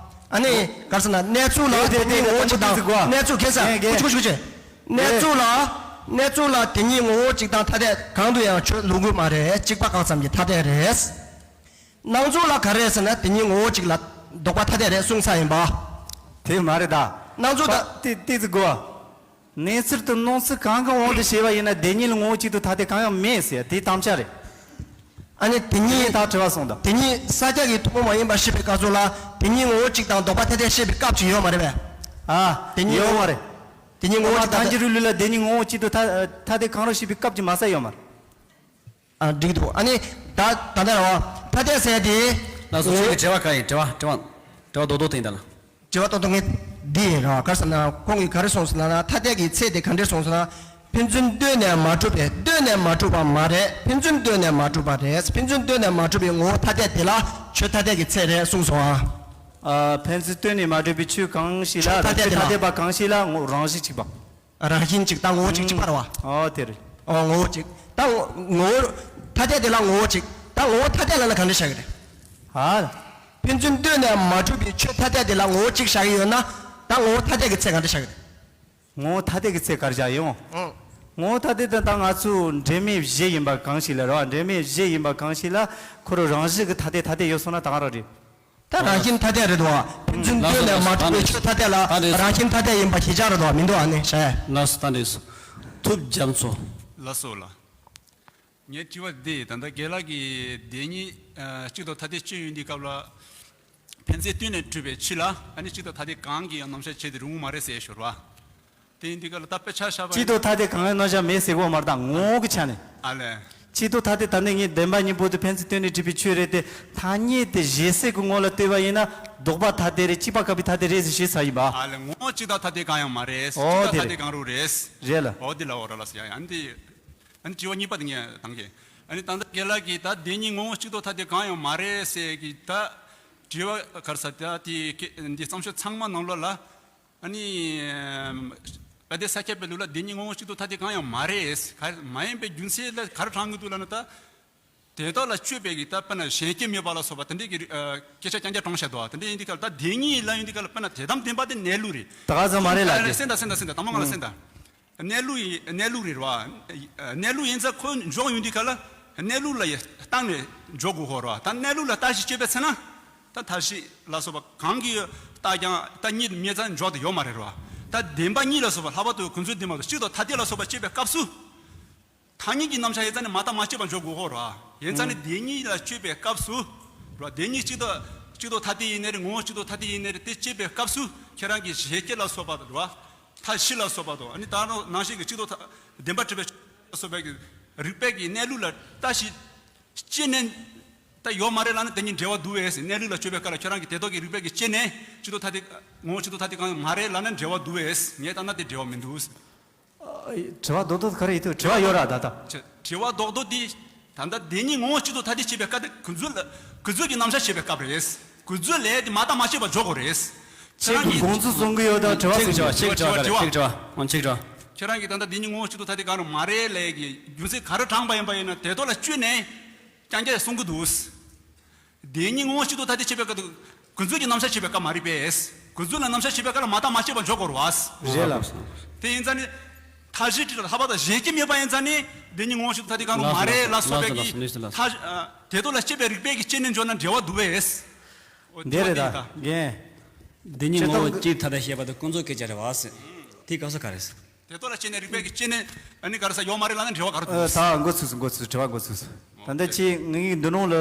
ཨ་ནི་ག་རེ་ཟེར་ན་གནས་ཚུལ་ལ་དེ་དེ་དེ་གཉིས་ངོ་བོ་གཅིག་དང་། གནས་ཚུལ་ཁས་ལེན་གཅིག་གཅིག་གཅིག་གཅིག་གནས་ཚུལ་ལ་གནས་ཚུལ་ལ་དེ་གཉིས་ངོ་བོ་གཅིག་དང་ཐ་དད་གང་དུ་ཡང་ཆོས་ལུགས་མ་རེད། གཅིག་པ་རྐང་ཙམ་གྱི་ཐ་དད་རེད། སྣང་ཚུལ་ལ་ག་རེ་ཟེར་ན་དེ་གཉིས་ངོ་བོ་གཅིག་ལ་ལྡོག་པ་ཐ་དད་རེད་གསུངས་ས་ཡིན་པ། དེ་མ་རེད་ད། སྣང་ཚུལ་ད། ཏི་ཏི་ཙི་གོ། གནས་ཚུལ་དུ་སྣང་ཚུལ་གང་གི་དབང་དུ་བྱས་པ་ཡིན་ན་དེ་གཉིས་ལ་ངོ་བོ་གཅིག་ཏུ་ཐ་དད་གང་ཡང་མེད་ཟེར་དེའི་དམ་བཅའ་རེད། ཨ་ནི་དེ་གཉིས། ད་དྲི་བ་སོང་ད། དེ་གཉིས་ས་སྐྱ་གི་ཐུན་མོང་མ་ཡིན་པ་ཤེས་པའི་སྐབས་སུ་ལ་དེ་གཉིས་ངོ་བོ་གཅིག་དང་ལྡོག་པ་ཐ་དད་ཤེས་པའི་སྐབས་ཅིག་ཡོད་མ་རེད་པས། ཨ། དེ་གཉིས་ཡོད་མ་རེད། དེ་གཉིས་ངོ་བོ་གཅིག་དང་། ཐལ་འགྱུར་ལུགས་ལ་དེ་གཉིས་ངོ་བོ་གཅིག་ཏུ་ཐ་ཐ་དད་གང་རུང་ཤེས་པའི་སྐབས་ཅིག་མ་གསལ་ཡོད་མ་རེད། ཨ་འགྲིག་འདུག་ཨ་ནི་ད་ད་ལྟ་ར་བ་ཐ་དད་ཟེར་དེ། ལགས་སོ། ཁྱེད་ཀྱི་དྲི་བ་ག་ཡིན། དྲི་བ་དྲི་བ་དྲི་བ་རྡོག་རྡོག་དེ་ཡིན་ད་ལ། དྲི་བ་རྡོག་རྡོག་ངས་འདི་ཡིན་ར། ག་རེ་ཟེར་ན་ཁོང་གིས་ག་རེ་གསུངས་ཟེར་ན་ཐ་དད་ཀྱི་ཚད་དེ་ག་འདྲས་གསུངས་ཟེར་ན། ཕན་ཚུན་ལྟོས་ནས་མ་གྲུབ་པས། ལྟོས་ནས་མ་གྲུབ་པ་མ་རེད། ཕན་ཚུན་ལྟོས་ནས་མ་གྲུབ་པ་རེད། ཕན་ཚུན་ལྟོས་ནས་མ་གྲུབ་པའི་ངོ་བོ་ཐ་དད་དེ་ལ་ཆོས་ཐ་དད་ཀྱི་ཚད་རེད་གསུངས་སོང་ཨ། ཨ། ཕན་ཚུན་ལྟོས་ནས་མ་གྲུབ་པའི་ཆོས་གང་ཞིག་ལ། ཆོས་ཐ་དད་དེ་ལ། ཆོས་ཐ་དད་པ་གང་ཞིག་ལ་ངོ་རང་བཞིན་གཅིག་པ། རང་བཞིན་གཅིག་དང་ངོ་བོ་གཅིག་གཅིག་པ་རེད་བ། ཨོ་དེ་རེད། ཨོ་ངོ་བོ་གཅིག་དང་ངོ་བོ་ཐ་དད་དེ་ལ་ངོ་བོ་གཅིག་དང་ངོ་བོ་ཐ་དད་ལ་ན་ག་འདྲ་བཞག་གི་རེད། ཧ། ཕན་ཚུན་ལྟོས་ནས་མ་གྲུབ་པའི་ཆོས་ཐ་དད་དེ་ལ་ངོ་བོ་གཅིག་བཞག་གི་ཡོད་ན་ད་ངོ་བོ་ཐ་དད་ཀྱི་ཚད་ག་འདྲ་བཞག་གི་རེད། ངོ་བོ་ཐ་དད་ཀྱི་ཚད་ག་རེ་བཞག་ཡོང་། ཨང་། ངོ་བོ་ཐ་དད་དེ་ད་ང་ཚོ་འབྲེལ་མེད་བཞི་ཡིན་པ་གང་ཞིག་ལ་རེད་བ། འབྲེལ་མེད་བཞི་ཡིན་པ་གང་ཞིག་ལ་ཁོ་རང་རང་བཞིན་གྱི་ཐ་དད་ཐ་དད་ཡོད་སོང་ན་ད་ག་རང་རེད། ད་རང་བཞིན་ཐ་དད་རེད་དོ། ཕན་ཚུན་ལྟོས་ནས་མ་གྲུབ་པའི་ཆོས་ཐ་དད་ལ་རང་བཞིན་ཐ་དད་ཡིན་པ་ཞིག་ཆགས་རེད་དོ། མི་འདུག་ཨ་ནི་ཤ། ལགས་སོ། ད་འདྲས་སོ། ཐུབ་རྒྱ་མཚོ། ལགས་སོ་ལགས། ངའི་དྲི་བ་འདི་ད་ལྟ་རྒན་ལགས་ཀྱིས་བདེན་གཉིས་གཅིག་ཏུ་ཐ་དད་གཅིག་ཡིན་དུས་སྐབས་ལ། ཕན་ཚུན་ལྟོས་ནས་གྲུབ་པའི་ཆོས་ལ་ཨ་ནི་གཅིག་ཏུ་ཐ་དད་གང་གི་ཡང་རྣམ་གཞག་བྱེད་དུ་རུང་བ་མ་རེད་ཟེར་ཞོར་བ། དེ་ཡིན་དུས་སྐབས་ལ་ད་དཔེ་ཆ་བཞག་པ་ཡིན། གཅིག་ཏུ་ཐ་དད་གང་ཡང་རྣམ་གཞག་མེད་ཟེར་གོ་མ་རེད་ད་ངོ་བོ་གི་ཆ་ནས། ཨ་ལས། གཅིག་ཏུ་ཐ་དད་ད་ནི་ངས་བདེན་པ་གཉིས་པོ་དེ་ཕན་ཚུན་ལྟོས་ནས་གྲུབ་པའི་ཆོས་རེད་དེ། ཐ་སྙད་དེ་གཞལ་སའི་གི་ངོ་ལ་ལྟོས་པ་ཡིན་ན་ལྡོག་པ་ཐ་དད་རེད། གཅིག་པ་གབ་པའི་ཐ་དད་རེད་ཟེར་ཞུས་ཚར་ཡིན་པ། ཨ་ལས་ངོ་བོ་གཅིག་དང་ཐ་དད་གང་ཡང་མ་རེད། ཨོ་གཅིག་དང་དེ་ཐ་རེད། དད་གང་རུང་རེད། རེད་ལ། ཨོ་དེ་ལ་འོ་ར་ལ་ཟེར་ཡ་ཡང་དེ། ཨ་ནི་དྲི་བ་གཉིས་པ་དེ་ངས་བཏང་གི། ཨ་ནི་ད་ལྟ་རྒན་ལགས་ཀྱིས་ད་བདེན་གཉིས་ངོ་བོ་གཅིག་ཏུ་ཐ་དད་གང་ཡང་མ་རེད་ཟེར་གི་ད། དྲི་བ་ག་རེ་ཟེར་ད་དེ་ཀེ་འདི་བརྩམས་ཆོས་ཚང་མ་ནང་ལོགས་ལ། ཨ་ནི། དཔལ་ལྡན་ས་སྐྱ་པའི་ལུགས་ལ་བདེན་གཉིས་ངོ་བོ་གཅིག་ཏུ་ཐ་དད་གང་ཡང་མ་རེད། ག་མ་ཡིན་པའི་རྒྱུ་མཚན་ལ་ག་རེ་དྲངས་གི་འདུག་ལབ་ན་ད། དེ་དག་ལ་དཔྱོད་པའི་གི་ད་དཔེར་ན་གཞན་སྐྱེ་མེད་པ་ལ་སོགས་པ་དེ་འདྲའི་གི་ཨ་སྐད་ཆ་རྐྱང་རྐྱང་དྲངས་བཞག་འདུག་དེ་འདྲ་ཡིན་དུས་སྐབས་ལ་ད་བདེན་གཉིས་ལ་ཡིན་དུས་སྐབས་ལ་དཔེར་ན་དད་དམ་བདེན་པ་དེ་གནས་ལུགས་རེད། ད་ག་ཚོད་མ་རེད་ལབ་ཀྱི། སེམས་དང་སེམས་དང་སེམས་དང་དང་མ་ང་ལ་སེམས་དང་། གནས་ལུགས་ཡིན་གནས་ལུགས་རེད་བ། གནས་ལུགས་ཡིན་ཙང་ཁོ་འཇོག་ཡོང་དུས་སྐབས་ལ་གནས་ལུགས་ལ་ཡི་བཏང་ནས་འཇོག་དགོས་ཧོ་རེད་བ། ད་གནས་ལུགས་ལ་བརྟག་ཞིབ་དཔྱད་པས་ཚེ་ན། ད་མཐའ་བཞི་ལ་སོགས་པ་གང་གིས་བརྟགས་ཀྱང་ད་གཉིས་མེད་ཙང་འཇོག་དེ་ཡོད་མ་རེད་རོ། ད་བདེན་པ་གཉིས་ལ་སོགས་པ་ལྷག་པར་དུ་ཁོ་ཚོའི་བདེན་པ་དང་གཅིག་དང་ཐ་དད་ལ་སོགས་པ་དཔྱད་པའི་སྐབས་སུ། ཐ་སྙད་ཀྱི་རྣམ་གཞག་ཡིན་ཙང་ནི་མ་བརྟགས་མ་དཔྱད་པ་འཇོག་དགོས་ཧོ་རོ། ཡིན་ཙང་ནི་བདེན་གཉིས་ལ་དཔྱད་པའི་སྐབས་སུ། རོ་བདེན་གཉིས་གཅིག་ཏུ་གཅིག་ཏུ་ཐ་དད་ཡིན་ནའི་རེད། ངོ་བོ་གཅིག་ཏུ་ཐ་དད་ཡིན་ནའི་རེད། དེ་དཔྱད་པའི་སྐབས་སུ་ཁྱེད་རང་གི་གཞལ་བྱ་ལ་སོགས་པ་རོ། མཐའ་བཞི་ལ་སོགས་པ་དང་ཨ་ནི་ད་རུང་ནང་བཞིན་གྱི་གཅིག་ཏུ་ཐ་བདེན་པར་གྲུབ་པའི་ལ་སོགས་པའི་གི་རིགས་པའི་གི་གནས་ལུགས་ལ་བརྟག་ཞིབ་དཔྱད་ནས། ད་ཡོད་མ་རེད་ལབ་ན་དེ་གཉིས་འབྲེལ་བ་འདུག་བས། གནས་ལུགས་ལ་དཔྱོད་པའི་སྐབས་ལ་ཁྱོད་རང་གིས་དེ་དག་གི་རིགས་པས་ཀྱི་དཔྱད་ནས་གཅིག་ཏུ་ཐ་དད་ངོ་བོ་གཅིག་ཏུ་ཐ་དད་གང་ཡང་མ་རེད་ལབ་ན་འབྲེལ་བ་འདུག་བས། ངས་ལྟ་ན་དེ་འབྲེལ་བ་མི་འདུག་དྲི་བ་རྡོག་རྡོག་ག་རེ་ཡིན་དུས་དྲི་བ་ཡོད་ར་ད་ད། དྲི་བ་རྡོག་རྡོག་འདི་ད་ལྟ་བདེན་གཉིས་ངོ་བོ་གཅིག་ཏུ་ཐ་དད་བྱེད་པའི་སྐབས་དེ་ཁོ་ཚོ་ལ་ཁོ་ཚོ་གི་རྣམ་གཞག་བྱེད་པའི་སྐབས་རེད། གུས་བརྩི་ལབ་དེ་མ་བཏང་མ་བྱས་པ་འཇོག་དགོས་རེད། ཁྱེད་རང་གིས་དགོངས་ཚུལ་གསུང་གི་ཡོད་དང་དྲི་བ་གཅིག་གསུང་དྲི་བ་གཅིག་དྲི་བ་གཅིག་དྲི་བ་གཅིག་དྲི་བ། ཁྱེད་རང་གིས་ད་ལྟ་འདི་གཉིས་ངོ་བོ་གཅིག་ཏུ་ཐ་དད་གང་རུང་མ་རེད་ལབ་ཀྱི་རྒྱུ་མཚན་ག་རེ་དྲངས་པ་ཡིན་པ་ཡིན་ན་དེ་ཐོག་ལ་བསྐྱོན་ནས་རྐྱང་རྐྱང་གསུང་གི་འདུག་འདི་གཉིས་ངོ་བོ་གཅིག་ཏུ་ཐ་དད་བྱེད་པའི་སྐབས་དུ་གུས་བརྩི་གི་རྣམ་གཞག་བྱེད་པའི་སྐབས་མ་རེད་པས། གུས་བརྩི་ལ་རྣམ་གཞག་བྱེད་པའི་སྐབས་ལ་མ་བཏང་མ་བྱས་པ་འཇོག་དགོས་རེད་བ། རེད་ལགས་སོ། དེ་ཡིན་ཙང་ནི་མཐའ་བཞི་ཁྲིད་ལ་ལྷག་པར་དུ་བཞེད་ཀྱི་མེད་པ་ཡིན་ཙང་ནི་འདི་གཉིས་ངོ་བོ་གཅིག་ཏུ་ཐ་དད་གང་རུང་མ་རེད་ལ་སོགས་པའི་གི་མཐའ་དེ་ཐོག་ལ་སྐྱེས་པའི་རིགས་པས་ཀྱི་སྐྱེས་ནས་འཇོག་ན་འབྲེལ་བ་འདུག་པས། འདི་རེད་ད་རྒན། འདི་གཉིས་ངོ་བོ་གཅིག་ཐ་དད་བཤད་པ་དེ་ཀུན་རྫོབ་སྐད་ཆ་རེད་བ་ཟེར། དེ་སྐབས་སུ་ག་རེ་ཟེར། དེ་ཐོག་ལ་སྐྱེས་ནས་རིགས་པས་ཀྱི་སྐྱེས་ནས་ཨ་ནི་ག་རེ་ཟེར་ཡོད་མ་རེད་ལབ་ན་འབྲེལ་བ་ག་རེ་འདུག་ཨ་ད་འགོ་ཚུགས་སོང་། འགོ་ཚུགས། དྲི་བ་འགོ་ཚུགས་སོང་། ད་ལྟ་ཁྱེད་ངའི་འདི་ནང་ལ་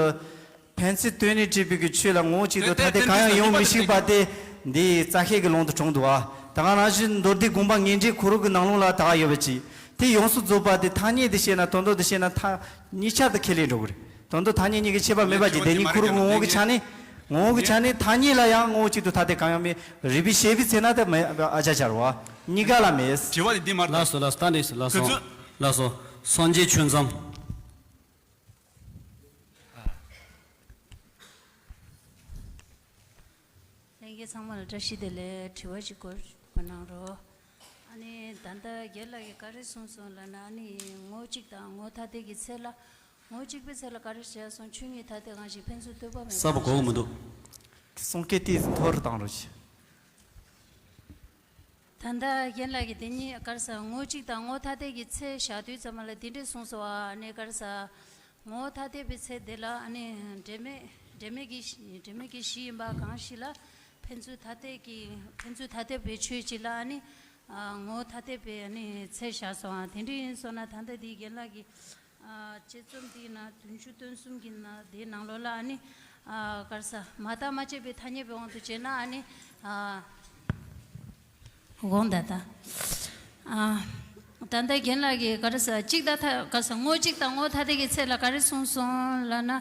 ཕན་ཚུན་དོན་ནི་འཁྲིད་པའི་གི་ཆོས་ལ་ངོ་བོ་གཅིག་ཏུ་ཐ་དད་གང་ཡང་ཡོང་མི་ཤེས་པ་དེ་འདི་རྩ་ཤེས་ཀྱི་ལུང་དུ་དྲངས་འདུག་བ། ད་ག་ནང་བཞིན་མདོ་སྡེ་དགོངས་པ་ངེས་འགྲེལ་ཁོ་རང་གི་ནང་ལོགས་ལ་ད་ག་ཡོད་པ་ཅིག་དེ་ཡོངས་སུ་རྫོགས་པ་དེ་ཐ་སྙད་དུ་བཤད་ན་དོན་དམ་དུ་བཤད་ན་ཐ་གཉིས་ཆར་དུ་ཁས་ལེན་འགྲོ་གི་རེད། དོན་དུ་ཐ་སྙད་གཉིས་ཀྱི་ཁྱད་པར་མེད་པ་ཅིག་དེ་གཉིས་ཁོ་རང་གི་ངོ་བོ་གི་ཆ་ནས་ངོ་བོ་གི་ཆ་ནས་ཐ་སྙད་ལ་ཡང་ངོ་བོ་གཅིག་ཏུ་ཐ་དད་གང་ཡང་མེད། རིགས་པས་དཔྱད་པའི་ཚེ་ན་དེ་མེད་ཨ་ཅག་ཆར་བ་གཉིས་ཀ་ལ་མེད། དྲི་བ་དེ་འདི་མ་རེད། ལགས་སོ་ལགས་སོ། ད་འདི་ལགས་སོ། ཁོ་ཚོས་ལགས་སོ། སངས་རྒྱས་ཆོས་འཛོམས། ལྷན་རྒྱས་ཚང་མ་ལ་བཀྲ་ཤིས་བདེ་ལེགས། དྲི་བ་ཅིག་སྐོར་མ་གནང་རོགས། ཨ་ནི་ད་ལྟ་རྒན་ལགས་ཀྱིས་ག་རེ་གསུངས་སོང་ལབ་ན་ཨ་ནི་ངོ་བོ་གཅིག་དང་ངོ་བོ་ཐ་དད་ཀྱི་ཚད་ལ། ངོ་བོ་གཅིག་པའི་ཚད་ལ་ག་རེ་བཞག་སོང་། ཆོས་ཉིད་ཐ་དད་གང་ཞིག་ཕན་ཚུན་ལྟོས་པ་མེད་པ་གསལ་པོ་གོ་གི་མི་འདུག་གསུང་སྐད་དེ་མཐོ་རུ་བཏང་རོགས་གྱིས། ད་ལྟ་རྒན་ལགས་ཀྱིས་དེ་གཉིས་ག་རེ་ཟེར་ངོ་བོ་གཅིག་དང་ངོ་བོ་ཐ་དད་ཀྱི་ཚད་བཞག་དུས་ཙམ་པ་ལ་དེ་འདྲས་གསུངས་སོང་བ། ཨ་ནི་ག་རེ་ཟེར། ངོ་བོ་ཐ་དད་པའི་ཚད་དེ་ལ་ཨ་ནི་འབྲེལ་མེད་འབྲེལ་མེད་ཀྱི་གཞི་འབྲེལ་མེད་ཀྱི་གཞི་ཡིན་པ་གང་ཞིག་ལ་ཕན་ཚུན་ཐ་དད་ཀྱི་ཕན་ཚུན་ཐ་དད་པའི་ཆོས་གཅིག་ལ་ཨ་ནི་ཨ་ངོ་བོ་ཐ་དད་པའི་ཨ་ནི་ཚད་བཞག་སོང་བ། དེ་འདྲ་ཡིན་སོང་ན་ད་ལྟ་འདི་རྒན་ལགས་ཀྱིས་ཨ་དཔྱད་རྩོམ་འདིའི་ནང་བདུན་ཅུ་དོན་གསུམ་གྱི་ནང་དེའི་ནང་ལོགས་ལ་ཨ་ནི་ཨ་ག་རེ་ཟེར་མ་བརྟགས་མ་དཔྱད་པའི་ཐ་སྙད་པའི་དབང་དུ་བྱས་ན་ཨ་ནི་ཨ། དགོངས་དག་ད། ཨ། ད་ལྟ་རྒན་ལགས་ཀྱིས་ག་རེ་ཟེར་གཅིག་དང་ཐ་ག་རེ་ཟེར་ངོ་བོ་གཅིག་དང་ངོ་བོ་ཐ་དད་ཀྱི་ཚད་ལ་ག་རེ་གསུངས་སོང་ལབ་ན།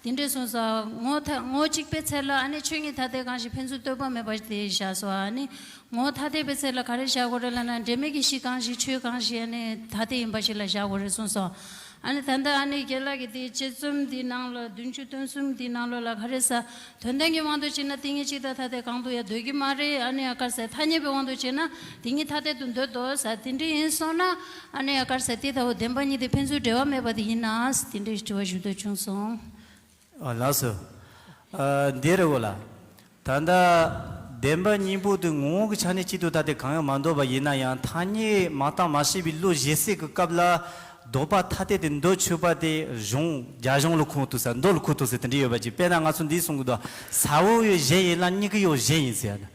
དེ་འདྲས་གསུངས་སོང་། ངོ་བོ་ཐ་ངོ་བོ་གཅིག་པའི་ཚད་ལ་ཨ་ནི་ཆོས་ཉིད་ཐ་དད་གང་ཞིག་ཕན་ཚུན་ལྟོས་པ་མེད་པ་དེ་བཞག་སོང་། ཨ་ནི་ངོ་བོ་ཐ་དད་པའི་ཚད་ལ་ག་རེ་བཞག་དགོས་རེད་ལབ་ན་འབྲེལ་མེད་ཀྱི་གཞི་གང་ཞིག་ཆོས་གང་ཞིག་ཨ་ནི་ཐ་དད་ཡིན་པ་ཞིག་ལ་བཞག་དགོས་རེད་གསུངས་སོང་། ཨ་ནི་ད་ལྟ་ཨ་ནི་རྒན་ལགས་ཀྱིས་དེའི་དཔྱད་རྩོམ་འདི་ནང་ལ་བདུན་ཅུ་དོན་གསུམ་འདི་ནང་ལོགས་ལ་ག་རེ་ཟེར། དོན་དམ་གྱི་དབང་དུ་བྱས་ན་དེ་གཉིས་གཅིག་དང་ཐ་དད་གང་དུ་ཡང་འདོད་ཀྱི་མ་རེད། ཨ་ནི་ཡ་ག་རེ་ཟེར་ཐ་སྙད་པའི་དབང་དུ་བྱས་ན་དེ་གཉིས་ཐ་དད་དུ་འདོད་དོ་ཟེར་དེ་འདྲ་ཡིན་སོང་ན་ཨ་ནི་ཡ་ག་རེ་ཟེར་དེ་ལྟ་བུ་བདེན་པ་གཉིས་དེ་ཕན་ཚུན་འབྲེལ་བ་མེད་པ་དེ་ཡིན་ན་དེ་འདྲའི་དྲི་བ་ཞུ་འདོད་བྱུང་སོང་། ཨ་ལགས་སོ། ཨ་འདི་རེད་འོ་ལ། ད་ལྟ་བདེན་པ་གཉིས་པོ་དེ་ངོ་བོ་གི་ཆ་ནས་གཅིག་ཏུ་ཐ་དད་གང་ཡང་མ་འདོད་པ་ཡིན་ན་ཡང་ཐ་སྙད་མ་བརྟགས་མ་དཔྱད་པའི་བློ་བཞེད་སའི་གི་སྐབས་ལ་ལྡོག་པ་ཐ་དད་དེ་འདོད་ཆོག་པ་དེ་གཞུང་རྒྱ་གཞུང་ལ་ཁུངས་གཏུགས་ས་མདོ་ལ་ཁུངས་གཏུགས་ས་དེ་འདྲ་ཡོད་པ་ཅིག་དཔེར་ན་ང་ཚོ་འདི་གསུང་གི་འདུག་ས་བོན་ཡང་གཞན་ཡིན་ལ་མྱུ་གུ་ཡང་གཞན་ཡིན་ཟེར་ཡ་ན།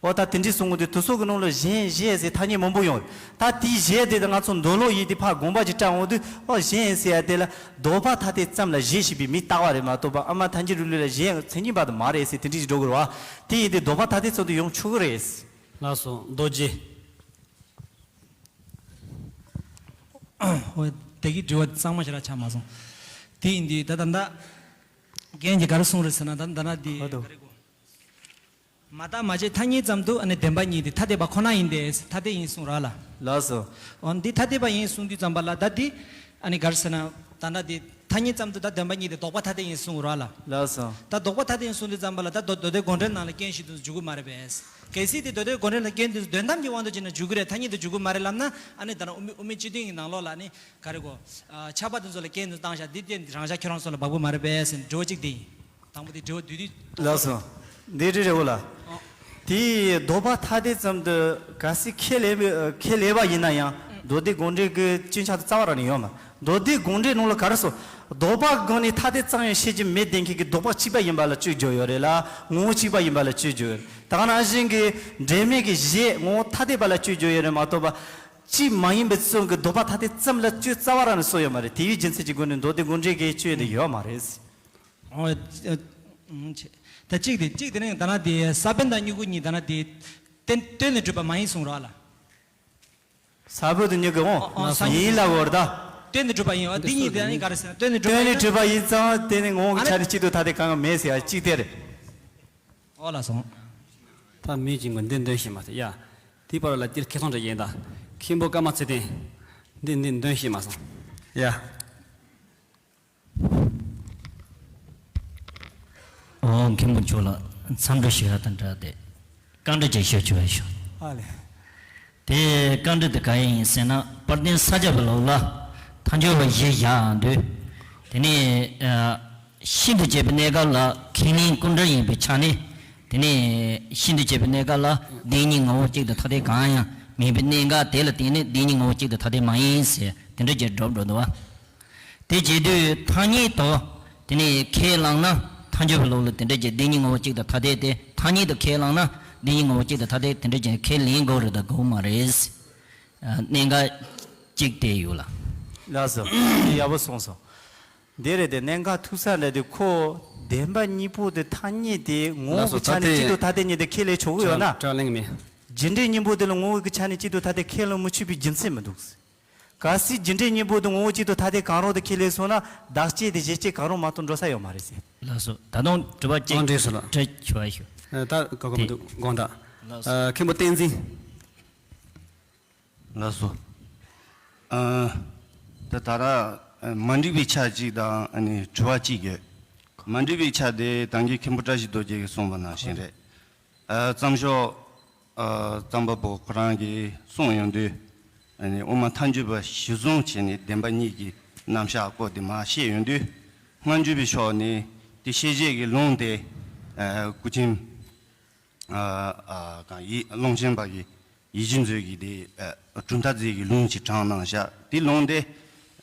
ཨོ་ད་དེ་འདྲའི་གསུང་གི་འདུག་དེ་ཚོ་གི་ནང་ལ་གཞན་གཞན་ཟེར་ཐ་སྙད་མང་པོ་ཡོང་རེད། ད་དེའི་གཞན་དེ་ད་ང་ཚོ་མདོ་ལོག་ཡིན་དེ་ཕར་དགོངས་པ་ཅིག་བཀྲམ་འོང་དུས་ཨོ་གཞན་ཟེར་ཡ་དེ་ལ་ལྡོག་པ་ཐ་དད་ཙམ་ལ་གཞན་ཞེས་པའི་མིང་བཏགས་པ་རེད་མ་གཏོགས་པ་ཨ་མ་ཐལ་འགྱུར་རིགས་ལུགས་ལ་གཞན་མཚན་ཉིད་པ་དེ་མ་རེད་ཟེར་དེ་འདྲ་ཞིག་འགྲོ་གི་རེད་བ། དེ་ཡིན་དུས་ལྡོག་པ་ཐ་དད་ཙམ་དུ་ཡོང་ཆོག་གི་རེད། ལགས་སོ། རྡོ་རྗེ། ཨོ། དེ་གི་དྲི་བ་གཙང་མ་ཞིག་ར་ཆགས་མ་སོང་། དེ་ཡིན་དུས་ད་ད་ད། རྒན་གྱིས་ག་རེ་གསུངས་རེད་ཟེར་ན་ད་ད་ན་དེ་ཧོ་དོ། ག་རེ་གོ། མ་བརྟགས་མ་དཔྱད་ཐ་སྙད་ཙམ་དུ་ཨ་ནི་བདེན་པ་གཉིས་དེ་ཐ་དད་པ་ཁོ་ན་ཡིན་ཏེ་ཐ་དད་ཡིན་གསུངས་ར་ལ། ལགས་སོ། འོ་འདི་ཐ་དད་པ་ཡིན་གསུངས་དུས་ཙམ་པ་ལ་ད་འདི་ཨ་ནི་ག་རེ་ཟེར་ན་ད་ན་དེ་ཐ་སྙད་ཙམ་དུ་ད་བདེན་པ་གཉིས་དེ་ལྡོག་པ་ཐ་དད་ཡིན་གསུངས་ར་ལ། ལགས་སོ། ད་ལྡོག་པ་ཐ་དད་ཡིན་གསུངས་དུས་ཙམ་པ་ལ་ད་མདོ་མདོ་སྡེ་དགོངས་འགྲེལ་ནང་ལ་རྐྱེན་བཞི་དུ་འཇུག་གི་མ་རེད་པས། གལ་སྲིད་དེ་མདོ་སྡེ་དགོངས་འགྲེལ་ལ་རྐྱེན་དུ་དོན་དམ་གྱི་དབང་དུ་བྱས་ན་འཇུག་གི་རེད་ཐ་སྙད་དུ་འཇུག་གི་མ་རེད་ལབ་ན་ཨ་ནི་ད་ན་དབུ་མའི་དབུ་མའི་སྤྱི་དོན་གྱི་ནང་ལོགས་ལ་ཨ་ནི་ག་རེ་གོ། ཨ་ཆགས་པ་དེ་ཚོ་ལ་རྐྱེན་དུ་བཏང་བཞག་འདི་རྐྱེན་རང་བཞག་ཁྱོད་རང་ཚོ་ལ་བབ་གི་མ་རེད་པས་ཟེར་དྲི་བ་གཅིག་དེ་ཡིན། དང་པོ་དེ་དྲི་བ་བསྡུས་དུས། ལགས་སོ། འདི་འདྲ་རེད་འོ་ལ། དེ་ལྡོག་པ་ཐ་དད་ཙམ་དུ་གལ་སྲིད་ཁས་ལེན་ཁས་ལེན་པ་ཡིན་ན་ཡང་མདོ་སྡེ་དགོངས་འགྲེལ་གྱི་སྐྱོན་ཆ་དེ་རྩ་བ་རང་ནས་ཡོད་མ་རེད། མདོ་སྡེ་དགོངས་འགྲེལ་ནང་ལ་ག་རེ་སོ། ལྡོག་པ་སྒང་ནས་ཐ་དད་ཙམ་ཡང་བཤད་ཀྱི་མེད་བསྟན་མཁན་གྱི་ལྡོག་པ་གཅིག་པ་ཡིན་པ་ལ་བཅོས་བསྒྱུར་ཡོད་རེད་ལ་ངོ་བོ་གཅིག་པ་ཡིན་པ་ལ་བཅོས་བསྒྱུར་ཡོད་རེད། ད་ག་ནང་བཞིན་གྱི་འབྲེལ་མེད་ཀྱི་གཞན་ངོ་བོ་ཐ་དད་པ་ལ་བཅོས་བསྒྱུར་ཡོད་རེད་མ་གཏོགས་པ། གཅིག་མ་ཡིན་པའི་ཚུལ་གྱི་ལྡོག་པ་ཐ་དད་ཙམ་ལ་བཅོས་རྩ་བ་རང་ནས་སོ་ཡོད་མ་རེད། དེ་བས་རྒྱུ་མཚན་གྱི་སྒོ་ནས་མདོ་སྡེ་དགོངས་འགྲེལ་གྱི་བཅོས་དེ་ཡོད་མ་རེད། ཨོ། ཨ། ཨ། ད་གཅིག་དེ་གཅིག་དེ་ནས་ད་ན་དེ་ས་བོན་དང་མྱུ་གུ་གཉིས་ད་ན་དེ་བརྟེན་བརྟེན་ནས་གྲུབ་པ་མ་ཡིན་གསུངས་རོགས་ཨ་ལ། ས་བོན་དང་མྱུ་གུ་ཨོ། ཨོ་ཨོ་ས་ཡིན་ལ་བོར་ད། བརྟེན་ནས་གྲུབ་པ་ཡིན་ཨོ་དེ་གཉིས་དེ་ནི་ག་རེ་ཟེར་ན་བརྟེན་ནས་གྲུབ་པ་བརྟེན་ནས་ཡིན་ན། གྲུབ་པ་ཡིན་ཙང་དེ་ནི་ངོ་བོ་གི་ཨ་ཆ་ནས་གཅིག་ཏུ་ཐ་དད་གང་ཡང་མེད་ཟེར་ཡ་གཅིག་དེ་རེད། ཨོ་ལ་སོང་། ད་མི་གཅིག་གིས་འདི་འདོན་ཤེས་མ་ཐུབ་ཡ། དེའི་བར་ལ་དེར་ཁེ་ཚང་འདྲ་ཡིན་ད། མཁན་པོ་ཀརྨ་ཚེ་བརྟན། འདི་འདི་འདོན་ཤེས་མ་སོང་། ཡ། ཨོ་མཁན་པོ་མཆོག་ལགས། འཚམས་འདྲི་ཞུ་ཡ་དང་སྦྲགས་ཏེ་བཀའ་འདྲི་ཅིག་ཞུ་ཆོག་པ་ཞུ། ཨ་ལེ། དེ་བཀའ་འདྲི་དེ་ག་ཡིན་ཟེར་ན། དཔལ་ལྡན་ས་སྐྱ་པའི་ལུགས་ལ་མཐའ་འཁྱོལ་བ་བཞི་བཞག་འདུག་དེ་ནས་ཨ་ཤིན་ཏུ་བཅད་པའི་གནས་སྐབས་ལ་ཁས་ལེན་སྐུ་འདྲ་ཡིན་པའི་ཆ་ནས། དེ་ནས་ཤིན་ཏུ་བཅད་པའི་གནས་སྐབས་ལ་བདེན་གཉིས་ངོ་བོ་གཅིག་ཏུ་ཐ་དད་གང་ཡང་མེད་པའི་གནད་འགག་དེ་ལ་བརྟེན་ནས་བདེན་གཉིས་ངོ་བོ་གཅིག་ཏུ་ཐ་དད་མ་ཡིན་ཟེར་དེ་འདྲ་ཅིག་སྒྲུབ་འགྲོ་འདུག་བ། དེ་བྱེད་དུས་ཐ་སྙད་དུ་དེ་ནས་ཁས་བླངས་ན། མཐའ་འཁྱོལ་བའི་ལུགས་ལ་དེ་འདྲ་ཅིག་བདེན་གཉིས་ངོ་བོ་གཅིག་ཏུ་ཐ་དད་དེ། ཐ་སྙད་དུ་ཁས་བླངས་ན་བདེན་གཉིས་ངོ་བོ་གཅིག་ཏུ་ཐ་དད་དེ་འདྲ་ཅིག་ཁས་ལེན་དགོས་རེད་དང་དགོས་མ་རེད། ཨ་གནད་འགག་གཅིག་དེ་ཡོད་ལ། ལགས་སོ། དེ་ཡག་པོ་གསུངས་སོང་། འདི་རེད་དེ། གནད་འགག་ཐུག་ས་རེད་དེ། ཁོ་བདེན་པ་གཉིས་པོ་དེ་ཐ་སྙད་དེ་ངོ་བོ་གི་ཆ་ནས་གཅིག་ཏུ་ཐ་དད་ཉིད་དེ་ཁས་ལེན་ཆོག་གི་ཡོད་ན། དྲ་གླེང་མེད། རྒྱུ་འབྲས་གཉིས་པོ་དེ་ལ་ངོ་བོ་གི་ཆ་ནས་གཅིག་ཏུ་ཐ་དད་ཁས་ལེན་མི་ཆོག་པའི་རྒྱུ་མཚན་མི་འདུག་གལ་སྲིད་རྒྱུ་འབྲས་གཉིས་པོ་དེ་ངོ་བོ་གཅིག་ཏུ་ཐ་དད་གང་རུང་དུ་ཁས་ལེན་སོང་ན། བདག་གཅིག་དེ་གཞན་གཅིག་གང་རུང་མ་གཏོགས་འགྲོ་ས་ཡོད་མ་རེད་ཟེར། ལགས་སོ། ད་དུང་དྲི་བ་གཅིག་ཨང་། འགྲིག་སོང་ལགས། དྲི་བ་ཞུ། ཨ་ད་གོ་གོ་མི་འདུག་དགོངས་དག་ལགས་སོ། ཨ་མཁན་པོ་བསྟན་འཛིན། ལགས་སོ། ཨ་ད་ད་ར་ཨ་མ་འགྲིག་པའི་ཆ་གཅིག་དང་། ཨ་ནི་དྲི་བ་གཅིག་ཡོད། མ་འགྲིག་པའི་ཆ་དེ་ད་གིན་མཁན་པོ་བཀྲ་ཤིས་རྡོ་རྗེ་གིས་གསུངས་པ་ནང་བཞིན་རེད། ཨ་རྩོམ་ཤོག་ཨ་རྩོམ་པ་པོ་ཁོ་རང་གིས་གསུངས་ཡོང་དུས། ཨ་ནི་དབུ་མ་མཐའ་འཁྱོལ་བ་གཞི་བཟུང་བྱས་ནས་བདེན་པ་གཉིས་ཀྱི་རྣམ་གཞག་སྐོར་དེ་མར་བཤད་ཡོང་དུས། སྔ་འགྱུར་བའི་ཕྱོགས་ནས་དེ་ཤེས་བྱེད་ཀྱི་ལུང་དེ་ཨ་སྐུ་མཁྱེན་ཨ་ཨ་གང་ཡིད། ཀློང་ཆེན་པ་གི་ཡིད་བཞིན་མཛོད་ཀྱི་དེ་ཨ་གྲུབ་མཐའ་རྩལ་གྱི་ལུང་ཅིག་དྲངས་གནང་བཞག་དེ་ལུང་དེ་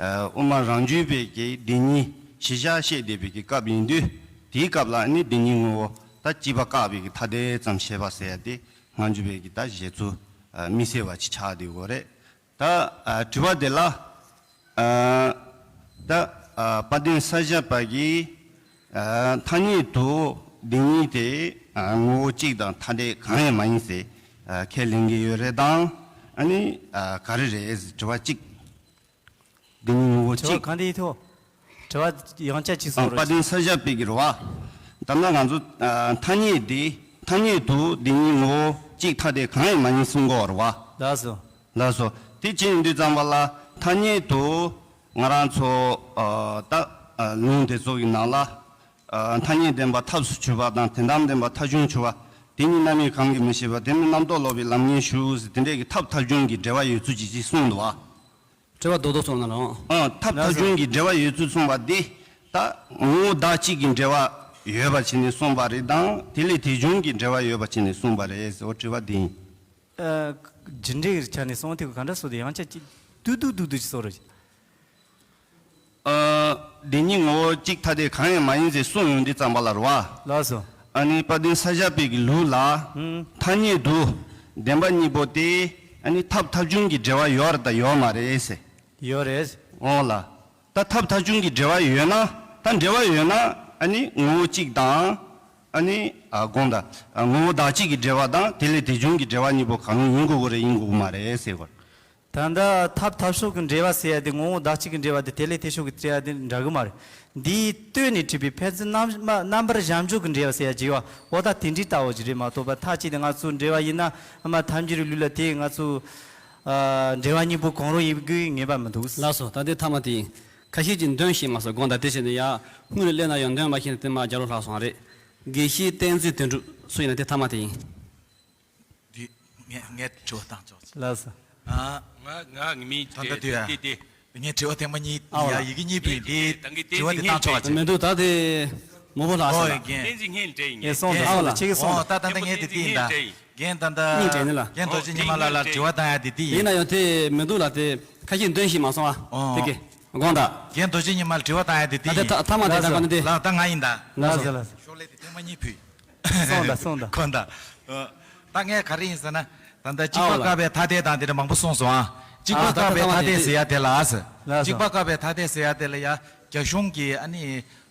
ཨ་དབུ་མ་རང་རྒྱུད་པའི་གི་བདེན་གཉིས་གཞི་བཞག་བཤད་བསྡད་པའི་གི་སྐབས་ཡིན་དུས། དེའི་སྐབས་ལ་ནི་བདེན་གཉིས་ངོ་བོ་ད་གཅིག་པ་བཀག་པའི་གི་ཐ་དད་ཙམ་བཤད་པ་ཟེར་ཡ་དེ་སྔ་འགྱུར་བའི་གི་ད་བཞེད་ཚུལ་ཨ་དམིགས་བསལ་བ་ཅིག་ཆགས་བསྡད་ཡོད་རེད། ད་ཨ་དྲི་བ་དེ་ལ་ཨ་ད་ཨ་དཔལ་ལྡན་ས་སྐྱ་པ་གིས་ཨ་ཐ་སྙད་དུ་བདེན་གཉིས་དེ་ཨ་ངོ་བོ་གཅིག་དང་ཐ་དད་གང་ཡང་མ་ཡིན་ཟེར་ཨ་ཁས་ལེན་གྱི་ཡོད་རེད་དམ། ཨ་ནི་ཨ་ག་རེ་རེད། དྲི་བ་གཅིག་བདེན་གཉིས་ངོ་བོ་དྲི་བ་གཅིག་གང་དེ་ཡིན་ཐོ། དྲི་བ་ཡང་བསྐྱར་ཅིག་གསུང་རོགས། དཔལ་ལྡན་ས་སྐྱ་པའི་གི་རེད་བ། ད་ལྟ་ང་ཚོ་ཨ་ཐ་སྙད་དེ། ཐ་སྙད་དུ་བདེན་གཉིས་ངོ་བོ་གཅིག་ཐ་དད་གང་ཡང་མ་ཡིན་གསུང་གི་ཡོད་རེད་བ། ལགས་སོ། ལགས་སོ། དེ་བྱས་ཡིན་དུས་ཙམ་པ་ལ་ཐ་སྙད་དུ་ང་རང་ཚོ་ཨ་ད་ཨ་ལུང་དེ་ཚོ་གི་ནང་ལ་ཨ་ཐ་སྙད་བདེན་པ་ཐབས་སུ་ཆུད་པ་དང་། དོན་དམ་བདེན་པ་ཐབས་བྱུང་ཆུད་པ། དེ་ཉིད་རྣམ་དབྱེ་གང་གིས་མི་ཤེས་པ། དེ་ནི་རྣམ་རྟོག་ལོག་པའི་ལམ་ངན་ཞུགས་ཟེར། དེ་འདྲས་ཀྱི་ཐབས་ཐབས་བྱུང་གི་འབྲེལ་བ་ཡོད་ཚུལ་ཅིག་ཅིག་གསུངས་འདུག་བ། དྲི་བ་རྡོག་རྡོག་སོང་ན་རང་། ཨ་ཐབས་ཐབས་བྱུང་གི་འབྲེལ་བ་ཡོད་ཚུལ་གསུངས་པ་འདི། ད་ངོ་བོ་བདག་གཅིག་གི་འབྲེལ་བ་ཡོད་པ་བྱས་ནས་གསུངས་པ་རེད་དམ། དེ་ལས་དེ་བྱུང་གི་འབྲེལ་བ་ཡོད་པ་བྱས་ནས་གསུངས་པ་རེད་ཟེར། འོ་དྲི་བ་འདི་ཡིན། ཨ་རྒྱུ་འབྲས་ཀྱི་ཆ་ནས་གསུངས་དེ་ག་འདྲ་སོ་དེ་ཡང་བསྐྱར་ཅིག་ཏུ་ཏུ་ཏུ་ཏུ་ཅིག་གསུང་རོགས། ཨ་བདེན་གཉིས་ངོ་བོ་གཅིག་ཐ་དད་གང་ཡང་མ་ཡིན་ཟེར་གསུངས་ཡོང་དུས་ཙམ་པ་ལ་རེད་བ། ལགས་སོ། ཨ་ནི་དཔལ་ལྡན་ས་སྐྱ་པའི་གི་ལུགས་ལ། ཨང་། ཐ་སྙད་དུ་བདེན་པ་གཉིས་པོ་དེ་ཨ་ནི་ཐབས་ཐབས་བྱུང་གི་འབྲེལ་བ་ཡོད་རེད་དམ་ཡོད་མ་རེད་ཟེར། ཡོད་རེད། འོང་ལ། ད་ཐབས་ཐབས་བྱུང་གི་འབྲེལ་བ་ཡོད་ན། ད་འབྲེལ་བ་ཡོད་ན་ཨ་ནི་ངོ་བོ་གཅིག་དང་། ཨ་ནི་ཨ་དགོངས་དག་ཨ་ངོ་བོ་བདག་གཅིག་གི་འབྲེལ་བ་དང་དེ་ལས་དེ་བྱུང་གི་འབྲེལ་བ་གཉིས་པོ་གང་རུང་ཡིན་དགོས་ཀྱི་རེད་ཡིན་དགོས་ཀྱི་མ་རེད་ཟེར་བ། ད་ལྟ་ཐབས་ཐབས་ཕྱོགས་ཀྱི་འབྲེལ་བ་ཟེར་ཡ་དེ་ངོ་བོ་བདག་གཅིག་གི་འབྲེལ་བ་དེ་དེ་ལས་དེ་ཕྱོགས་ཀྱི་འབྲེལ་བ་དེ་འདྲ་གི་མ་རེད། འདིའི་ལྟོས་ནས་བྲིས་པའི་ཕན་ཚུན་རྣམ་རྣམ་པར་གཞག་འཇོག་གི་འབྲེལ་བ་ཟེར་ཡ་ཅིག་ཡོད་པ། འོ་ད་དེ་འདྲའི་ལྟ་བ་ཅིག་རེད་མ་གཏོགས་པ། ཐ་ཆད་དེ་ང་ཚོ་འབྲེལ་བ་ཡིན་ན་ཨ་མ་ཐལ་འགྱུར་ལུགས་ལ་དེ་ང་ཚོ་ཨ་འབྲེལ་བ་གཉིས་པོ་གང་རུང་ཡིན་དགོས་ངེས་པ་མི་འདུག་ལགས་སོ། ད་དེ་ཐ་མ་དེ་ཡིན། ཁ་ཤས་ཀྱིས་འདོན་ཤེས་མ་སོང་། དགོངས་དག་དེ་བྱས་ནས་ཡ་སྔོན་ལ་སླེབས་ན་ཡང་འདོན་མ་ཤེས་ན་དེ་མ་རྒྱ་ལོ་ལྷག་སོང་རེད། དགེ་བཤེས་བསྟན་འཛིན་དོན་གྲུབ་སུ་ཡིན་ན་དེ་ཐ་མ་དེ་ཡིན། འདི་ངས་ངས་དྲི་བ་བཏང་ཆོག་ཅིག་ལགས་སོ། ཨ། ང་ང་ངི་མིང་ད་ལྟ་དེ་དུས་ཡ་དེ་དེ། ངས་དྲི་བ་ཐེངས་མ་གཉིས། ཨ་ཡ་ཡི་གེ་གཉིས་ཕུལ། དེ་ད་གི་དེ་དྲི་བ་དེ་བཏང་ཆོག་ཅིག་མི་འདུག་ད་དེ་མོ་པོ་ལགས་ཨོ་ཟེར་ལ། རྒན། བསྟན་འཛིན་ངས་འདྲེ་ཡིན། ངས་སོང་ད་ཨ་ལ། ཁྱེད་ཀྱིས་སོང་ད། ད་ད་ལྟ་ངས་དེ་དེ་ཡིན་ད། རྒན་ད་ལྟ་གཉིས་དྲན་ནི་ལ། རྒན་རྡོ་རྗེ་ཉི་མ་ལགས་ལ་དྲི་བ་བཏང་ཡ་དེ་དེ་ཡིན། ཡིན་ན་ཡང་དེ་མི་འདུག་ལ། དེ་ཁ་ཤས་འདོན་ཤེས་མ་སོང་ཨ། ཨོ། དེ་གི་དགོངས་དག་རྒན་རྡོ་རྗེ་ཉི་མ་ལ་དྲི་བ་བཏང་ཡ་དེ་དེ་ད་དེ་ཡིན། ཐ་མ་དེ་ད་ག་ནི་དེ། ལགས་ད་ང་ཡིན་ད། ལགས་སོ་ལགས་སོ། ཤོག་ལྷེ་དེ་ཐེངས་མ་གཉིས་ཕུལ། སོང་ད་སོང་ད། གོ་ད། ད་ངས་ག་རེ་ཡིན་ཟེར་ན། ད་ལྟ་གཅིག་པ་ཨའོ་ལ། བཀག་པའི་ཐ་དད་དང་དེ་འདྲ་མང་པོ་གསུངས་སོང་ཨ། གཅིག་པ་ཨ་ད་བཀག་པའི་ཐ་དད་ཟེར་ཡ་དེ་ལ་ཨ་ཟེར། ལགས་སོ། གཅིག་པ་བཀག་པའི་ཐ་དད་ཟེར་ཡ་དེ་ལ་ཡ། རྒྱ་གཞུང་གིས་ཨ་ནི་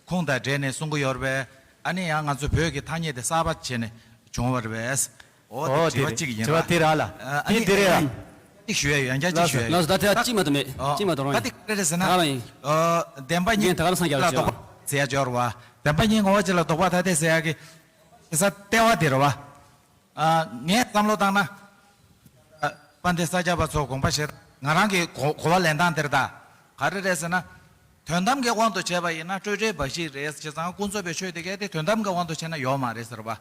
ཁུངས་དང་འབྲེལ་ནས་གསུང་གི་ཡོད་རེད་པས། ཨ་ནི་ཡང་ང་ཚོ་བོད་ཀྱི་ཐ་སྙད་དེ་གསར་པ་བྱས་ནས་བྱུང་བ་རེད་པས། འོ་ཨོ་དེ་དེ་དྲི་བ་རེད། གཅིག་ཡིན་དྲི་བ་པ། དེ་ར་ལ། ཨ་དེ་ནི་དེ་རེད་ཨ། གཅིག་ཞུ་ཡ་ཡོད། ཡང་བསྐྱར་གཅིག་ཞུ་ཡ་ཡོད། ལགས་སོ། ད་དེ་གཅིག་མ་གཏོགས་མེད། ཨོ། གཅིག་མ་གཏོགས་རང་ད་ཡིན། དེ་ག་རེ་རེད་ཟེར་ན། ད་རང་ཡིན། ཨོ། བདེན་པ་གཉིས་ངས་ད་ག་རང་སང་རྒྱག་ལ་ལ་ཅིག་ཟེར་ཡ་སྦྱོར་བ། བདེན་པ་གཉིས་ངོ་བོ་གཅིག་ལ་ལྡོག་པ་ཐ་དད་ཟེར་ཡ་གི་དེ་ས་ལྟེ་བ་དེ་རེད་བ། ཨ། ངས་བསམ་བློ་བཏང་ན། ཨ། དཔལ་ལྡན་ས་སྐྱ་པ་ཚོ་དགོངས་པ་བཞེས། ང་རང་གི་གོ་གོ་བ་ལེན་སྟངས་དེ་རེད་ད། ག་རེ་རེད་ཟེར་ན། དོན་དམ་གྱི་དབང་དུ་བྱས་པ་ཡིན་ན་སྤྲོས་བྲལ་འབའ་ཞིག་རེད། བྱས་ཙང་ཀུན་རྫོབ་པའི་ཆོས་དེ་གས་དེ་དོན་དམ་གྱི་དབང་དུ་བྱས་ན་ཡོད་མ་རེད་ཟེར་བ།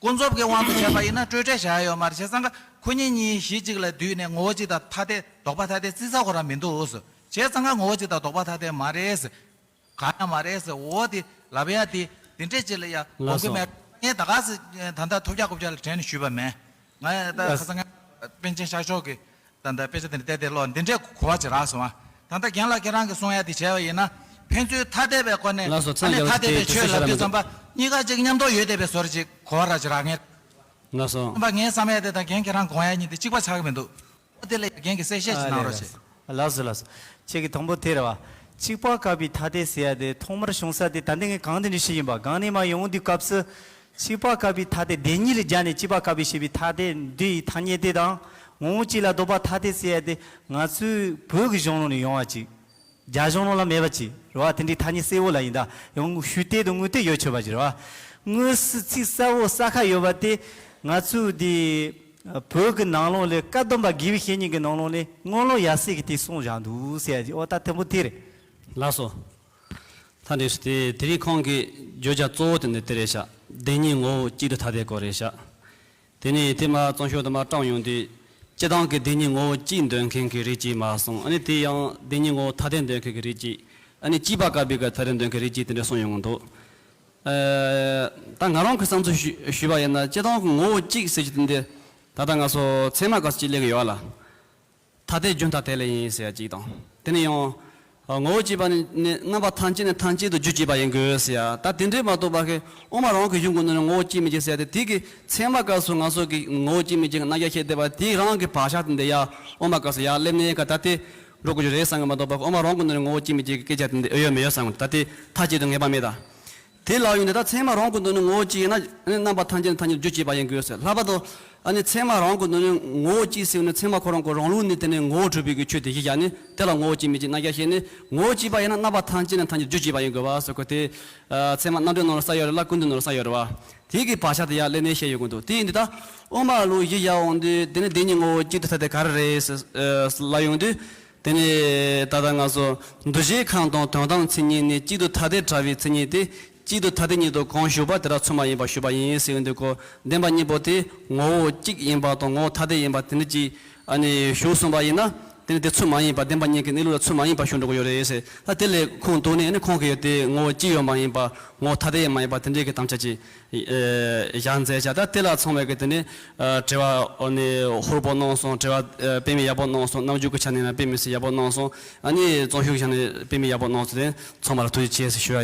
ཀུན་རྫོབ་ཀྱི་དབང་དུ་བྱས་པ་ཡིན་ན་སྤྲོས་བྲལ་བཞག་ཡ་ཡོད་མ་རེད། བྱས་ཙང་ཀ་ཁོ་གཉིས་གཉིས་གཞི་གཅིག་ལ་བསྡུས་ནས་ངོ་བོ་གཅིག་དང་ཐ་དད་ལྡོག་པ་ཐ་དད་བརྩི་ས་ཁོ་རང་མི་འདུག་ཟེར། བྱས་ཙང་ཀ་ངོ་བོ་གཅིག་དང་ལྡོག་པ་ཐ་དད་མ་རེད་ཟེར། གང་ཡང་མ་རེད་ཟེར། འོ་དེ་ལབ་ཡ་དེ་དེ་འདྲས་ཅིག་ལ་ཡ་ལབ་གི་མེད། ངས་ད་ག་ཟེ་ད་ལྟ་ཐོབ་རྒྱག་རྐུབ་བཀྱག་ལ་དྲན་ནས་ཞུས་པ་མེད། ང་ད་ཁ་སང་ང་པཎ་ཆེན་ཤར་ཕྱོགས་ཀྱི་ད་ལྟ་དཔེ་ཆ་དེ་འདྲ་བལྟས་བལྟས་ཀློག་འདི་འདྲས་གོ་བ་ཅིག་རག་སོང་ཨ། ད་ལྟ་རྒན་ལགས་ཁྱེད་རང་གིས་གསུང་ཡ་དེ་བྱས་པ་ཡིན་ན་ཕན་ཚུན་ཐ་དད་པའི་སྒོ་ནས་ལགས་སོ། ཨ་ནི་ཐ་དད་པའི་ཆོས་ལབ་དུས་ཙམ་པ་གཉིས་ཀ་གཅིག་མཉམ་དུ་ཡོད་བསྡད་པའི་བཟོ་འདྲ་ཅིག་གོ་བ་རག་ཅིག་རག་ངེས། ལགས་སོ། ཨ་ངས་བསམ་ཡ་དེ་དང་རྒན་ཁྱེད་རང་དགོངས་ཡ་གཉིས་དེ་གཅིག་པ་ཆགས་ཀྱི་མི་འདུག་འོ་དེ་ལ་རྒན་གྱིས་གསལ་བཤད་ཅིག་གནང་རོགས་བྱེད། ལགས་སོ་ལགས་སོ། ཁྱེད་ཀྱིས་དང་པོ་དེ་རེད་བ། གཅིག་པ་དགག་པའི་ཐ་དད་ཟེར་ཡ་དེ་ཐོག་མར་བྱུང་ས་དེ་ད་ལྟ་ངས་གང་དེ་འདྲ་ཞིག་ཡིན་པ་གང་ནས་མ་ཡོང་དུས་སྐབས་སུ། གཅིག་པ་དགག་པའི་ཐ་དད་བདེན་གཉིས་ལ་སྦྱར་ནས་གཅིག་པ་དགག་པའི་ཞེས་པའི་ཐ་དད་འདི་ཡི་ཐ་སྙད་དེ་དང་། ངོ་བོ་གཅིག་ལ་ལྡོག་པ་ཐ་དད་ཟེར་ཡ་དེ་ང་ཚོའི་བོད་ཀྱི་གཞུང་ལུགས་ནས་ཡོང་བ་ཅིག་རྒྱ་གཞུང་ལུགས་ལ་མེད་པ་ཅིག་རེད་བ། དེ་འདྲའི་ཐ་སྙད་གསལ་བོ་ལ་ཡིན་ད་ཡང་ཞུ་གཏན་དང་དངོས་གཏན་ཡོད་ཆོག་པ་ཅིག་རེད་བ། དངོས་སུ་ཚིག་གསལ་བོ་གསལ་ཁ་ཡོད་པ་དེ་ང་ཚོའི་འདི་བོད་ཀྱི་ནང་ལོགས་ལས་བཀའ་གདམས་པ་དགེ་བའི་བཤེས་གཉེན་གྱི་ནང་ལོགས་ནས་དངོས་ལུགས་ཡབ་སྲས་ཀྱིས་དེ་གསུངས་བཞག་འདུག་ཟེར་ཡ་ཅིག་འོ་ད་དེ་མོ་དེ་རེད། ལགས་སོ། ད་འདྲས་སུ་དེ་དེ་རིང་ཁོང་གི་བརྗོད་བྱ་གཙོ་བོ་དེ་འདི་དེ་རེད་ཤག་བདེན་གཉིས་ངོ་བོ་གཅིག་ཏུ་ཐ་དད་སྐོར་རེད་ཤག་དེ་ནས་དེ་མ་བཙོན་ཤོག་དུ་མ་བཀྲམ་ཡོང་དུས་སྤྱི་བཏང་གི་བདེན་གཉིས་ངོ་བོ་གཅིག་འདོད་མཁན་གྱི་རིགས་གཅིག་མ་གསུངས། ཨ་ནི་དེ་ཡང་བདེན་གཉིས་ངོ་བོ་ཐ་དད་འདོད་མཁན་གྱི་རིགས་གཅིག་ཨ་ནི་གཅིག་པ་དགག་པའི་གི་ཐ་དད་འདོད་མཁན་རིགས་གཅིག་དེ་འདྲ་གསུངས་ཡོང་གི་འདུག་ཨ། ད་ང་རང་གི་བསམ་ཚུལ་ཞུ་ཞུས་པ་ཡིན་ན་སྤྱི་བཏང་གི་ངོ་བོ་གཅིག་ཟེར་རྒྱུ་དེ་འདི་ད་ལྟ་ང་ཚོ་ཚད་མ་སྐབས་སུ་གཅིག་སླེབས་ཀྱི་ཡོད་ལ། ཐ་དད་རྒྱུན་མཐའ་དེ་ལས་ཡིན་ཟེར་ཡ་གཅིག་དང་། དེ་ནས་ཡང་། ངོ་བོ་གཅིག་པ་ནི་ནི་རྣམ་པ་ཐམས་ཅད་ནི་ཐམས་ཅད་དུ་རྒྱུ་བྱེད་པ་ཡིན་དགོས་ཟེར་ཡ། ད་དེ་འདྲས་མ་གཏོགས་པ་གི་དབུ་མ་རང་གི་གཞུང་གི་ནང་ནས་ངོ་བོ་གཅིག་མི་གཅིག་ཟེར་ཡ་དེ་དེ་གི་ཚད་མ་སྐབས་སུ་ང་ཚོ་གི་ངོ་བོ་གཅིག་མི་གཅིག་གི་རྣམ་གཞག་བཤད་བསྡད་པ་དེ་རང་གི་བག་ཆགས་དེ་འདི་ཡ་དབུ་མ་སྐབས་སུ་ཡ་སླེབས་ནས་ག་ད་དེ་འགྲོ་དགོས་རྒྱུ་རེད་བསམ་གི་མ་གཏོགས་པ་དབུ་མ་རང་གི་ནང་ནས་ངོ་བོ་གཅིག་མི་གཅིག་གི་སྐད་ཆ་དེ་འདི་ཨེ་ཡོད་མེད་ཡོད་བསམ་གི་ད་དེ་མཐའ་གཅིག་ཏུ་ངེས་པ་མེད་ད། དེ་ལབ་ཡོང་དུས་ད་ཚད་མ་རང་གི་ནང་ནས་ངོ་བོ་གཅིག་ཡིན་ན་རྣམ་པ་ཐམས་ཅད་ནི་ཐམས་ཅད་རྒྱུ་བྱེད་པ་ཡིན་དགོས་ཟེར། ལྷག་པར་དུ་ཨ་ནི་ཚད་མ་རང་གི་ནང་ནས་ངོ་བོ་གཅིག་ཟེར་ནས་ཚད་མ་ཁོ་རང་གི་རང་ལུགས་ནས་དེ་ནས་ངོ་བོ་གྲུབ་པའི་གི་ཆོས་དེ་གཞི་བཞག་ནས་དེ་ལ་ངོ་བོ་གཅིག་མི་གཅིག་རྣམ་གཞག་བཤད་ནས་ངོ་བོ་གཅིག་པ་ཡིན་ན་རྣམ་པ་ཐམས་ཅད་ནི་ཐམས་ཅད་རྒྱུ་བྱེད་པ་ཡིན་དགོས་པ་ཟེར་གོ་དེ། ཚད་མ་རྣམ་འགྲེལ་ནང་ལ་ས་ཡོད་རེད་ལ་ཀུན་བཏུས་ནང་ལ་ས་ཡོད་རེད་བ། དེ་གི་བག་ཆགས་དེ་ཡར་སླེབས་ནས་བཤད་ཡོད་གི་འདུག་དེ་ཡིན་དུས་ད་དབུ་མ་ལུགས་གཞི་བཞག་འོང་དུས་དེ་ནི་བདེན་གཉིས་ངོ་བོ་གཅིག་ཏུ་ཐ་དད་ག་རེ་རེད་ཟེར་ལབ་ཡོང་དུས། དེ་ནས་ད་ལྟ་ང་ཚོ་འདུ་བྱེད་ཁམས་དང་དོན་དམ་མཚན་ཉིད་ནི་གཅིག་ཏུ་ཐ་དད་བྲལ་བའི་མཚན་ཉིད་དེ་གཅིག་ཏུ་ཐ་དད་ཉིད་དུ་གང་ཞུགས་པ་དེ་དག་ཚུལ་མ་ཡིན་པར་ཞུགས་པ་ཡིན་ཟེར་འདུག་གོ། བདེན་པ་གཉིས་པོ་དེ་ངོ་བོ་གཅིག་ཡིན་པ་དང་ངོ་བོ་ཐ་དད་ཡིན་པ་དེ་འདྲ་ཅིག་ཨ་ནི་ཞུགས་སོང་པ་ཡིན་ན་དེ་ནི་དེ་ཚུལ་མ་ཡིན་པ་བདེན་པ་གཉིས་ཀྱི་གནས་ལུགས་ལ་ཚུལ་མ་ཡིན་པ་ཞུགས་འགྲོ་གི་ཡོད་རེད་ཟེར། ད་དེ་ལས་ཁུངས་གཏུགས་ནས་ཨ་ནི་ཁོང་གིས་ཡོད་དེ་ངོ་བོ་གཅིག་ཡང་མ་ཡིན་པ་ངོ་བོ་ཐ་དད་ཡང་མ་ཡིན་པ་དེ་འདྲའི་གི་དམ་བཅའ་ཅིག་ཨེ། བཞག་མཛད་བྱ་ད་དེ་ལ་ཚང་བའི་གི་དེ་ནི་ཨ། དྲི་བ་ཨ་ནི་ཧུར་པོ་གནང་སོང་། དྲི་བ་ཨ། དཔེ་མེད་ཡག་པོ་གནང་སོང་། རྣམ་འགྱུར་གྱི་ཆ་ནས་ན་དཔེ་མི་སྲིད་ཡག་པོ་གནང་སོང་། ཨ་ནི་བཙོན་ཤུགས་ཆ་ནས་དཔེ་མེད་ཡག་པོ་གནང་སོང་། དེ་ཚང་མ་ལ་ཐུགས་རྗེ་ཆེ་ཟེར་ཞུ་ཡ་ཡིན།